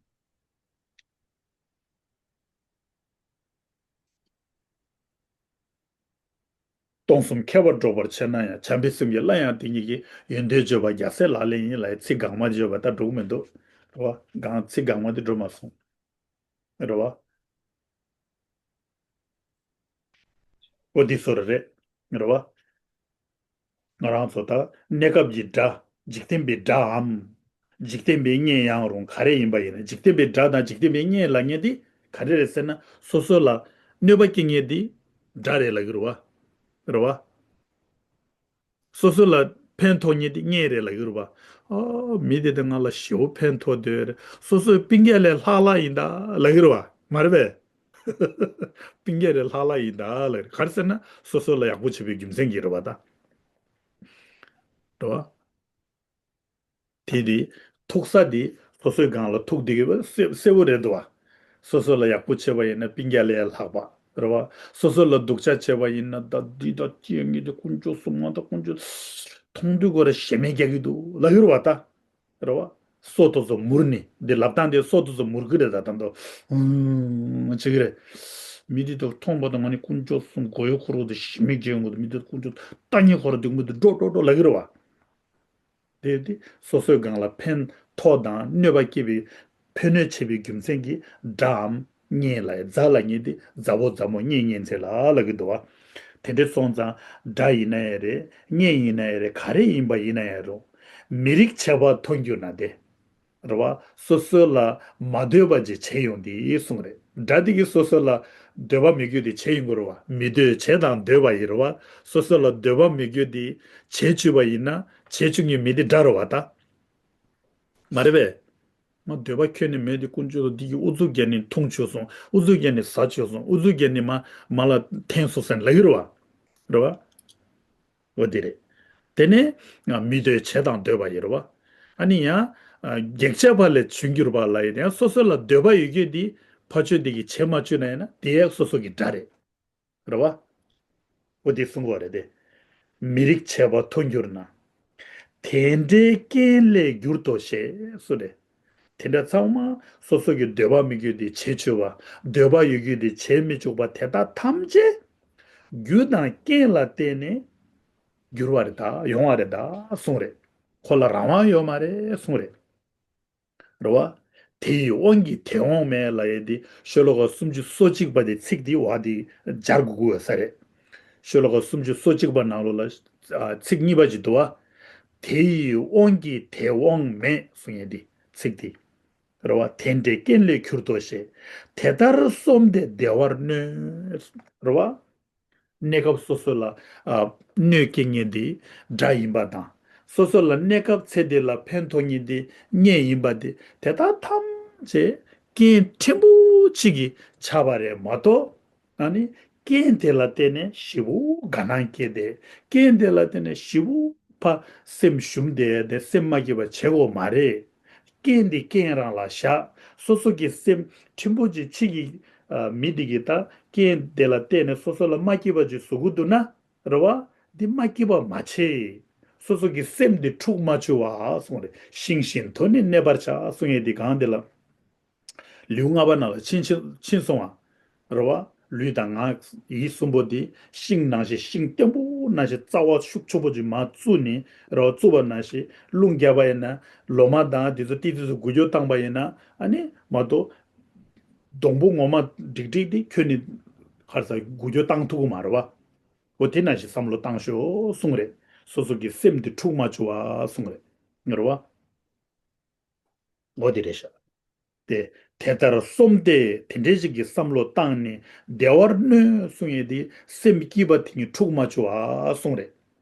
སྟོང་གསུམ་ཁྱབ་པར་སྒྲོག་པར་བྱེད་ན་ཡང་། བྱམས་པའི་སེམས་ཀྱིས་སླར་ཡང་དེ་ཉིད་ཀྱི། ཡོན་ཏན་བརྗོད་པ་རྒྱལ་སྲས་ལག་ལེན་ཡིན་ལབ་ཡ་ཚིག་གང་མ་བརྗོད་པ་ད་འགྲོ་གི་མི་འདུག་རེད་བ། གང་ཚིག་གང་མ་དེ་འགྲོ་མ་སོང་། རེད་བ། ཨོ་དེ་སོ་རེད། རེད་བ། ང་རང་ཚོ་ད་གནས་སྐབས་ཀྱི་དགྲ། འཇིག་རྟེན་པའི་དགྲའམ། འཇིག་རྟེན་པའི་གཉེན་ཡང་རུང་ག་རེ་ཡིན་པ་ཡིན་ན། འཇིག་རྟེན་པའི་དགྲ་དང་འཇིག་རྟེན་པའི་གཉེན་ལབ་མཁན་དེ་ག་རེ་རེད་ཟེར་ན། སོ་སོ་ལ་གནོད་པ་སྐྱེལ་མཁན་དེ་དགྲ་རེད་ལབ་ཀྱི་རེད་བ། རེད་བ། སོ་སོ་ལ་ཕན་ཐོགས་མཁན་དེ་གཉེན་རེད་ལབ་ཀྱི་རེད་བ། ཨ། མི་དེ་དེ་ང་ལ་ཞེ་པོ་ཕན་ཐོགས་འདོད་རེད། སོ་སོའི་སྤུན་ཀྱག་ལས་ལྷག་ལྷག་ཡིན་ད་ལབ་ཀྱི་རེད་བ། མ་རེད་པས། སྤུན་ཀྱག་ལས་ལྷག་ལྷག་ཡིན་ད་ལབ་ཀྱི་རེད། ག་རེ་ཟེར་ན་སོ་སོ་ལ་ཡག་པོ་བྱེད་པའི་རྒྱུ་མཚན་གྱིས་རེད་བ་ད། རེད་བ། དེ་དེ། ཐུག་ས་དེ་སོ་སོའི་སྒང་ལ་ཐུག་བསྡད་ཀྱི་བ་གསལ་གསལ་པོ་རེད་འདུག་བ། སོ་སོ་ལ་ཡག་པོ་བྱས་པ་ཡིན་ན་སྤུན་ཀྱག་ལས་ལྷག་པ། རེད་བ། སོ་སོ་ལ་སྡུག་ཅག་བྱས་པ་ཡིན་ན་ད་འདི་ད་ཅི་ཡང་ངེད་ཀྱི་དཀོན་མཆོག་གསུམ། ང་ད་དཀོན་མཆོག་མཐོང་དུས་ཁོ་ར་ཞེ་མེར་རྒྱག་གི་འདུག་ལབ་ཀྱི་རེད་བ་ད། རེད་བ། སོ་དེ་ཚོ་མུར་ནས་འདི་ལབ་སྟངས་དེ་སོ་དེ་ཚོ་མུར་གི་རེད་ད། ད་འདི་ཨུམ་བྱེད་ཀྱི་རེད། མི་འདི་ད་མཐོང་པ་དང་ང་ནི་དཀོན་མཆོག་གསུམ་མགོ་ཡུ་འཁོར་བ་དེ་ཞེ་མེར་རྒྱག་གི་འདུག་མི་འདི་དཀོན་མཆོག་ལྟ་ཉན་ཁོ་ར་སྡུག་མི་འདུག་འགྲོ་འགྲོ་འགྲོ་ལབ་ཀྱི་རེད་བ། དེ་དེ་སོ་སོའི་སྒང་ལ་ཕན་ཐོགས་དང་གནོད་པ་སྐྱེལ་བའི་ཕན་གནོད་བྱེད་པའི་རྒྱུ་མཚན་གྱིས་དགྲའམ་གཉེན་ལབ་ཡ། རྫ་ལབ་མཁན་དེ་རྫ་བོ་རྫ་མོ་གཉེན་ཉེ་ཚན་ལ་ལབ་ཀྱི་འདུག་བ། དེ་འདྲ་སོང་ཙང་དགྲ་ཡིན་ན་ཡང་རེད། གཉེན་ཡིན་ན་ཡང་རེད། ག་རེ་ཡིན་པ་ཡིན་ན་ཡང་རུང་། མི་རིགས་བྱེད་པ་མཐོང་གྱུར་ན་དེ། རེད་བ། སོ་སོ་ལ་མ་འདོད་པ་ཅིག་བྱེད་ཡོང་དེ་གསུངས་རེད། དགྲ་དེ་གིས་སོ་སོ་ལ་འདོད་པ་མི་དགོས་དེ་བྱེད་ཡོང་གི་རེད་བ། མི་འདོད་བྱས་དང་འདོད་པ་ཡིན་རེད་བ། སོ་སོ་ལ་འདོད་པ་མི་དགོས་དེ་བྱེད་བཅུག་པ་ཡིན་ན་བྱེད་བཅུག་མཁན་མི་དེ་དགྲ་རེད་བ་ད། མ་རེད་པས། ང་འདོད་པ་ཁྱོན་ནས་མེད་དེ་དཀོན་མཆོག་ལ་འདི་གི་ཨུ་ཚུགས་རྒྱག་ནས་འཐུང་བཅུག་སོང་། ཨུ་ཚུགས་རྒྱག་ནས་ཟ་བཅུག་སོང་། ཨུ་ཚུགས་རྒྱག་ནས་མ་མ་ལ་འཐེན་སོང་ཟེར་ལབ་ཀྱི་རེད་བ། རེད་བ། འོ་དེ་རེད། དེ་ནས་ང་མི་འདོད་བྱས་དང་འདོད་པ་ཡིན་རེད་བ། ཨ་ནི་ཡང་། ཨ། གེགས་བྱས་པ་ལས་བྱུང་གྱུར་པ་ལ་ཡིན་ཡང་སོ་སོ་ལ་འདོད་པ་ཡོད་རྒྱུ་དེ་ཕར་ཕྱོགས་དེ་གིས་བྱེད་མ་བཅུག་ན་ཡིན་ན་དེ་ཡང་སོ་སོ་གི་དགྲ་རེད། རེད་བ། འོ་དེ་གསུང་གི་ཡོད་རེད་དེ། མི་རིགས་བྱེད་པ་མཐོང་གྱུར་ན། དེ་འདྲའི་རྐྱེན་ལས་གྱུར་ཏོ་ཞེས་གསུངས་རེད། དེ་འདྲ་ཚང་མ་སོ་སོ་གི་འདོད་པ་མི་དགོས་དེ་བྱེད་བཅུག་པ། འདོད་པ་ཡོད་རྒྱུ་དེ་བྱེད་མི་བཅུག་པ་དེ་དག་ཐམས་ཅད་རྒྱུ་དང་རྐྱེན་ལ་བརྟེན་ནས་འགྱུར་བ་རེད་ད། ཡོང་བ་རེད་ད་གསུངས་རེད། ཁོ་ལ་རང་དབང་ཡོད་མ་རེད་གསུངས་རེད། རེད་བ། དེ་ཡི་དབང་གིས་དེ་འོང་མེད་ལབ་ཡས་དེ་ཤོ་ལོ་ཀ་སུམ་ཅུ་སོ་གཅིག་པ་དེ་ཚིག་དེ་བ་དེ་སྦྱར་དགོས་ཀྱི་ཡོད་ས་རེད། ཤོ་ལོ་ཀ་སུམ་ཅུ་སོ་གཅིག་པ་ནང་ལོགས་ལ། ཨ། ཚིག་གཉིས་པ་ཅིག་འདུག་བ། དེ་ཡི་དབང་གིས་དེ་འོང་མེད་གསུང་ཡས་དེ་ཚིག་དེ། རེད་བ། དེ་འདྲའི་རྐྱེན་ལས་གྱུར་ཏོ་ཞེས། དེ་ལྟར་སོམས་ཏེ་བདེ་བར་གནོད། རེད་བ། གནས་སྐབས་སོ་སོ་ལ། ཨ། གནོད་སྐྱེལ་མཁན་དེ་དགྲ་ཡིན་པ་དང་། སོ་སོ་ལ་གནས་སྐབས་ཚེ་འདི་ལ་ཕན་ཐོགས་མཁན་དེ་གཉེན་ཡིན་པ་དེ་དེ་དག་ཐམས་ཅད་རྐྱེན་ཕྲན་བུ་གཅིག་གིས་ཆགས་པ་རེད་མ་གཏོགས། ཨ་ནི་རྐྱེན་དེ་ལ་བརྟེན་ནས་ཞེ་པོ་དགའ་སྣང་སྐྱེས་ཏེ། རྐྱེན་དེ་ལ་བརྟེན་ནས་ཞེ་པོ་ཕར་སེམས་ཞུམ་བསྡད་དེ་སེམས་མ་སྐྱིད་པ་བྱེད་དགོས་མ་རེད། རྐྱེན་འདི་རྐྱེན་རང་ལ་བཞག་སོ་སོ་གི་སེམས་ཕྲན་བུ་ཅིག་ཕྱི་གི། ཨ། མི་འདི་གི་ད་རྐྱེན་དེ་ལ་བརྟེན་ནས་སོ་སོ་ལ་མ་སྐྱིད་པ་ཅིག་བཟོ་གི་འདུག་ན། རེད་བ། འདི་མ་སྐྱིད་པ་མ་བྱེད། སོ་སོ་གི་སེམས་འདི་འཁྲུག་མ་བཅུག་པ་གསུངས་རེད། ཤིང་བཞིན་དུ་ནི་གནས་པར་བྱ་གསུང་ཡས་འདི་གང་དེ་ལ། ལེའུ་ལྔ་པ་ནང་ལ་ཕྱིན་ཕྱིན་ཕྱིན་སོང་བ། རེད་བ། ལུས་དང་ངག་ཡིད་གསུམ་པོ་འདི་ཤིང་ནང་བཞིན། ཤིང་བརྟན་པོ་ནང་བཞིན་རྩ་བ་ཤུགས་ཆེན་པོ་ཅིག་མར་བཙུགས་ནས། རེད་བ། བཙུགས་པ་ནང་བཞིན་རླུང་བརྒྱབ་པ་ཡིན་ན། ལོ་མ་དང་དེ་ཚོ་ཏིག་ཏིག་ཙམ་འགུལ་སྐྱོད་བཏང་པ་ཡིན་ན། ཨ་ནི་མ་གཏོགས། སྡོང་པོ་ངོ་མ་འགྲིག་འགྲིག་དེ་ཁྱོན་ནས་ ཁར་ས་འགུལ་སྐྱོད་བཏང་ཐུབ་ཀྱི་མ་རེད་བ། འོ་དེ་ནང་བཞིན་བསམ་བློ་བཏང་ཤོག་གསུངས་རེད། སོ་སོ་གི་སེམས་དེ་འཁྲུག་མ་བཅུག་པ་གསུངས་རེད། རེད་བ། འོ་དེ་རེད་ཤག་དེ། དེ་ལྟར་སོམས་ཏེ་དེ་འདྲའི་ཞིག་གི་བསམ་བློ་བཏང་ནས་བདེ་བར་གནོད་གསུང་ཡས་དེ་སེམས་སྐྱིད་པ་དེ་ཉིད་འཁྲུག་མ་བཅུག་པ་གསུངས་རེད།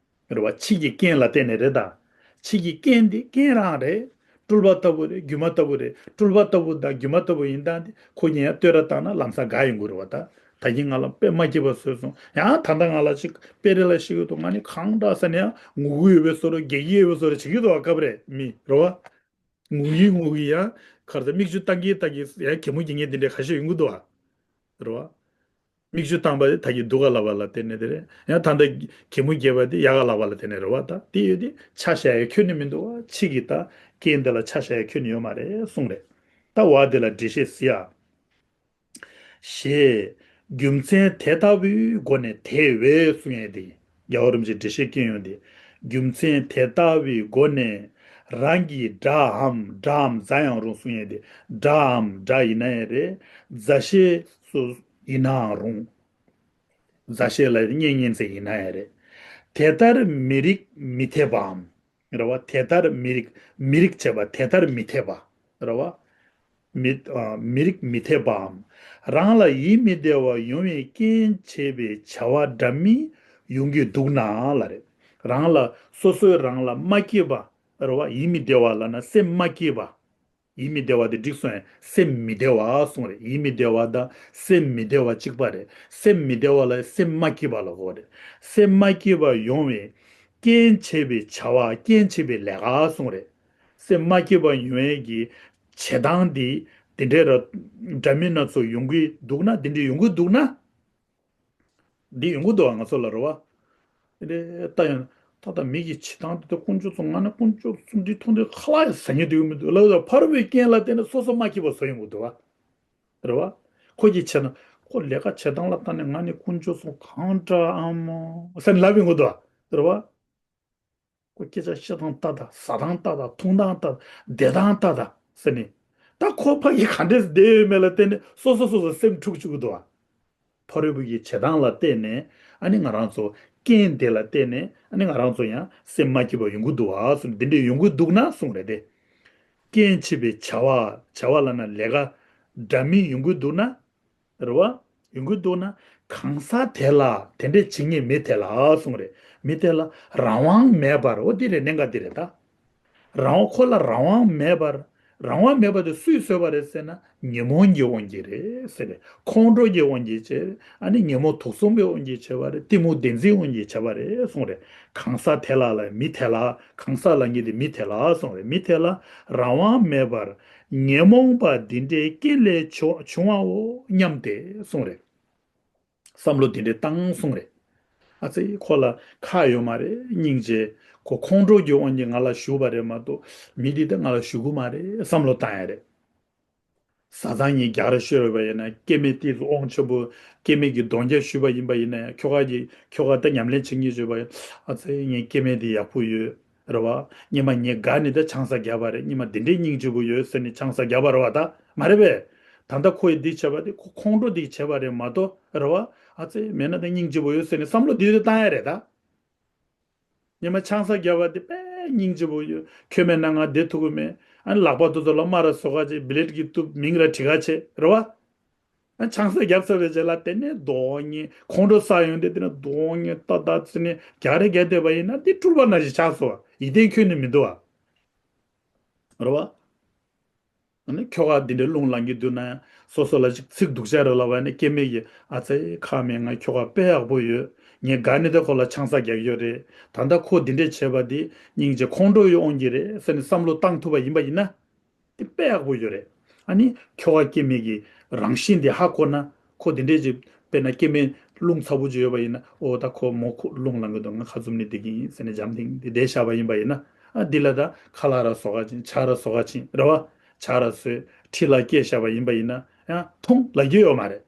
རེད་བ། ཕྱི་གི་རྐྱེན་ལ་བརྟེན་ནས་རེད་ད། ཕྱི་གི་རྐྱེན་དེ་རྐྱེན་རང་རེད། སྤྲུལ་པ་ལྟ་བུ་རེད། སྒྱུ་མ་ལྟ་བུ་རེད། སྤྲུལ་པ་ལྟ་བུ་དང་སྒྱུ་མ་ལྟ་བུ་ཡིན་སྟངས་དེ་ཁོ་གཉིས་ཡང་བསྟོད་ར་བཏང་ན་ལམ་སང་དགའ་ཡོང་གི་རེད་བ་ད། ད་གིན་ང་ལ་དཔེ་མ་སྐྱིད་པ་བཟོས་སོང་། ཡང་ད་ལྟ་ང་ལ་ཅིག་དཔེ་རེ་ལ་ཤི་གི་འདུག་ང་ནི་གང་འདྲ་ཟེར་ནས་ཡང་ངུ་གི་ཡོད་པའི་བཟོ་འདྲ། གེགས་ཡོད་པའི་བཟོ་འདྲ་བྱེད་ཀྱི་འདུག་བ། སྐབས་རེ་མི་རེད་བ། ངུ་གི་ངུ་གི་ཡང་ཁར་ས་མིག་ཆུ་བཏང་གི་བཏང་གི་ཡང་གད་མོ་བགད་མཁན་དེ་འདྲ་ཁ་ཤས་ཡོང་གི་འདུག་བ། རེད་བ། མིག་ཆུ་བཏང་པ་དེ་ད་གིན་སྡུག་ག་ལབ་པ་ལ་བརྟེན་ནས་དེ་རེད། ཡང་ད་ལྟ་གད་མོ་བགད་པ་དེ་ཡག་ག་ལབ་པ་ལ་བརྟེན་ནས་རེད་བ། ད་དེ་ཡོད་དེ་ཆ་བཞག་ཡ་ཁྱོན་ནས་མི་འདུག་བ། ཕྱི་གི་ད་རྐྱེན་དེ་ལ་ཆ་བཞག་ཡ་ཁྱོན་ནས་ཡོད་མ་རེད་གསུངས་རེད། ད་བ་དེ་ལ་འགྲེལ་བཤད་གཟིགས་ཨ། ཞེས་རྒྱུ་མཚན་དེ་ལྟ་བུའི་སྒོ་ནས་དེ་བས་གསུང་ཡས་དེ། རྒྱལ་བ་རིན་པོ་ཆེ་འགྲེལ་བཤད་སྐྱོན་ཡོང་དེ། རྒྱུ་མཚན་དེ་ལྟ་བུའི་སྒོ་ནས་རང་གིས་དགྲའམ་དགྲའམ་མཛའ་ཡང་རུང་གསུང་ཡས་དེ། དགྲའམ་དགྲ་ཡིན་ན་ཡང་རེད། མཛའ་བཤེས་སུ་ཡིན་ནའང་རུང་། མཛའ་བཤེས་ལ་གཉེན་ཉེ་ཚན་ཡིན་ན་ཡང་རེད། དེ་ལྟར་མི་རིགས་མི་འཐད་པའམ། རེད་བ། དེ་ལྟར་མི་རིགས། མི་རིགས་བྱས་པ་དེ་ལྟར་མི་འཐད་པ། རེད་བ། མི་ཨ། མི་རིགས་མི་འཐད་པའམ། རང་ལ་ཡིད་མི་བདེ་བ་ཡོང་བའི་རྐྱེན་བྱེད་པའི་བྱ་བ་འདྲ་མིན་ཡོང་གི་འདུག་ན་ལ་རེད། རང་ལ་སོ་སོས་རང་ལ་མ་སྐྱིད་པ། རེད་བ། ཡིད་མི་བདེ་བ་ལབ་ན་སེམས་མ་སྐྱིད་པ། ཡིད་མི་བདེ་བ་དེ་འགྲིག་སོང་ཡང་སེམས་མི་བདེ་བ་གསུངས་རེད། ཡིད་མི་བདེ་བ་དང་སེམས་མི་བདེ་བ་གཅིག་པ་རེད། སེམས་མི་བདེ་བ་ལ་སེམས་མ་སྐྱིད་པ་ལ་གོ་རེད། སེམས་མ་སྐྱིད་པ་ཡོང་བའི་རྐྱེན་བྱེད་པའི་བྱ་བ། རྐྱེན་བྱེད་པའི་ལས་ཀ་གསུངས་རེད། སེམས་མ་སྐྱིད་པ་ཡོང་ཡས་ཀྱི་བྱེད་སྟངས་འདི་འདི་འདྲའི་ར་འདྲ་མིན་སྣ་ཚོགས་ཡོང་གི་འདུག་ན། འདི་འདྲའི་ཡོང་གི་འདུག་ན། འདི་ཡོང་གི་འདུག་བ། ང་ཚོ་ལ་རེད་བ། འདི་ལྟ་ཡང་ད་ལྟ་མི་གི་བྱེད་སྟངས་འདི་ད་དཀོན་མཆོག་གསུམ། ང་ནི་དཀོན་མཆོག་གསུམ་འདི་མཐོང་དུས་ཁ་ལག་ཟ་སྙིང་འདོད་ཀྱི་མི་འདུག་ལབ་ད། ཕ་རོལ་པོའི་རྐྱེན་ལ་བརྟེན་ནས་སོ་སོ་མ་སྐྱིད་པ་བཟོ་ཡོང་གི་འདུག་བ། རེད་བ། ཁོ་གི་བྱེད་སྟངས། ཁོ་ལས་ཀ་བྱེད་སྟངས་ལ་ལྟ་ནས་ང་ནི་དཀོན་མཆོག་གསུམ་གང་འདྲ་ཨ་མོ་ཟེར་ནས་ལབ་ཡོང་གི་འདུག་བ། རེད་བ། ཁོ་སྐད་ཆ་བཤད་སྟངས་ལྟ་ད། ཟ་སྟངས་ལྟ་ད། འཐུང་སྟངས་ལྟ་ད། བསྡད་སྟངས་ལྟ་ད་ཟེར་ནས། ད་ཁོ་ཕ་གི་ག་འདྲས་བསྡད་ཡོད་མེད་ལ་བརྟེན་ནས་སོ་སོ་སོ་སོ་སེམས་འཁྲུག་བཅུག་གི་འདུག་བ། ཕ་རོལ་པོ་གི་བྱེད་སྟངས་ལ་བརྟེན་ནས་ཨ་ནི་ང་རང་ཚོ། རྐྱེན་དེ་ལ་བརྟེན་ནས་ཨ་ནི་ང་རང་ཚོ་ཡང་སེམས་མ་སྐྱིད་པ་ཡོང་གི་འདུག་བ་གསུངས། འདི་འདྲས་ཡོང་གི་འདུག་ན་གསུངས་རེད་དེ། རྐྱེན་བྱེད་པའི་བྱ་བ། བྱ་བ་ལབ་ན་ལས་ཀ་འདྲ་མིན་ཡོང་གི་འདུག་ན། རེད་བ། ཡོང་གི་འདུག་ན། གང་ཟག་དེ་ལ། དེ་འདྲས་བྱེད་མཁན་མི་དེ་ལ་གསུངས་རེད། མི་དེ་ལ་རང་དབང་མེད་པར། འོ་འདི་རེད། གནད་འགག་འདི་རེད་ད། རང་དབང་། ཁོ་ལ་རང་དབང་མེད་པར། རང་དབང་མེད་པ་དེ་སུས་བཟོས་པ་རེད་ཟེར་ན། ཉོན་མོངས་ཀྱི་དབང་གིས་རེད་ཟེར་རེད། ཁོང་ཁྲོ་གི་དབང་གིས་བྱས། ཨ་ནི་ཉོན་མོངས་དུག་གསུམ་གྱི་དབང་གིས་བྱས་པ་རེད། གཏི་མུག་བདེན་འཛིན་དབང་གིས་བྱས་པ་རེད་གསུངས་རེད། གང་ཟག་དེ་ལ་ལ། མི་དེ་ལ། གང་ཟག་ལབ་མཁན་དེ་མི་དེ་ལ་གསུངས་རེད། མི་དེ་ལ་རང་དབང་མེད་པར་ཉོན་མོངས་པ་འདི་འདྲའི་རྐྱེན་ལས་བྱུང་བའོ་སྙམ་སྟེ་གསུངས་རེད། བསམ་བློ་འདི་འདྲའི་བཏང་གསུངས་རེད། ཨ་ཙི། ཁོ་ལ་ཁག་ཡོད་མ་རེད། སྙིང་རྗེ། ཁོ་ཁོང་ཁྲོ་གི་དབང་གིས་ང་ལ་ཞུགས་པ་རེད་མ་གཏོགས། མི་འདི་ད་ང་ལ་ཞུགས་ཀྱི་མ་རེད་བསམ་བློ་བཏང་ཡ་རེད། བཟའ་ཚང་གཉིས་རྒྱག་རེས་ཤོར་བ་ཡིན་ན། སྐྱེ་དམན་ཏོག་ཙམ་དབང་ཆེན་པོ། སྐྱེ་དམན་གྱིས་གདོང་བརྒྱབ་ཞུས་པ་ཡིན་པ་ཡིན་ན་ཡང་། ཁྱོ་ག་གིས། ཁྱོ་ག་ད་ཉམས་ལེན་བྱེད་མཁན་ཞུས་པ་ཡིན། ཨ་ཙི། ངའི་སྐྱེ་དམན་འདི་ཡག་པོ་ཡོད། རེད་བ། སྔོན་མ་ངས་དགའ་ནས་ད་ཆང་ས་བརྒྱབ་པ་རེད། སྔོན་མ་འདི་འདྲའི་སྙིང་རྗེ་པོ་ཡོད་ཟེར་ནས་ཆང་ས་བརྒྱབ་པ་རེད་བ། ད་མ་རེད་པས། ད་ལྟ་ཁོ་ཡིས་འདི་བྱས་པ་དེ་ཁོ་ཁོང་ཁྲོ་འདི་བྱས་པ་རེད་མ་གཏོགས། རེད་བ། ཨ་ཙི། མེད་ན་ད་སྙིང་རྗེ་པོ་ཡོད་ཟེར་ནས་བསམ་བློ་འདི་ཚོ་བཏང་ཡ་རེད་ད། སྔོན་མ་ཆང་ས་བརྒྱབ་པ་དེ་དཔེ་སྙིང་རྗེ་པོ་ཡོད། ཁྱོད་མེད་ན་ང་བསྡད་ཐུབ་ཀྱི་མེད། ཨ་ནི་ལག་པ་དེ་ཚོ་ལ་རྨ་ར་བཟོ་ག་བྱས། བི་ལེཊ་གི་གཏུབ། མིང་ར་བྲི་ག་བྱས། རེད་བ། ཨ། ཆང་ས་བརྒྱབ་ཚར་བའི་རྗེས་ལ་དེ་ནས་གདོང་ངན། ཁོང་ཁྲོ་ཟ་ཡོང་དུས་དེ་ནས་གདོང་ངན་ཏག་ཏག་ཙི་ནས་རྒྱག་རེས་རྒྱག་བསྡད་པ་ཡིན་ན། དེ་སྤྲུལ་པ་ནང་བཞིན་ཆགས་སོང་བ། ཡིད་བརྟན་ཁྱོན་ནས་མི་འདུག་བ། རེད་བ། ཨ་ནི་ཁྱོ་ག་འདི་འདྲའི་རླུང་ལངས་ཀྱི་འདུག་ན་ཡང་། སོ་སོ་ལ་ཅིག་ཚིག་སྡུག་ཅག་རེ་ལབ་པ་ཡིན་ན། སྐྱེ་དམན་གྱིས། ཨ་ཙི། ཁག་མེད། ང་ཁྱོ་ག་དཔེ་ཡག་པོ་ཡོད། ངས་དགའ་ནས་ད་ཁོ་ལ་ཆང་ས་རྒྱག་ཡོད་རེད། ད་ལྟ་ཁོ་འདི་འདྲས་བྱས་པ་འདི་སྙིང་རྗེ་ཁོང་ཁྲོ་ཡི་དབང་གིས་རེད་ཟེར་ནས་བསམ་བློ་བཏང་ཐུབ་པ་ཡིན་པ་ཡིན་ན། དེ་དཔེ་ཡག་པོ་ཡོད་རེད། ཨ་ནི་ཁྱོ་ག་སྐྱེ་དམན་གྱི་རང་བཞིན་དེ་ཧ་གོ་ན། ཁོ་དེ་འདྲས་ཅིག་དཔེར་ན་སྐྱེ་དམན་རླུང་ཚ་པོ་ཅིག་ཡོད་པ་ཡིན་ན། ཨོ་ད་ཁོ་མོ་ཁོ་རླུང་ལངས་ཀྱི་འདུག་ང་ཁ་བཙུམ་ནས་བསྡད་ཀྱི་ཡིན་ཟེར་ནས་འཇམ་ཐིང་དེ་བསྡད་བཞག་པ་ཡིན་པ་ཡིན་ན། ཨ། འདི་ལ་ད་ཁ་ལག་ར་བཟོ་ག་བྱིན། ཇ་ར་བཟོ་ག་བྱིན། རེད་བ། ཇ་ར་བཟོས། འཁྲིས་ལ་བསྐྱལ་བཞག་པ་ཡིན་པ་ཡིན་ན་ཡང་འཐུང་ལབ་ཀྱི་ཡོད་མ་རེད།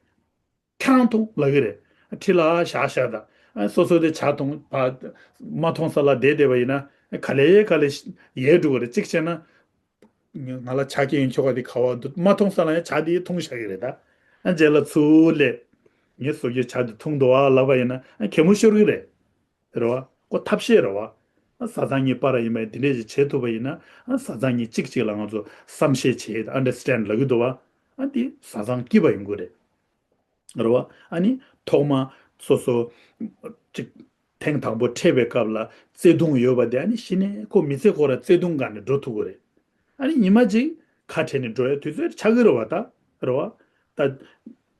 ཁྱེད་རང་འཐུང་ལབ་ཀྱི་རེད། འཁྲིས་ལ་བཞག་བཞག་ད། ཨ། སོ་སོ་དེ་ཇ་འཐུང་བ། མ་འཐུང་ས་ལ་བསྡད་བསྡད་པ་ཡིན་ན། ག་ལེ་ག་ལེ་ཡལ་འགྲོ་གི་རེད། གཅིག་བྱས་ན། ང་ལ་ཇ་སྐྱེལ་ཡོང་ཁྱོ་ག་དེ་ག་བ་འདུག་མ་འཐུང་ས་ལ་ཡང་ཇ་དེ་འཐུང་བཞག་གི་རེད་ད། ཨ། རྗེས་ལ་ཚུར་སླེབས། ངའི་བཟོ་རྒྱུའི་ཇ་དེ་འཐུང་འདུག་བ་ལབ་པ་ཡིན་ན་ཨ་གད་མོ་ཤོར་གི་རེད། རེད་བ། ཁོ་ཐབས་ཤེས་རེད་བ། ཨ་བཟའ་ཚང་གཉིས་བར་ཡིན་པ་ཡིན་འདི་འདྲས་ཞིག་བྱེད་ཐུབ་པ་ཡིན་ན་ཨ་བཟའ་ཚང་གཉིས་གཅིག་གཅིག་ལ་ང་ཚོ་བསམ་ཤེས་བྱེད་ཨན་ཌར་སི་ཊེན་ཌ་ལབ་གི་འདུག་བ། ཨ་འདི་བཟའ་ཚང་སྐྱིད་པ་ཡོང་གི་རེད། རེད་བ། ཨ་ནི་ཐོག་མ་སོ་སོ་གཅིག་ཐེངས་དང་པོ་འཕྲད་པའི་སྐབས་ལ་བརྩེ་དུང་ཡོད་པ་དེ་ཨ་ནི་གཞི་ནས་ཁོ་མི་ཚེ་ཁོ་རང་བརྩེ་དུང་སྒང་ནས་འགྲོ་ཐུབ་ཀྱི་རེད། ཨ་ནི་ཉི་མ་གཅིག་ཁ་བྲལ་ནས་འགྲོ་ཡ་དུས་ཚོད་ཆགས་ཀྱི་རེད་བ་ད། རེད་བ། ད་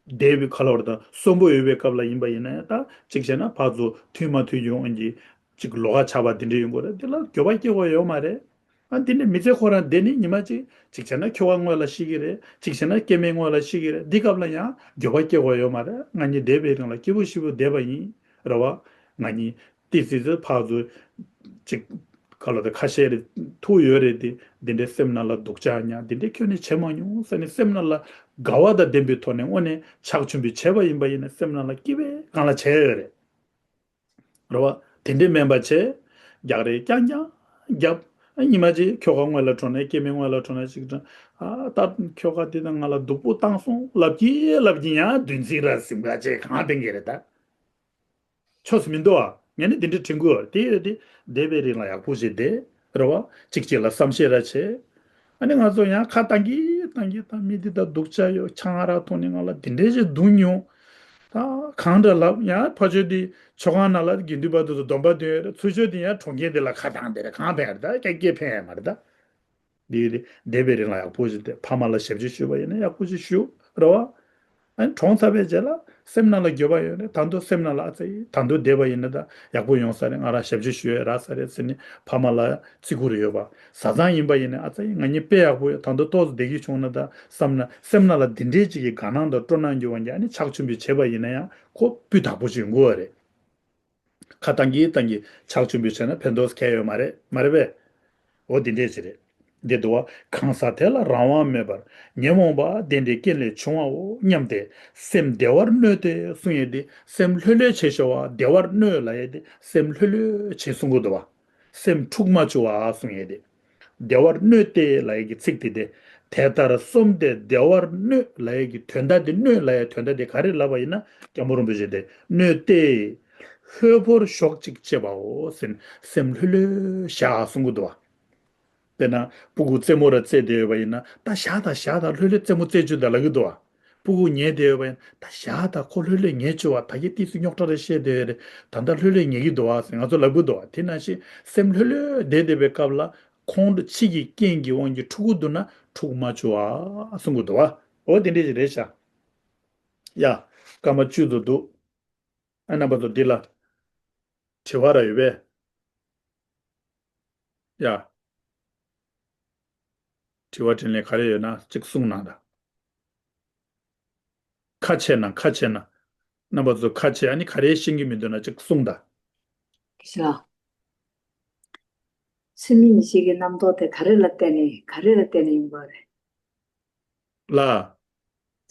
འདས་པའི་ཁ་ལོ་བར་དང་གསོན་པོ་ཡོད་པའི་སྐབས་ལ་ཡིན་པ་ཡིན་ན་ཡང་ད་གཅིག་བྱས་ན་ཕར་ཚུར་མཐུན་མ་མཐུན་ཡོང་ཨ་ནི་གཅིག་ལོགས་ཀ་ཆགས་པ་དེ་འདྲ་ཡོང་གི་རེད། དེ་ལ་འགྱོད་པ་སྐྱེ་དགོས་ཡོད་མ་རེད། ཨ་འདི་ནས་མི་ཚེ་ཁོ་རང་བསྡད་ནི་ཉི་མ་གཅིག་གཅིག་བྱས་ན་ཁྱོ་ག་སྔོན་ལ་ཤི་གི་རེད། གཅིག་བྱས་ན་སྐྱེ་དམན་སྔོན་ལ་ཤི་གི་རེད། འདི་སྐབས་ལ་ཡང་འགྱོད་པ་སྐྱེ་དགོས་ཡོད་མ་རེད། ང་གཉིས་བསྡད་པའི་རིང་ལ་སྐྱིད་པོ་ཞིག་པོ་བསྡད་པ་ཡིན། རེད་བ། ང་གཉིས་ཏི་སི་ཏི་ཕར་ཚུར་གཅིག་ཁ་ལོ་དེ་ཁ་ཤས་རེ་ཐུག་ཡོད་རེད་དེ་འདི་འདྲའི་སེམས་ནང་ལ་སྡུག་ཅག་ཉག་འདི་འདྲའི་ཁྱོན་ནས་བྱེད་མ་མྱོང་ཟེར་ནས་སེམས་ནང་ལ་དགའ་བ་དང་ལྡན་པའི་ཐོག་ནས་དངོས་གནས་ཕྱག་མཆོད་འབུལ་བྱས་པ་ཡིན་པ་ཡིན་ན་སེམས་ནང་ལ་སྐྱིད་པའི་སྒང་ལ་བྱས་ཡོད་རེད། རེད་བ། དེ་འདྲའི་སྨན་པ་བྱས། རྒྱག་རེས་རྐྱང་རྐྱང་རྒྱབ། ཨ་ཉི་མ་གཅིག་ཁྱོ་ག་སྔོན་ལ་འགྲོ་ན་སྐྱེ་དམན་སྔོན་ལ་འགྲོ་ན་ཅིག་དྲན་ཨ་ད་ཁྱོ་ག་དེ་དང་ང་ལ་སྡུག་པོ་བཏང་སོང་ལབ་ཀྱི་ལབ་ཀྱི་ཡང་བདུན་ཚིགས་ར་གཟིམ་ག་ཅེས་གང་བསྟན་གི་རེད་ད། ཆོས་སུ་མི་འདུག་ཨ། ངས་ནི་དེ་འདྲའི་དྲན་གི་ཡོད་དེ་ཡོད་དེ་བསྡད་པའི་རིང་ལ་ཡག་པོ་ཞིག་བསྡད། རེད་བ། གཅིག་གཅིག་ལ་བསམ་ཤེས་ར་བྱས། ཨ་ནི་ང་ཚོ་ཡང་ཁ་བཏང་གི་བཏང་གི་ད་མི་འདི་ད་སྡུག་ཅག་ཡོད་ཆང་ཨ་རག་འཐུང་ནས་ང་ལ་འདི་འདྲའི་ཞིག་སྡུག་མྱོང་། ད་གང་འདྲ་ལབ་ཡང་ཕ་ཆོས་འདི་ཆོས་ཁང་ནང་ལ་དགེ་འདུན་པ་དེ་ཚོ་སྡོམ་པ་འདོན་ཡོད་རེད། ཚུར་ཆོས་འདི་ཡང་གྲོང་ཁྱེར་འདི་ལ་ཁ་བཏང་དེ་རེད་གང་ཕན་རེད་ད་སྐད་སྐད་ཕན་ཡ་མ་རེད་ད། འདི་འདི་བསྡད་པའི་རིང་ལ་ཡག་པོ་ཞིག་བསྡད་ཕ་མ་ལ་ཞབས་ཕྱི་ཞུས་པ་ཡིན་ན་ཡག་པོ་ཞིག་ཞུ་རེད་བ། ཨ་ནི་གྲོངས་ཚར་བའི་རྗེས་ལ་སེམས་ནང་ལ་འགྱོད་པ་ཡོད་རེད། ད་དུང་སེམས་ནང་ལ་ཨ་ཙི་ད་དུང་བསྡད་པ་ཡིན་ན་ད་ཡག་པོ་ཡོང་ས་རེད། ང་རང་ཞབས་ཕྱི་ཞུ་ཡས་རག་ས་རེད་ཟེར་ནས་ཕ་མ་ལ་བརྩི་བཀུར་ཡོད་པ། བཟའ་ཚང་ཡིན་པ་ཡིན་ན་ཨ་ཙི་ང་གཉིས་དཔེ་ཡག་པོ་ཡོད་ད་དུང་ཏོག་ཙམ་བསྡད་རྒྱུ་བྱུང་ན་ད་བསམ་ན་སེམས་ནང་ལ་འདི་འདྲའི་ཅིག་གི་དགའ་སྣང་དང་སྤྲོ་སྣང་འགྱུར་བ་ཡིན་ཨ་ནི་ཕྱག་མཆོད་འབུལ་བྱས་པ་ཡིན་ན་ཡང་ཁོ་སྤུས་དག་པོ་ཞིག་ཡོང་གི་ཡོད་རེད། ཁ་བཏང་གིན་བཏང་གིན་ཕྱག་མཆོད་འབུལ་བྱས་ན་ཕན་ཐོགས་གང་ཡང་ཡོད་མ་རེད་མ་རེད་པས། འོ་འདི་འདྲས་ཅིག་རེད། འདི་འདུག་བ། གང་ཟག་དེ་ལ་རང་དབང་མེད་པར་ཉོན་མོངས་པ་དེ་འདྲའི་རྐྱེན་ལས་བྱུང་བའོ་སྙམ་སྟེ་སེམས་བདེ་བར་གནོད་དེ་གསུང་ཡས་དེ་སེམས་ལྷོད་ལྷོད་བྱེད་ཤོག་བ་བདེ་བར་གནོད་ལབ་ཡས་དེ་སེམས་ལྷོད་ལྷོད་བྱེད་གསུང་གི་འདུག་བ། སེམས་འཁྲུག་མ་བཅུག་བ་གསུང་ཡས་དེ། བདེ་བར་གནོད་དེ་ལབ་ཡས་ཀྱི་ཚིག་དེ་དེ། དེ་ལྟར་གསུམ་སྟེ་བདེ་བར་གནོད་ལབ་ཡས་ཀྱི་དོན་དག་དེ་གནོད་ལབ་ཡས་དོན་དག་དེ་ག་རེ་ལབ་པ་ཡིན་ན་སྐྱབས་མགོན་རིན་པོ་ཆེ་དེ་གནོད་དེ། ལྷོད་པོར་ཞོག་ཅིག་ཅེས་པའོ་ཟེར་ནས་སེམས་ལྷོད་ལྷོད་བཞག་གསུང་གི་འདུག་བ། དཔེར་ན་སྤུ་གུ་རྩེད་མོ་ར་རྩེད་བསྡད་ཡོད་པ་ཡིན་ན་ད་བཞག་དང་བཞག་དང་ལྷོད་ལྷོད་རྩེད་མོ་རྩེད་བཅུག་དང་ལབ་ཀྱི་འདུག་བ། སྤུ་གུ་ཉལ་བསྡད་ཡོད་པ་ཡིན་ན་ད་བཞག་དང་ཁོ་ལྷོད་ལྷོད་ཉལ་བཅུག་བ་ད་གིན་ཏིག་ཙི་རྙོག་དྲ་རེ་བཤད་བསྡད་ཡོད་རེད། ད་ལྟ་ལྷོད་ལྷོད་ཉལ་གྱི་འདུག་བ་ཟེར་ང་ཚོ་ལབ་ཀྱི་འདུག་བ། དེ་ནང་བཞིན་སེམས་ལྷོད་ལྷོད་བསྡད་བསྡད་པའི་སྐབས་ལ་ཁོང་ཁྲོ་ཕྱི་གི་རྐྱེན་གྱི་དབང་གིས་འཁྲུག་གི་འདུག་ན་འཁྲུག་མ་བཅུག་བ་གསུང་གི་འདུག་བ། འོ་དེ་འདྲས་ཅིག་རེད་ཤག་ཡ། སྐར་མ་བཅུ་ཙམ་འདུག་ཨ་རྣམ་པ་ཚོ་འདི་ལ་དྲི་བ་ར་ཡོད་པས། ཡ། དྲི་བ་དྲིས་ལན་ག་རེ་ཡོད་ན་གཅིག་གསུངས་གནང་དང་། ཁ་ཕྱེ་ན་ཁ་ཕྱེ་ན། རྣམ་པ་ཚོ་ཁ་ཕྱེ་ཨ་ནི་ག་རེ་ཤེས་ཀྱི་མི་འདུག་ན་གཅིག་གསུངས་དང་། ཤ། ཚུལ་མིན་ཡིད་བྱེད་ཀྱི་རྣམ་རྟོག་དེ་ག་རེ་ལ་བརྟེན་ནས་ག་རེ་ལ་བརྟེན་ནས་ཡོང་གི་རེད། ལ།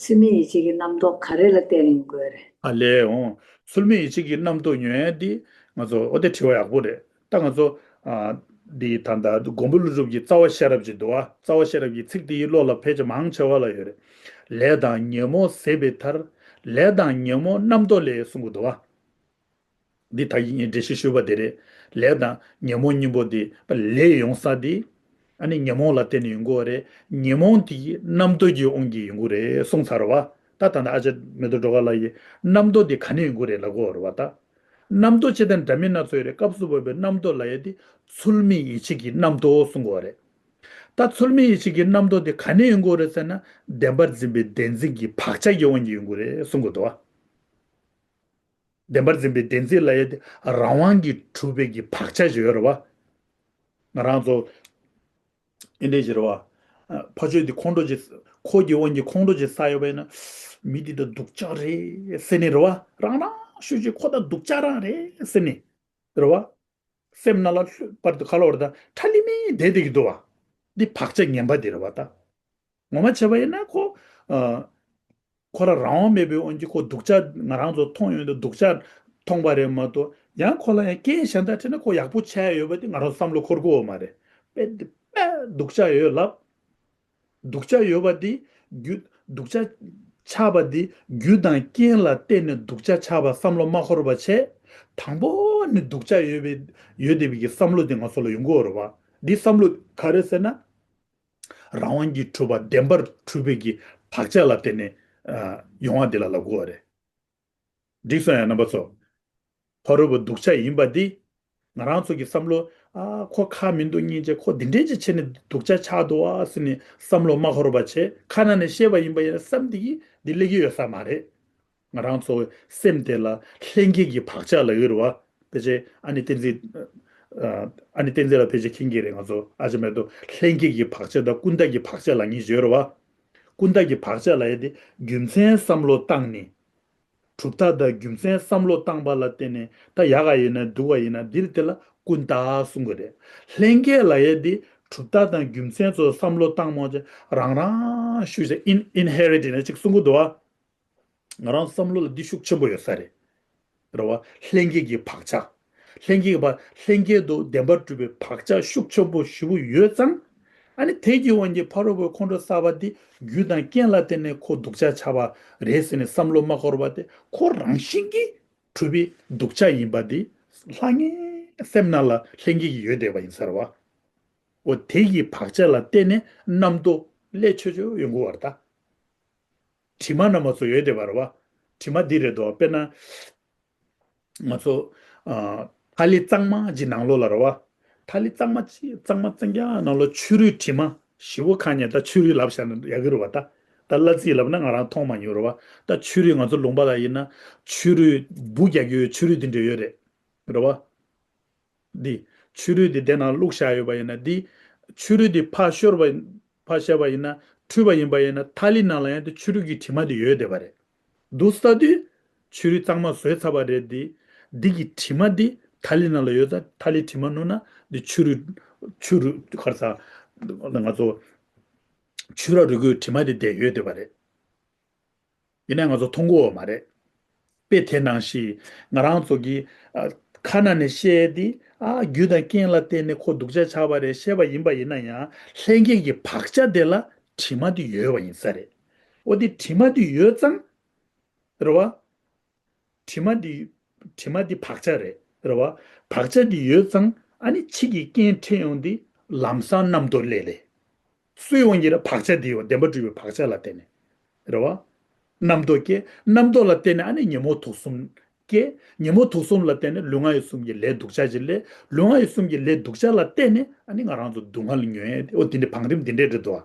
ཚུལ་མིན་ཡིད་བྱེད་ཀྱི་རྣམ་རྟོག་ག་རེ་ལ་བརྟེན་ནས་ཡོང་གི་རེད། ཨ་ལས་འོང་། ཚུལ་མིན་ཡིད་བྱེད་ཀྱི་རྣམ་རྟོག་ཉོན་ཡ་འདི་ང་ཚོ་ཨོ་དེ་དྲི་བ་ཡག་པོ་རེད། ད་ང་ཚོ་ཨ་འདི་ད་ལྟ་མགོན་པོ་ཀླུ་སྒྲུབ་ཀྱི་རྩ་བ་ཤེས་རབ་ཅིག་འདུག་ཨ། རྩ་བ་ཤེས་རབ་ཀྱི་ཚིག་འདི་བློ་ལ་ཕལ་ཆེར་མང་ཆེ་བ་ལ་ཡོད་རེད། ལས་དང་ཉོན་མོངས་ཟད་པའི་མཐར། ལས་དང་ཉོན་མོངས་རྣམ་རྟོག་ལས་གསུང་གི་འདུག་ཨ། འདི་ད་གིན་ངས་འགྲེལ་བཤད་ཞུས་པ་དེ་རེད། ལས་དང་ཉོན་མོངས་གཉིས་པོ་འདི་ལས་ཡོང་ས་འདི་ཨ་ནི་ཉོན་མོངས་ལ་བརྟེན་ནས་ཡོང་གི་ཡོད་རེད། ཉོན་མོངས་དེ་རྣམ་རྟོག་གི་དབང་གིས་ཡོང་གི་རེད་གསུངས་ཚར་བ། ད་ད་ལྟ་ཨ་ཅག་མེ་ཏོག་སྒྲོལ་དཀར་ལགས་ཀྱིས་རྣམ་རྟོག་དེ་ག་ནས་ཡོང་གི་རེད་ལབ་གོ་རེད་བ་ད། རྣམ་རྟོག་ཅེས་དང་འདྲ་མིན་སྣ་ཚོགས་ཡོད་རེད། སྐབས་སུ་བབས་པའི་རྣམ་རྟོག་ལབ་ཡས་དེ་ཚུལ་མིན་ཡིད་བྱེད་ཀྱི་རྣམ་རྟོག་གསུང་གི་ཡོད་རེད། ད་ཚུལ་མིན་ཡིད་བྱེད་ཀྱི་རྣམ་རྟོག་དེ་ག་ནས་ཡོང་གི་ཡོད་རེད་ཟེར་ན་བདེན་པར་འཛིན་པའི་བདེན་འཛིན་གྱི་བག་ཆགས་ཀྱི་དབང་གིས་ཡོང་གི་ཡོད་རེད་གསུང་གི་འདུག་བ། བདེན་པར་འཛིན་པའི་བདེན་འཛིན་ལབ་ཡས་དེ་རང་དབང་གིས་གྲུབ་པའི་གི་བག་ཆགས་ཤིག་ཡོད་རེད་བ། ང་རང་ཚོ་ཨེ་འདྲས་ཞིག་རེད་བ། ཕ་ཆོས་འདི་ཁོང་ཁྲོ་ཅིག་ཁོ་གི་དབང་གིས་ཁོང་ཁྲོ་ཅིག་ཟ་ཡོད་པ་ཡིན་ན། མི་འདི་ད་སྡུག་ཅག་རེད་ཟེར་ནས་རེད་བ། རང་རང་ཤུགས་ཀྱིས་ཁོ་ད་སྡུག་ཅག་རང་རེད་ཟེར་ནས་རེད་བ། སེམས་ནང་ལ་ལྷོད་པར་དུ་ག་ལ་བར་ད་ཁྲ་ལི་མི་བསྡད་བསྡད་ཀྱི་འདུག་བ། འདི་བག་ཆགས་ངན་པ་འདི་རེད་བ་ད། ངོ་མ་བྱས་པ་ཡིན་ན་ཁོ། ཨ། ཁོ་རང་རང་དབང་མེད་པའི་དབང་གིས་ཁོ་སྡུག་ཅག་ང་རང་ཚོ་མཐོང་ཡོང་དུས་སྡུག་ཅག་མཐོང་པ་རེད་མ་གཏོགས་ཡང་ཁོ་ལ་ཡང་རྐྱེན་གཞན་དག་འཕྲད་ན་ཁོ་ཡག་པོ་ཆགས་ཡོད་པ་དེ་ང་རང་བསམ་བློ་འཁོར་གི་ཡོད་མ་རེད། དཔེ་དེ་དཔེ་སྡུག་ཅག་ཡོད་ལབ། སྡུག་ཅག་ཡོད་པ་དེ་རྒྱུ་སྡུག་ཅག་ ཆགས་པ་འདི་རྒྱུ་དང་རྐྱེན་ལ་བརྟེན་ནས་སྡུག་ཅག་ཆགས་པ་བསམ་བློ་མ་འཁོར་བ་བྱས། དང་པོ་ནི་སྡུག་ཅག་ཡོད་པའི་ཡོད་བསྡད་པའི་གི་བསམ་བློ་དེ་ང་ཚོ་ལ་ཡོང་གི་ཡོད་རེད་བ། འདི་བསམ་བློ་ག་རེ་ཟེར་ན། རང་དབང་གིས་གྲུབ་པ་བདེན་པར་གྲུབ་པའི་གི་བག་ཆགས་ལ་བརྟེན་ནས་ཨ་ཡོང་བ་འདི་ལ་ལབ་དགོས་པ་རེད། འགྲིག་སོང་ཡ་རྣམ་པ་ཚོ། ཕ་རོལ་པོ་སྡུག་ཅག་ཡིན་པ་འདི། ང་རང་ཚོ་གི་བསམ་བློ། ཨ་ཁོ་ཁ་མི་འདུག་སྙིང་རྗེ། ཁོ་འདི་འདྲས་ཅིག་བྱས་ནས་སྡུག་ཅག་ཆགས་འདུག་ཨ་ཟེར་ནས་བསམ་བློ་མ་འཁོར་བ་བྱས། ཁ་ནང་ནས་བཤད་པ་ཡིན་པ་ཡིན་ན་བསམ་འདི་གི་འདི་སླེབས་ཀྱི་ཡོད་ས་མ་རེད། ང་རང་ཚོ་སེམས་དེ་ལ་ལྷན་སྐྱེས་ཀྱི་བག་ཆགས་ལབ་ཡོད་རེད་བ། ཕལ་ཆེར་ཨ་ནེ་བསྟན་འཛིན། ཨ་ནེ་བསྟན་འཛིན་ལགས་ཕལ་ཆེར་མཁྱེན་གྱི་རེད། ང་ཚོ་ཨ་ཅེ་མེ་ཏོག་ལྷན་སྐྱེས་ཀྱི་བག་ཆགས་དང་ཀུན་བཏགས་ཀྱི་བག་ཆགས་ལབ་མཁན་ཞིག་ཡོད་རེད་བ། ཀུན་བཏགས་ཀྱི་བག་ཆགས་ལབ་ཡ་དེ་རྒྱུ་མཚན་བསམ་བློ་བཏང་ནས། གྲུབ་མཐའ་དང་རྒྱུ་མཚན་བསམ་བློ་བཏང་པ་ལ་བརྟེན་ནས་ད་ཡག་ག་ཡིན་ན་སྡུག་ག་ཡིན་ན་འདིར་དེ་ལ་ཀུན་བཏགས་གསུང་གི་རེད། ལྷན་སྐྱེས་ལབ་ཡ་དེ་གྲུབ་མཐའ་དང་རྒྱུ་མཚན་ཚོ་བསམ་བློ་བཏང་མོ་ཅེ་རང་རང་ཤུགས་ཆེ་ཨིན་ཨིན་ཧེ་རི་ཊི་ནས་ཅིག་གསུང་གི་འདུག་བ། ང་རང་བསམ་བློ་ལ་འདི་ཤུགས་ཆེན་པོ་ཡོད་ས་རེད། རེད་བ། ལྷན་སྐྱེས་ཀྱི་བག་ཆགས། ལྷན་སྐྱེས་པ་ལྷན་སྐྱེས་དུ་བདེན་པར་གྲུབ་པའི་བག་ཆགས་ཤུགས་ཆེན་པོ་ཞེ་པོ་ཡོད་ཙང་། ཨ་ནི་དེ་གི་དབང་གིས་ཕ་རོལ་པོའི་ཁོང་ཁྲོ་ཟ་བ་འདི་རྒྱུ་དང་རྐྱེན་ལ་བརྟེན་ནས་ཁོ་སྡུག་ཅག་ཆགས་པ་རེད་ཟེར་ནས་བསམ་བློ་མ་འཁོར་བ་དེ་ཁོ་རང་བཞིན་གྱིས་གྲུབ་པའི་སྡུག་ཅག་ཡིན་པ་འདི་ལྷང་ངེ་སེམས་ནང་ལ་ལྷན་སྐྱེས་ཀྱི་ཡོད་བསྡད་པ་ཡིན་ས་རེད་བ། འོ་དེ་གི་བག་ཆགས་ལ་བརྟེན་ནས་རྣམ་རྟོག་སླེབས་ཆོག་ཆོག་ཡོང་གི་བར་ད། དྲི་མ་རྣམ་པ་ཚོ་ཡོད་བསྡད་པ་རེད་བ། དྲི་མ་འདི་རེད་དོ། དཔེར་ན། ང་ཚོ། ཨ། ཐ་ལི་གཙང་མ་གཅིག་ནང་ལོགས་ལ་རེད་བ། ཐ་ལི་གཙང་མ་གཅིག་གཙང་མ་གཙང་རྐྱང་ནང་ལོགས་ཆུ་རུད་དྲི་མ་ཞེ་པོ་གང་ཉན་ད་ཆུ་རུད་ལབ་བཞག་ན་ཡག་གི་རེད་བ་ད། ད་གླ་རྩི་ལབ་ན་ང་རང་མཐོང་མ་མྱོང་རེད་བ། ད་ཆུ་རུད་ང་ཚོ་ལུང་པ་ལ་ཡིན་ན་ཆུ་རུད་འབུ་རྒྱག་གི་ཡོད་ཆུ་རུད་འདི་འདྲ་ཡོད་རེད། རེད་བ། འདི། ཆུ་རུད་འདི་དེ་ནང་བླུགས་བཞག་ཡོད་པ་ཡིན་ན་འདི། ཆུ་རུད་འདི་ཕར་ཤོར་བ་ཕར་བཤད་པ་ཡིན་ན་འཁྲུད་པ་ཡིན་པ་ཡིན་ན་ཐ་ལི་ནང་ལ་ཡང་འདི་ཆུ་རུད་ཀྱི་དྲི་མ་འདི་ཡོད་བསྡད་པ་རེད། འདུག་ས་དུས། ཆུ་རུད་གཙང་མ་བཟོས་ཚར་བ་རེད་འདི། འདི་གི་དྲི་མ་འདི་ཐ་ལི་ནང་ལ་ཡོད་ཙང་ཐ་ལི་དྲི་མ་བླུགས་ན་འདི་ཆུ་རུད། ཆུ་རུད་ཁར་ས། ང་ཚོ། ཆུ་ར་རུད་གོས་དྲི་མ་འདི་བསྡད་ཡོད་བསྡད་པ་རེད། ཡིན་ནའི་ང་ཚོ་མཐོང་གི་ཡོད་མ་རེད། དཔེ་དེ་ནང་བཞིན་ང་རང་ཚོ་གིས་ཨ། ཁ་ནང་ནས་བཤད་དེ་ཨ་རྒྱུ་དང་རྐྱེན་ལ་བརྟེན་ནས་ཁོ་སྡུག་ཅག་ཆགས་པ་རེད་བཤད་པ་ཡིན་པ་ཡིན་ན་ཡང་ལྷན་སྐྱེས་ཀྱི་བག་ཆགས་དེ་ལ་དྲི་མ་དེ་ཡོད་པ་ཡིན་ས་རེད། འོ་དེ་དྲི་མ་དེ་ཡོད་ཙང་། རེད་བ། དྲི་མ་འདི། དྲི་མ་འདི་བག་ཆགས་རེད། རེད་བ། བག་ཆགས་འདི་ཡོད་ཙང་ཨ་ནི་ཕྱི་གི་རྐྱེན་འཕྲད་ཡོང་འདི་ལམ་སང་རྣམ་རྟོག་སླེབས་ལེ། སུའི་དབང་གིས་རེད་བག་ཆགས་འདི་ཡོད་བདེན་པར་གྲུབ་པའི་བག་ཆགས་ལ་བརྟེན་ནས། རེད་བ། རྣམ་རྟོག་སྐྱེ། རྣམ་རྟོག་ལ་བརྟེན་ནས་ཨ་ནི་ཉོན་མོངས་དུག་གསུམ་སྐྱེ། ཉོན་མོངས་དུག་གསུམ་ལ་བརྟེན་ནས་ལུས་ངག་ཡིད་གསུམ་གྱི་ལས་སྡུག་ཅག་ཅིག་སླེབས། ལུས་ངག་ཡིད་གསུམ་གྱི་ལས་སྡུག་ཅག་ལ་བརྟེན་ནས་ཨ་ནི་ང་རང་ཚོ་སྡུག་བསྔལ་མྱོང་ཡས་དེ་འོ་དེ་འདྲའི་བང་རིམ་འདི་འདྲས་རེད་འདུག་བ།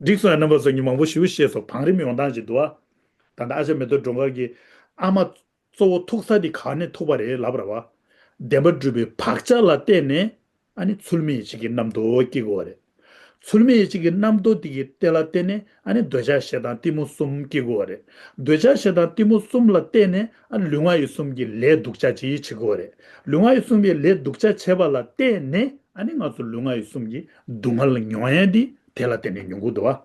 འགྲིག་སོང་ཡ། རྣམ་པ་ཚོ་གཉིས་མང་པོ་ཞིབ་བཤད་སོང་། བང་རིམ་ཡོང་སྟངས་ཅིག་འདུག་ཨ། ད་ལྟ་ཨ་ཅག་མེ་ཏོག་སྒྲོལ་དཀར་གྱིས་ཨ་མ་གཙོ་བོ་ཐུག་ས་དེ་ག་ནས་ཐུག་པ་རེད་ལབ་ར་བ། བདེན་པར་གྲུབ་པའི་བག་ཆགས་ལ་བརྟེན་ནས་ཨ་ནི་ཚུལ་མིན་ཡིད་བྱེད་ཀྱི་རྣམ་རྟོག་སྐྱེ་དགོས་པ་རེད། ཚུལ་མིན་ཡིད་བྱེད་ཀྱི་རྣམ་རྟོག་དེ་གི་དེ་ལ་བརྟེན་ནས་ཨ་ནི་འདོད་ཆགས་ཞེ་སྡང་གཏི་མུག་གསུམ་སྐྱེ་དགོས་པ་རེད། འདོད་ཆགས་ཞེ་སྡང་གཏི་མུག་གསུམ་ལ་བརྟེན་ནས་ཨ་ནི་ལུས་ངག་ཡིད་གསུམ་གྱི་ལས་སྡུག་ཅག་ཅིག་བྱེད་དགོས་པ་རེད། ལུས་ངག་ཡིད་གསུམ་གྱི་ལས་སྡུག་ཅག་བྱས་པ་ལ་བརྟེན་ནས་ཨ་ནི་ང་ཚོ་ལུས་ངག་ཡིད་གསུམ་གྱི་སྡུག་བསྔལ་མྱོང་ཡས་འདི་དེ་ལ་བརྟེན་ནས་མྱོང་གི་འདུག་བ།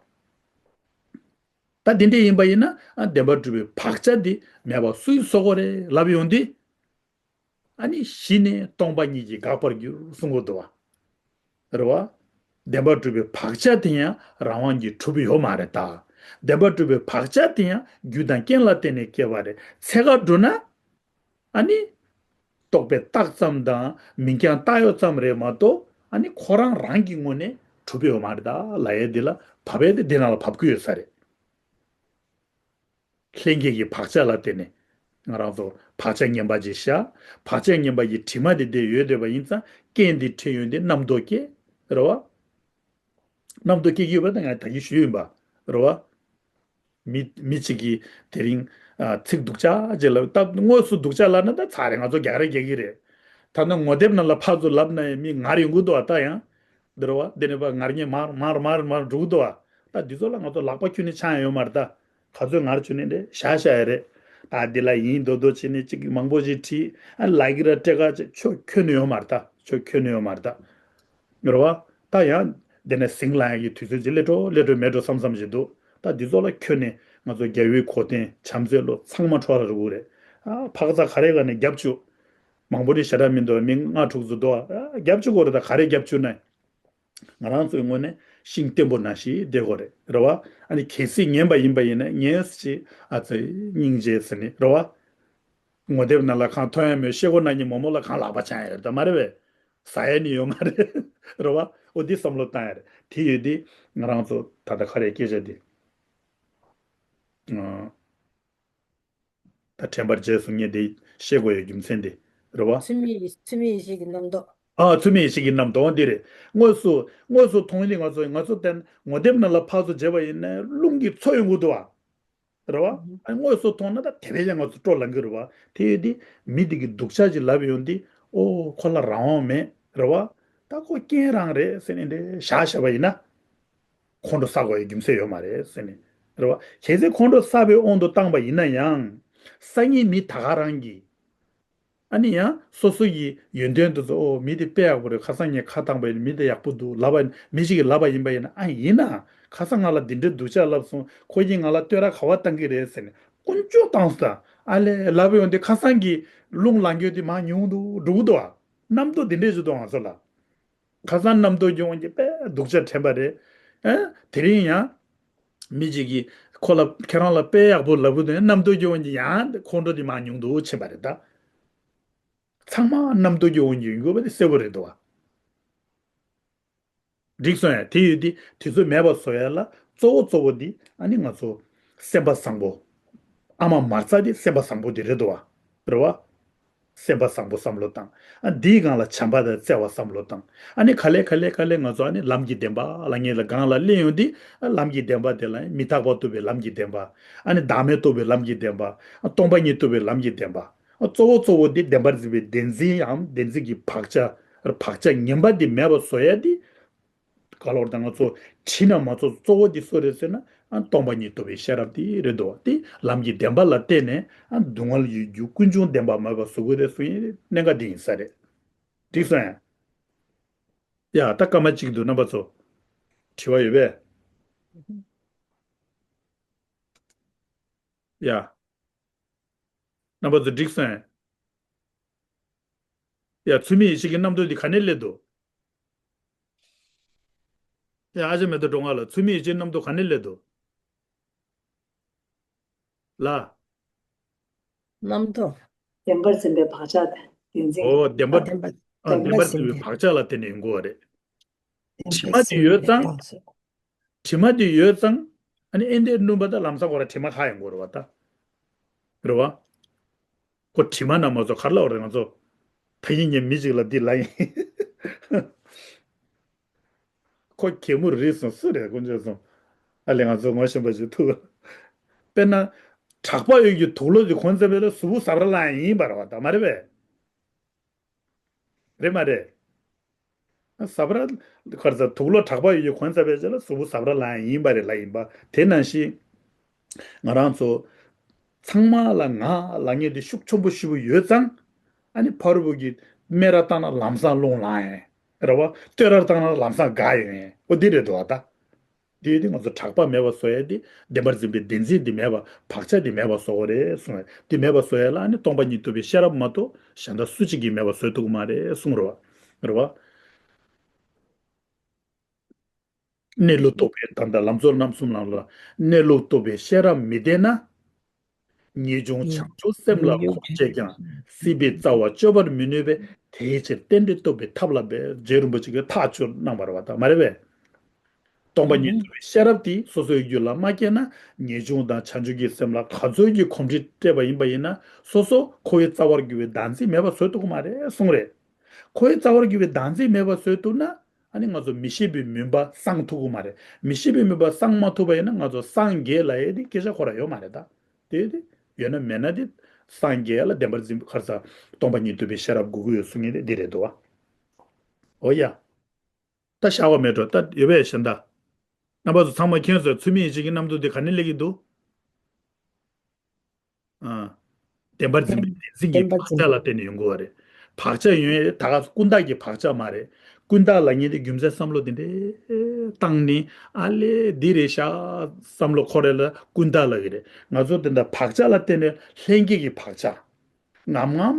ད་དེ་འདྲ་ཡིན་པ་ཡིན་ན་ཨ་བདེན་པར་གྲུབ་པའི་བག་ཆགས་འདི་མེད་པ་སུས་བཟོ་དགོས་རེད་ལབ་ཡོང་དུས། ཨ་ནི་གཞི་ནས་སྟོང་པ་ཉིད་ཀྱིས་འགག་པར་འགྱུར་གསུང་གི་འདུག་བ། རེད་བ། བདེན་པར་གྲུབ་པའི་བག་ཆགས་དེ་ཡང་རང་དབང་གིས་གྲུབ་ཡོད་མ་རེད་ད། བདེན་པར་གྲུབ་པའི་བག་ཆགས་དེ་ཡང་རྒྱུ་དང་རྐྱེན་ལ་བརྟེན་ནས་སྐྱེ་བ་རེད། ཚད་བཀག་འགྲོ་ན། ཨ་ནི། རྟོག་པས་བཏགས་ཙམ་དང་མིང་རྐྱང་བཏགས་ཡོད་ཙམ་རེད་མ་གཏོགས་ཨ་ནི་ཁོ་རང་རང་གི་ངོས་ནས་གྲུབ་ཡོད་མ་རེད་ད་ལབ་ཡས་འདི་ལ་བབ་ཡས་དེ་འདི་ནང་ལ་བབ་ཀྱི་ཡོད་ས་རེད། ལྷན་སྐྱེས་ཀྱི་བག་ཆགས་ལ་བརྟེན་ནས་ང་རང་ཚོ་བག་ཆགས་ངན་པ་ཅིག་བཞག་བག་ཆགས་ངན་པ་ཡི་དྲི་མ་དེ་བསྡད་ཡོད་བསྡད་པ་ཡིན་ཙང་རྐྱེན་དེ་འཕྲད་ཡོང་དུས་རྣམ་རྟོག་སྐྱེ། རེད་བ། རྣམ་རྟོག་སྐྱེ་གི་ཡོད་པ་ད་ང་ད་གིན་ཞུས་ཡིན་པ། རེད་བ། མི་མི་གཅིག་གིས་དེ་རིང་ཨ་ཚིག་སྡུག་ཅག་ཅིག་ལབ་ད་དངོས་སུ་སྡུག་ཅག་ལབ་ན་ད་ཚར་རེད། ང་ཚོ་རྒྱག་རེས་རྒྱག་གི་རེད། ད་ནི་ངོ་དེབ་ནང་ལ་ཕར་ཚུར་ལབ་ན་ཡང་མི་ངར་ཡོང་གི་འདུག་བ་ད་ཡང་། འདི་རེད་བ། འདི་ནས་ཕར་ངར་ངན་མར་མར་མར་མར་འགྲོ་གི་འདུག་བ། ད་འདི་ཚོ་ལ་ང་ཚོ་ལག་པ་འཁྱུ་ནས་ཆགས་ཡོད་མ་རེད་ད། ག་ཚོད་ངར་བྱུང་ནས་འདྲེ་ཤ་ཤ་ཡ་རེད། ད་འདི་ལ་ཡིན་མདོག་མདོག་བྱས་ནས་ཅིག་མང་པོ་ཞིག་བྲིས། ཨ་ལའིག་ར་སྤྲད་ག་ཅིག་ཆོ་ཁྱོན་ནས་ཡོད་མ་རེད་ད། ཆོ་ཁྱོན་ནས་ཡོད་མ་རེད་ད། རེད་བ། ད་ཡང་འདི་ནས་ཟིང་ལ་ཡ་གི་དུས་ཚོད་ཅིག་སླེབས་འགྲོ་སླེབས་འགྲོ་མེད་འགྲོ་བསམ་བསམ་ཞིག་འདུག་ད་འདི་ཚོ་ལ་ཁྱོན་ནས་ང་ཚོ་རྒྱལ་བའི་གོ་སྟོན་བྱམས་བརྩེ་བློ་ཚང་མ་འཕྲོ་བརླག་འགྲོ་གི་རེད། ཨ་ཕག་ཚ་ག་རེ་ག་ནས་རྒྱབ་བཅུག་མང་པོ་ནི་ཞེ་དྲག་མི་འདུག་མི་ལྔ་དྲུག་ཙམ་འདུག་ཨ་རྒྱབ་བཅུག་དགོས་རེད། ད་ག་རེ་རྒྱབ་བཅུག་ན། ང་རང་ཚོའི་ངོས་ནས་ཤིང་བརྟན་པོ་ནང་བཞིན་བསྡད་དགོས་རེད། རེད་བ། ཨ་ནི་གལ་སྲིད་ངན་པ་ཡིན་པ་ཡིན་ན་ངས་ཅི་ཨ་ཙི་སྙིང་རྗེ་ཟེར་ནི་རེད་བ། ངོ་དེབ་ནང་ལ་གང་མཐོང་ཡ་མེད། ཤེལ་སྒོ་ནང་གི་མོག་མོག་ལ་གང་ལག་པ་འཆང་ཡ་རེད་ད་མ་རེད་བས། ཟ་ཡ་ནི་ཡོད་མ་རེད། རེད་བ། འོ་འདི་བསམ་བློ་བཏང་ཡ་རེད། དེ་ཡོད་དེ་ང་རང་ཚོ་ད་ལྟ་ག་རེ་སྐད་ཆ་འདི། ཨ། ད་དྲན་པར་བྱས་སོང་ངས་འདི་བཤད་དགོས་ཡོད་རྒྱུ་མཚན་འདི། རེད་བ། ཚུལ་མིན་ཡེ་ཚུལ་མིན་ཡེ་ཤེས་ཀྱི་རྣམ་རྟོག་ཨ། ཚུལ་མིན་ཡེ་ཤེས་ཀྱི་རྣམ་རྟོག་འདི་རེད། དངོས་སུ་དངོས་སུ་མཐོང་ཡིན། ང་ཚོ་ང་ཚོ་བསྟན་ངོ་དེབ་ནང་ལ་ཕར་ཚུར་བརྗེས་པ་ཡིན་ན་རླུང་གིས་འཚོ་ཡོང་གི་འདུག་བ། རེད་བ། ཨ་དངོས་སུ་མཐོང་ན་ད་དེ་བས་ཀྱང་ང་ཚོ་སྤྲོ་ལངས་གི་རེད་བ། དེ་ཡོད་དེ་མི་དེ་གི་སྡུག་ཅག་ཅིག་ལབ་ཡོང་དུས་ཨོ་ཁོ་ལ་རང་དབང་མེད། རེད་བ། ད་ཁོ་རྐྱེན་རང་རེད་ཟེར་ནས་འདྲེ་བཞག་བཞག་པ་ཡིན་ན། ཁོང་ཁྲོ་ཟ་དགོས་ཡའི་རྒྱུ་མཚན་ཡོད་མ་རེད་ཟེར་ནས། རེད་བ། གལ་སྲིད་ཁོང་ཁྲོ་ཟ་བའི་དབང་དུ་བཏང་པ་ཡིན་ན་ཡང་། སང་ཉིན་མི་ད་ག་རང་གིས། ཨ་ནི་ཡང་སོ་སོ་ཡི་ཡོན་ཏན་དུ་ཚོ་ཨོ་མི་དེ་དཔེ་ཡག་པོ་རེད། ཁ་སང་ངས་ཁ་བཏང་པ་ཡིན་མི་དེ་ཡག་པོ་འདུག་ལབ་པ་མི་ཞིག་གིས་ལབ་པ་ཡིན་པ་ཡིན་ན། ཨ་ཡིན་ན་ཁ་སང་ང་ལ་འདི་འདྲའི་སྡུག་ཅག་ལབ་སོང་། ཁོ་གིས་ང་ལ་བསྟོད་ར་ག་བ་བཏང་གི་རེད་ཟེར་ནས་ཀུན་སྤྱོད་བཏང་སོང་། ཨ་ལས་ལབ་ཡོང་དུས་ཁ་སང་གི་རླུང་ལངས་རྒྱུ་དེ་མར་ཉུང་དུ་འགྲོ་གི་འདུག་བ། རྣམ་རྟོག་འདི་འདྲས་ཞིག་འདུག་ང་ཚོ་ལ། ཁ་སང་རྣམ་རྟོག་གི་དབང་གིས་དཔེ་སྡུག་ཅག་དྲན་པ་རེད། ཨ། དེ་རིང་ཡང་། མི་གཅིག་གིས་ཁོ་ལ་ཁྱེད་རང་ལ་དཔེ་ཡག་པོ་ལབ་གི་འདུག་རྣམ་རྟོག་གི་དབང་གིས་ཡང་ཁོང་ཁྲོ་དེ་མར་ཉུང་དུ་ཕྱིན་པ་རེད་ད། ཚང་མ་རྣམ་རྟོག་གི་དབང་གིས་ཡོང་དགོས་པ་དེ་གསལ་པོ་རེད་འདུག་བ། འགྲིག་སོང་ཡ། དེ་ཡོད་དེ་དེ་ཚོ་མེད་པ་བཟོ་ཡ་ལ་གཙོ་བོ་གཙོ་བོ་འདི་ཨ་ནི་ང་ཚོ་སེམས་པ་བཟང་པོ། ཨ་མ་མ་རྩ་དེ་སེམས་པ་བཟང་པོ་དེ་རེད་འདུག་བ། རེད་བ། སེམས་པ་བཟང་པོ་བསམ་བློ་བཏང་། ཨ་འདིའི་སྒང་ལ་བྱམས་པ་དང་བརྩེ་བ་བསམ་བློ་བཏང་། ཨ་ནི་ག་ལེ་ག་ལེ་ག་ལེ་ང་ཚོ་ཨ་ནི་ལམ་གྱི་བདེན་པ་ལ་ངེས་ལ་སྒང་ལ་སླེབས་ཡོང་དུས་ཨ་ལམ་གྱི་བདེན་པ་དེ་ལ་མི་རྟག་པ་རྟོགས་པའི་ལམ་གྱི་བདེན་པ། ཨ་ནི་བདག་མེད་རྟོགས་པའི་ལམ་གྱི་བདེན་པ། ཨ་སྟོང་པ་ཉིད་རྟོགས་པའི་ལམ་གྱི་བདེན་པ། ཨ་གཙོ་བོ་གཙོ་བོ་དེ་བདེན་པར་འཛིན་པའི་བདེན་འཛིན་ཡང་བདེན་འཛིན་གྱི་བག་ཆགས། བག་ཆགས་ངན་པ་དེ་མེད་པ་བཟོ་ཡ་དེ། ག་ལོར་དང་ང་ཚོ་བྲིས་ན་མ་ཚོགས་གཙོ་བོ་འདི་སུ་རེད་ཟེར་ན། ཨ་སྟོང་པ་ཉིད་རྟོགས་པའི་ཤེས་རབ་དེ་རེད་འདུག་བ། དེ་ལམ་གྱི་བདེན་པ་ལ་བརྟེན་ནས་ཨ་སྡུག་བསྔལ་ཡོད་རྒྱུ་ཀུན་འབྱུང་བདེན་པ་མེད་པ་བཟོ་དགོས་རེད་གསུང་ཡི་གནད་འགག་འདི་ཡིན་ས་རེད། འགྲིག་སོང་ཡ། ཡ་ད་སྐར་མ་གཅིག་འདུག་རྣམ་པ་ཚོ། དྲི་བ་ཡོད་པས། ཡ། རྣམ་པ་ཚོ་འགྲིག་སོང་ཡ། ཡ་ཚུལ་མིན་ཡེ་ཤེས་ཀྱི་རྣམ་རྟོག་འདི་ག་ནས་སླེབས་འདུག་ཡ་ཨ་ཅག་མེ་ཏོག་སྒྲོལ་དཀར་ལགས། ཚུལ་མིན་ཡེ་ཤེས་རྣམ་རྟོག་ག་ནས་སླེབས་འདུག་ལ། རྣམ་རྟོག་བདེན་པར་འཛིན་པའི་བག་ཆགས་དང་བདེན་འཛིན། ཨོ་བདེན་པ། ཨ་བདེན་པར་འཛིན་པའི་བག་ཆགས་ལ་བརྟེན་ནས་ཡོང་གི་ཡོད་རེད། དྲི་མ་དེ་ཡོད་ཙང་། དྲི་མ་དེ་ཡོད་ཙང་། ཨ་ནི་ཨེ་འདྲའི་སྣུམ་པ་ད་ལམ་སང་ཁོ་ར་དྲི་མ་ཁ་ཡོང་གི་རེད་བ་ད། རེད་བ། ཁོ་དྲི་མ་ན་མ་ཚོ་གར་ལ་བ་རེད་ང་ཚོ། ད་ཡིན་ངས་མི་ཅིག་ལ་འདི་ལ་ཡིན། ཁོ་གད་མོ་རིལ་སོང་སུ་རེད་དཀོན་མཆོག་གསུམ། ཨ་ལས་ང་ཚོ་ངོ་ཤེས་པ་ཞིག་ཐུག་དཔེར་ན། གྲགས་པ་འོད་ཀྱི་དུག་ལོག་དེ་གོན་ཚར་བས་ལ་གཟུགས་པོ་ཟབ་ར་ལ་ཡིན་པ་རེད་བ་ད་མ་རེད་པས། རེད་མ་རེད། ཟབ་ར། ཁར་ས་དུག་ལོག་གྲགས་པ་ཡོད་ཀྱི་གོན་ས་བས་ཅེ་ལ་གཟུགས་པོ་ཟབ་ར་ལ་ཡང་ཡིན་པ་རེད་ལ་ཡིན་པ་དེ་ནང་བཞིན། ང་རང་ཚོ། ཚང་མ་ལ་ང་ལ་ངེས་དེ་ཤུགས་ཆེན་པོ་ཞེ་པོ་ཡོད་ཙང་། ཨ་ནི་ཕ་རུ་བུ་གི་སྨད་ར་བཏང་ན་ལམ་སང་རླུང་ལངས་ཡིན། རེད་བ། སྟོད་ར་བཏང་ན་ལམ་སང་འགག་ཡོང་ཡིན་འོ་འདི་རེད་འདུག་བ་ད། དེ་དེ་ང་ཚོ་གྲགས་པ་མེད་པ་བཟོ་ཡ་དེ་བདེན་པར་འཛིན་པའི་བདེན་འཛིན་དེ་མེད་པ་བག་ཆགས་དེ་མེད་པ་བཟོ་བ་རེད་གསུངས་པས། དེ་མེད་པ་བཟོ་ཡ་ལ་ཨ་ནི་སྟོང་པ་ཉིད་རྟོགས་པའི་ཤེས་རབ་མ་གཏོགས་གཞན་དག་སུ་གཅིག་གིས་མེད་པ་བཟོ་ཐུབ་ཀྱི་མ་རེད་གསུངས་རེད་བ། རེད་བ། གནས་ལུགས་རྟོགས་པའི་ད་ལྟ་ལམ་གཙོ་རྣམ་གསུམ་ལམ་ལ་གནས་ལུགས་རྟོགས་པའི་ཤེས་རབ་མི་ལྡན་ན། ངེས་འབྱུང་བྱང་ཆུབ་སེམས་ལ་གོམས་བྱས་ཀྱང་སྲིད་པའི་རྩ་བ་གཅོད་པར་མི་ནུས་པས་དེའི་ཕྱིར་རྟེན་འབྲེལ་རྟོགས་པའི་ཐབས་ལ་འབད། རྗེ་རིན་པོ་ཆེ་གིས་ཐག་གཅོད་གནང་བ་རེད་བ་ད་མ་རེད་པས། སྟོང་པ་ཉིད་རྟོགས་པའི་ཤེས་རབ་དེ་སོ་སོའི་རྒྱུད་ལ་མ་སྐྱེས་ན་ངེས་འབྱུང་དང་བྱང་ཆུབ་ཀྱི་སེམས་ལ་ག་ཚོད་ཀྱི་གོམས་འདྲིས་སྤྲད་པ་ཡིན་པ་ཡིན་ན་སོ་སོ་འཁོར་བའི་རྩ་བར་གྱུར་པའི་བདག་འཛིན་མེད་པ་བཟོ་ཐུབ་ཀྱི་མ་རེད་གསུངས་རེད། འཁོར་བའི་རྩ་བར་གྱུར་པའི་བདག་འཛིན་མེད་པ་བཟོ་ཐུབ་ན་ཨ་ནི་ང་ཚོ་མི་ཤེས་པའི་མུན་པ་སངས་ཐུབ་ཀྱི་མ་རེད། མི་ཤེས་པའི་མུན་པ་སངས་མ་ཐུབ་པ་ཡིན་ན་ང་ཚོ་སངས་རྒྱས་ལབ་ཡས་དེ་སྐད་ཆ་ཁོ་ར་ཡོད་མ་རེད་ད། དེ་དེ་ཡོད་ན་མེད་ན་དེ་སངས་རྒྱས་ལ་བདེན་པར་འཛིན་པའི་ཁར་ས་སྟོང་པ་ཉིད་རྟོགས་པའི་ཤེས་རབ་དགོས་ཀྱི་ཡོད་གསུང་མཁན་དེ་འདི་རེད་འདུག་བ། འོ་ཡ། ད་བཞག་པ་མེད་འགྲོ་ད་ཡོད་པས་གཞན་དག་རྣམ་པ་ཚོ་ཚང་མ་མཁྱེན་སོང་། ཚུལ་མིན་ཡེ་ཤེས་ཀྱི་རྣམ་རྟོག་དེ་ག་ནས་སླེབས་ཀྱི་འདུག་ཨ། བདེན་པར་འཛིན་པའི་བདེན་འཛིན་གྱི་བདེན་པར་བག་འཛིན་ཆགས་ལ་བརྟེན་ནས་ཡོང་གི་ཡོད་རེད། བག་ཆགས་ཡོང་ཡས་ད་ག་ཀུན་བཏགས་ཀྱི་བག་ཆགས་མ་རེད། ཀུན་བཏགས་ལབ་མཁན་དེ་རྒྱུ་མཚན་བསམ་བློ་དེ་འདྲས་བཏང་ནས་ཨ་ལས་འདི་རེད་ཤག་བསམ་བློ་འཁོར་རེ་ལ་ཀུན་བཏགས་ལབ་ཀྱི་རེད། ང་ཚོ་དེ་འདྲ་བག་ཆགས་ལ་བརྟེན་ནས་ལྷན་སྐྱེས་ཀྱི་བག་ཆགས་ངམ་ངམ་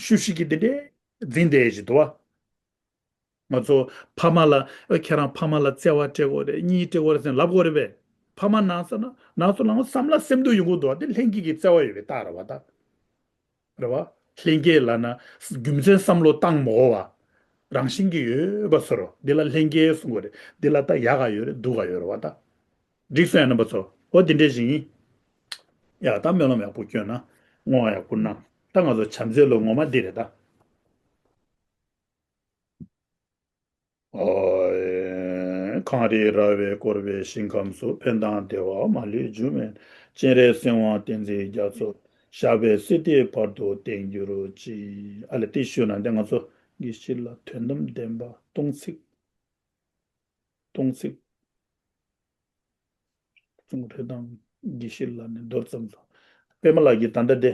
ཤུགས་ཤིག་གིས་དེ་འདྲས་འཛིན་བསྡད་ཡས་ཅིག་འདུག་བ། ང་ཚོ་ཕ་མ་ལ་ཨ་ཁྱེད་རང་ཕ་མ་ལ་བརྩེ་བ་སྤྲད་དགོས་རེད། གཉིས་སྤྲད་དགོས་རེད་ཟེར་ལབ་དགོས་རེད་པས། ཕ་མ་ནང་ས་ན་ནང་སོ་ལ་བསམ་བློ་སེམས་སྡུག་ཡོང་གི་འདུག་བ། དེ་ལྷན་སྐྱེས་ཀྱི་བརྩེ་བ་ཡོད་པའི་རྟགས་རེད་བ་ད། རེད་བ། ལྷན་སྐྱེས་ལབ་ན་རྒྱུ་མཚན་བསམ་བློ་བཏང་མ་དགོས་པ། རང་བཞིན་གྱིས་ཡོད་པ་བཟོ་འདྲ། འདི་ལ་ལྷན་སྐྱེས་གསུང་གི་རེད། འདི་ལ་ད་ཡག་ག་ཡོད་རེད་སྡུག་ག་ཡོད་རེད་བ་ད། འགྲིག་སོང་ཡ་རྣམ་པ་ཚོ། འོ་འདི་འདྲས་ཞིག་ཡིན། ཡ་ད་སྨོན་ལམ་ཡག་པོ་སྐྱོན་ན། བསྔོ་བ་ཡག་པོ་གནང་། ད་ང་ཚོ་བྱམས་བརྩེ་ལོ་ངོ་མ་འདི་རེད་ད། ཨོ། གངས་རི་ར་བས་བསྐོར་བའི་ཞིང་ཁམས་སུ། ཕན་དང་བདེ་བ་མ་ལུས་འབྱུང་བའི། སྤྱན་རས་གཟིགས་དབང་བསྟན་འཛིན་རྒྱ་མཚོ། ཞབས་པད་སྲིད་མཐའི་བར་དུ་བརྟན་གྱུར་ཅིག་ཨ་ལས་དེ་ཞུས་ན་འདི་ང་ཚོ་དགེ་བཤེས་ལགས་དོན་དམ་བདེན་པ་སྟོང་ཚིག་སྟོང་ཚིགས་གསུང་རེད་དང་། དགེ་བཤེས་ལགས་ནས་མདོར་ཙམ་སོང་། པད་མ་ལགས་ཀྱིས་ད་ལྟ་དེ་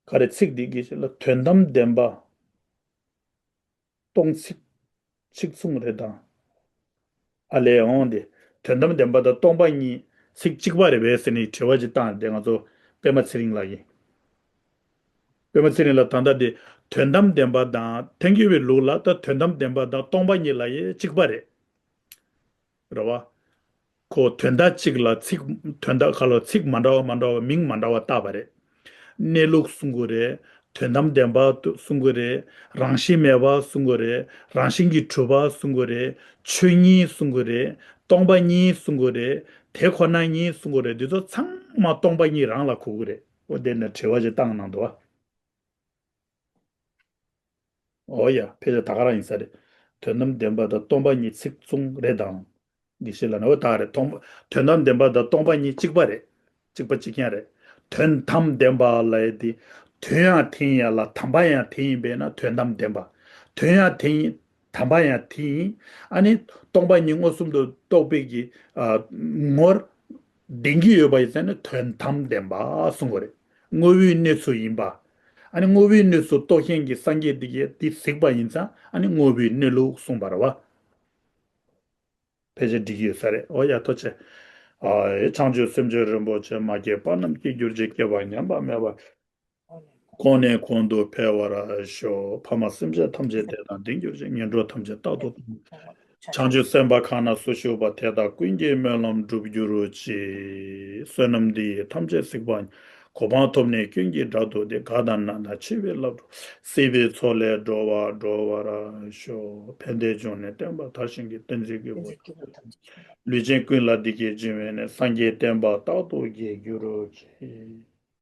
ག་རེ་ཚིག་འདི་དགེ་བཤེས་ལགས་དོན་དམ་བདེན་པ་སྟོང་ཚིགས་ཚིག་མཚུངས་རེད་དང་། ཨ་ལས་འོང་དེ་དོན་དམ་བདེན་པ་དང་སྟོང་པ་ཉིད་ཚིག་གཅིག་པ་རེད་པས་ཟེར་ནས་དྲི་བ་ཅིག་བཏང་། དེ་ང་ཚོ་པད་མ་ཚེ་རིང་ལགས་ཀྱིས། པད་མ་ཚེ་རིང་ལགས་ད་ལྟ་དེ་དོན་དམ་བདེན་པ་དང་ཐལ་འགྱུར་བའི་ལུགས་ལ་ད་དོན་དམ་བདེན་པ་དང་སྟོང་པ་ཉིད་ལ་ཡང་གཅིག་པ་རེད། རེད་བ། ཁོ་དོན་དག་གཅིག་ལ་ཚིག་དོན་དག་ཁ་ལོ་ཚིག་མ་འདྲ་བ་མ་འདྲ་བ་མིང་མ་འདྲ་བ་བཏགས་པ་རེད། གནས་ལུགས་གསུང་གི་རེད། དོན་དམ་བདེན་པ་གསུང་གི་རེད། རང་བཞིན་མེད་པ་གསུང་གི་རེད། རང་བཞིན་གྱིས་གྲུབ་པ་གསུང་གི་རེད། ཆོས་ཉིད་གསུང་གི་རེད། སྟོང་པ་ཉིད་གསུང་གི་རེད། དེ་ཁོ་ན་ཉིད་གསུང་གི་རེད། འདི་ཚོ་ཚང་མ་སྟོང་པ་ཉིད་རང་ལ་གོ་གི་རེད། འོ་དེ་ནས་དྲི་བ་ཞིག་བཏང་གནང་འདུག་བ། འོ་ཡ། ཕལ་ཆེར་ད་ག་རང་ཡིན་ས་རེད། དོན་དམ་བདེན་པ་དང་སྟོང་པ་ཉིད་ཚིག་མཚུངས་རེད་དང་། དགེ་བཤེས་ལགས་ནས་འོ་ད་རེད། སྟོང་པ། དོན་དམ་བདེན་པ་དང་སྟོང་པ་ཉིད་གཅིག་པ་རེད། གཅིག་པ་གཅིག་རྐྱང་རེད། དོན་དམ་བདེན་པ་ལབ་ཡས་དེ། དོན་ཡང་དེ་ཡིན་ཡ་ལ་དམ་པ་ཡང་དེ་ཡིན་པས་ན་དོན་དམ་བདེན་པ། དོན་ཡང་དེ་ཡིན། དམ་པ་ཡང་དེ་ཡིན། ཨ་ནི་སྟོང་པ་ཉིད་མངོན་སུམ་དུ་རྟོགས་པའི་གི་ཨ་ངོར་ལྡན་གྱི་ཡོད་པ་ཡིན་ཙང་ནི་དོན་དམ་བདེན་པ་གསུང་གི་རེད། དངོས་པོའི་གནས་ཚུལ་ཡིན་པ། ཨ་ནི་དངོས་པོའི་གནས་ཚུལ་རྟོགས་མཁན་གྱི་སངས་རྒྱས་དེ་གས་དེ་གཟིགས་པ་ཡིན་ཙང་ཨ་ནི་དངོས་པོའི་གནས་ལུགས་གསུངས་པ་རེད་བ། ཕལ་ཆེར་འགྲིག་གི་ཡོད་ས་རེད། འོ་ཡ་ཐུགས་རྗེ་ཆེ། ཨ་བྱང་ཆུབ་སེམས་མཆོག་རིན་པོ་ཆེ། མ་སྐྱེས་པ་རྣམས་སྐྱེ་གྱུར་ཅིག་སྐྱེས་པ་ཉམས་པ་མེད་པར། གོང་ནས་གོང་དུ་འཕེལ་བར་ཤོག་ཕ་མ་སེམས་ཅན་ཐམས་ཅད་བདེ་དང་ལྡན་གྱུར་ཅིག་ངན་འགྲོ་ཐམས་ཅད་རྟག་ཏུ་དག་བྱང་ཆུབ་སེམས་དཔའ་གང་ན་སུ་བཞུགས་པ། དེ་དག་ཀུན་གྱི་སྨོན་ལམ་འགྲུབ་གྱུར་ཅིག་བསོད་ནམས་འདི་ཡིས་ཐམས་ཅད་གཟིགས་པ་ཉིད། གོ་འཕང་ཐོབ་ནས་ཀུན་གྱི་བདག་ཏུ་གྱུར། གང་དག་ན་ན་འཆི་བའི་རླབས་འཁྲུགས། སྲིད་པའི་མཚོ་ལས་སྒྲོལ་བ་སྒྲོལ་བར་ཤོག་ཕན་བདེའི་འབྱུང་གནས་བསྟན་པ་དར་ཞིང་གི། བསྟན་འཛིན་སྐྱེས་བུ་ལུས་ཅན་ཀུན་ལ་བདེ་སྐྱིད་འབྱུང་བའི་གནས། སངས་རྒྱས་བསྟན་པ་རྟག་ཏུ་རྒྱས་གྱུར་ཅིག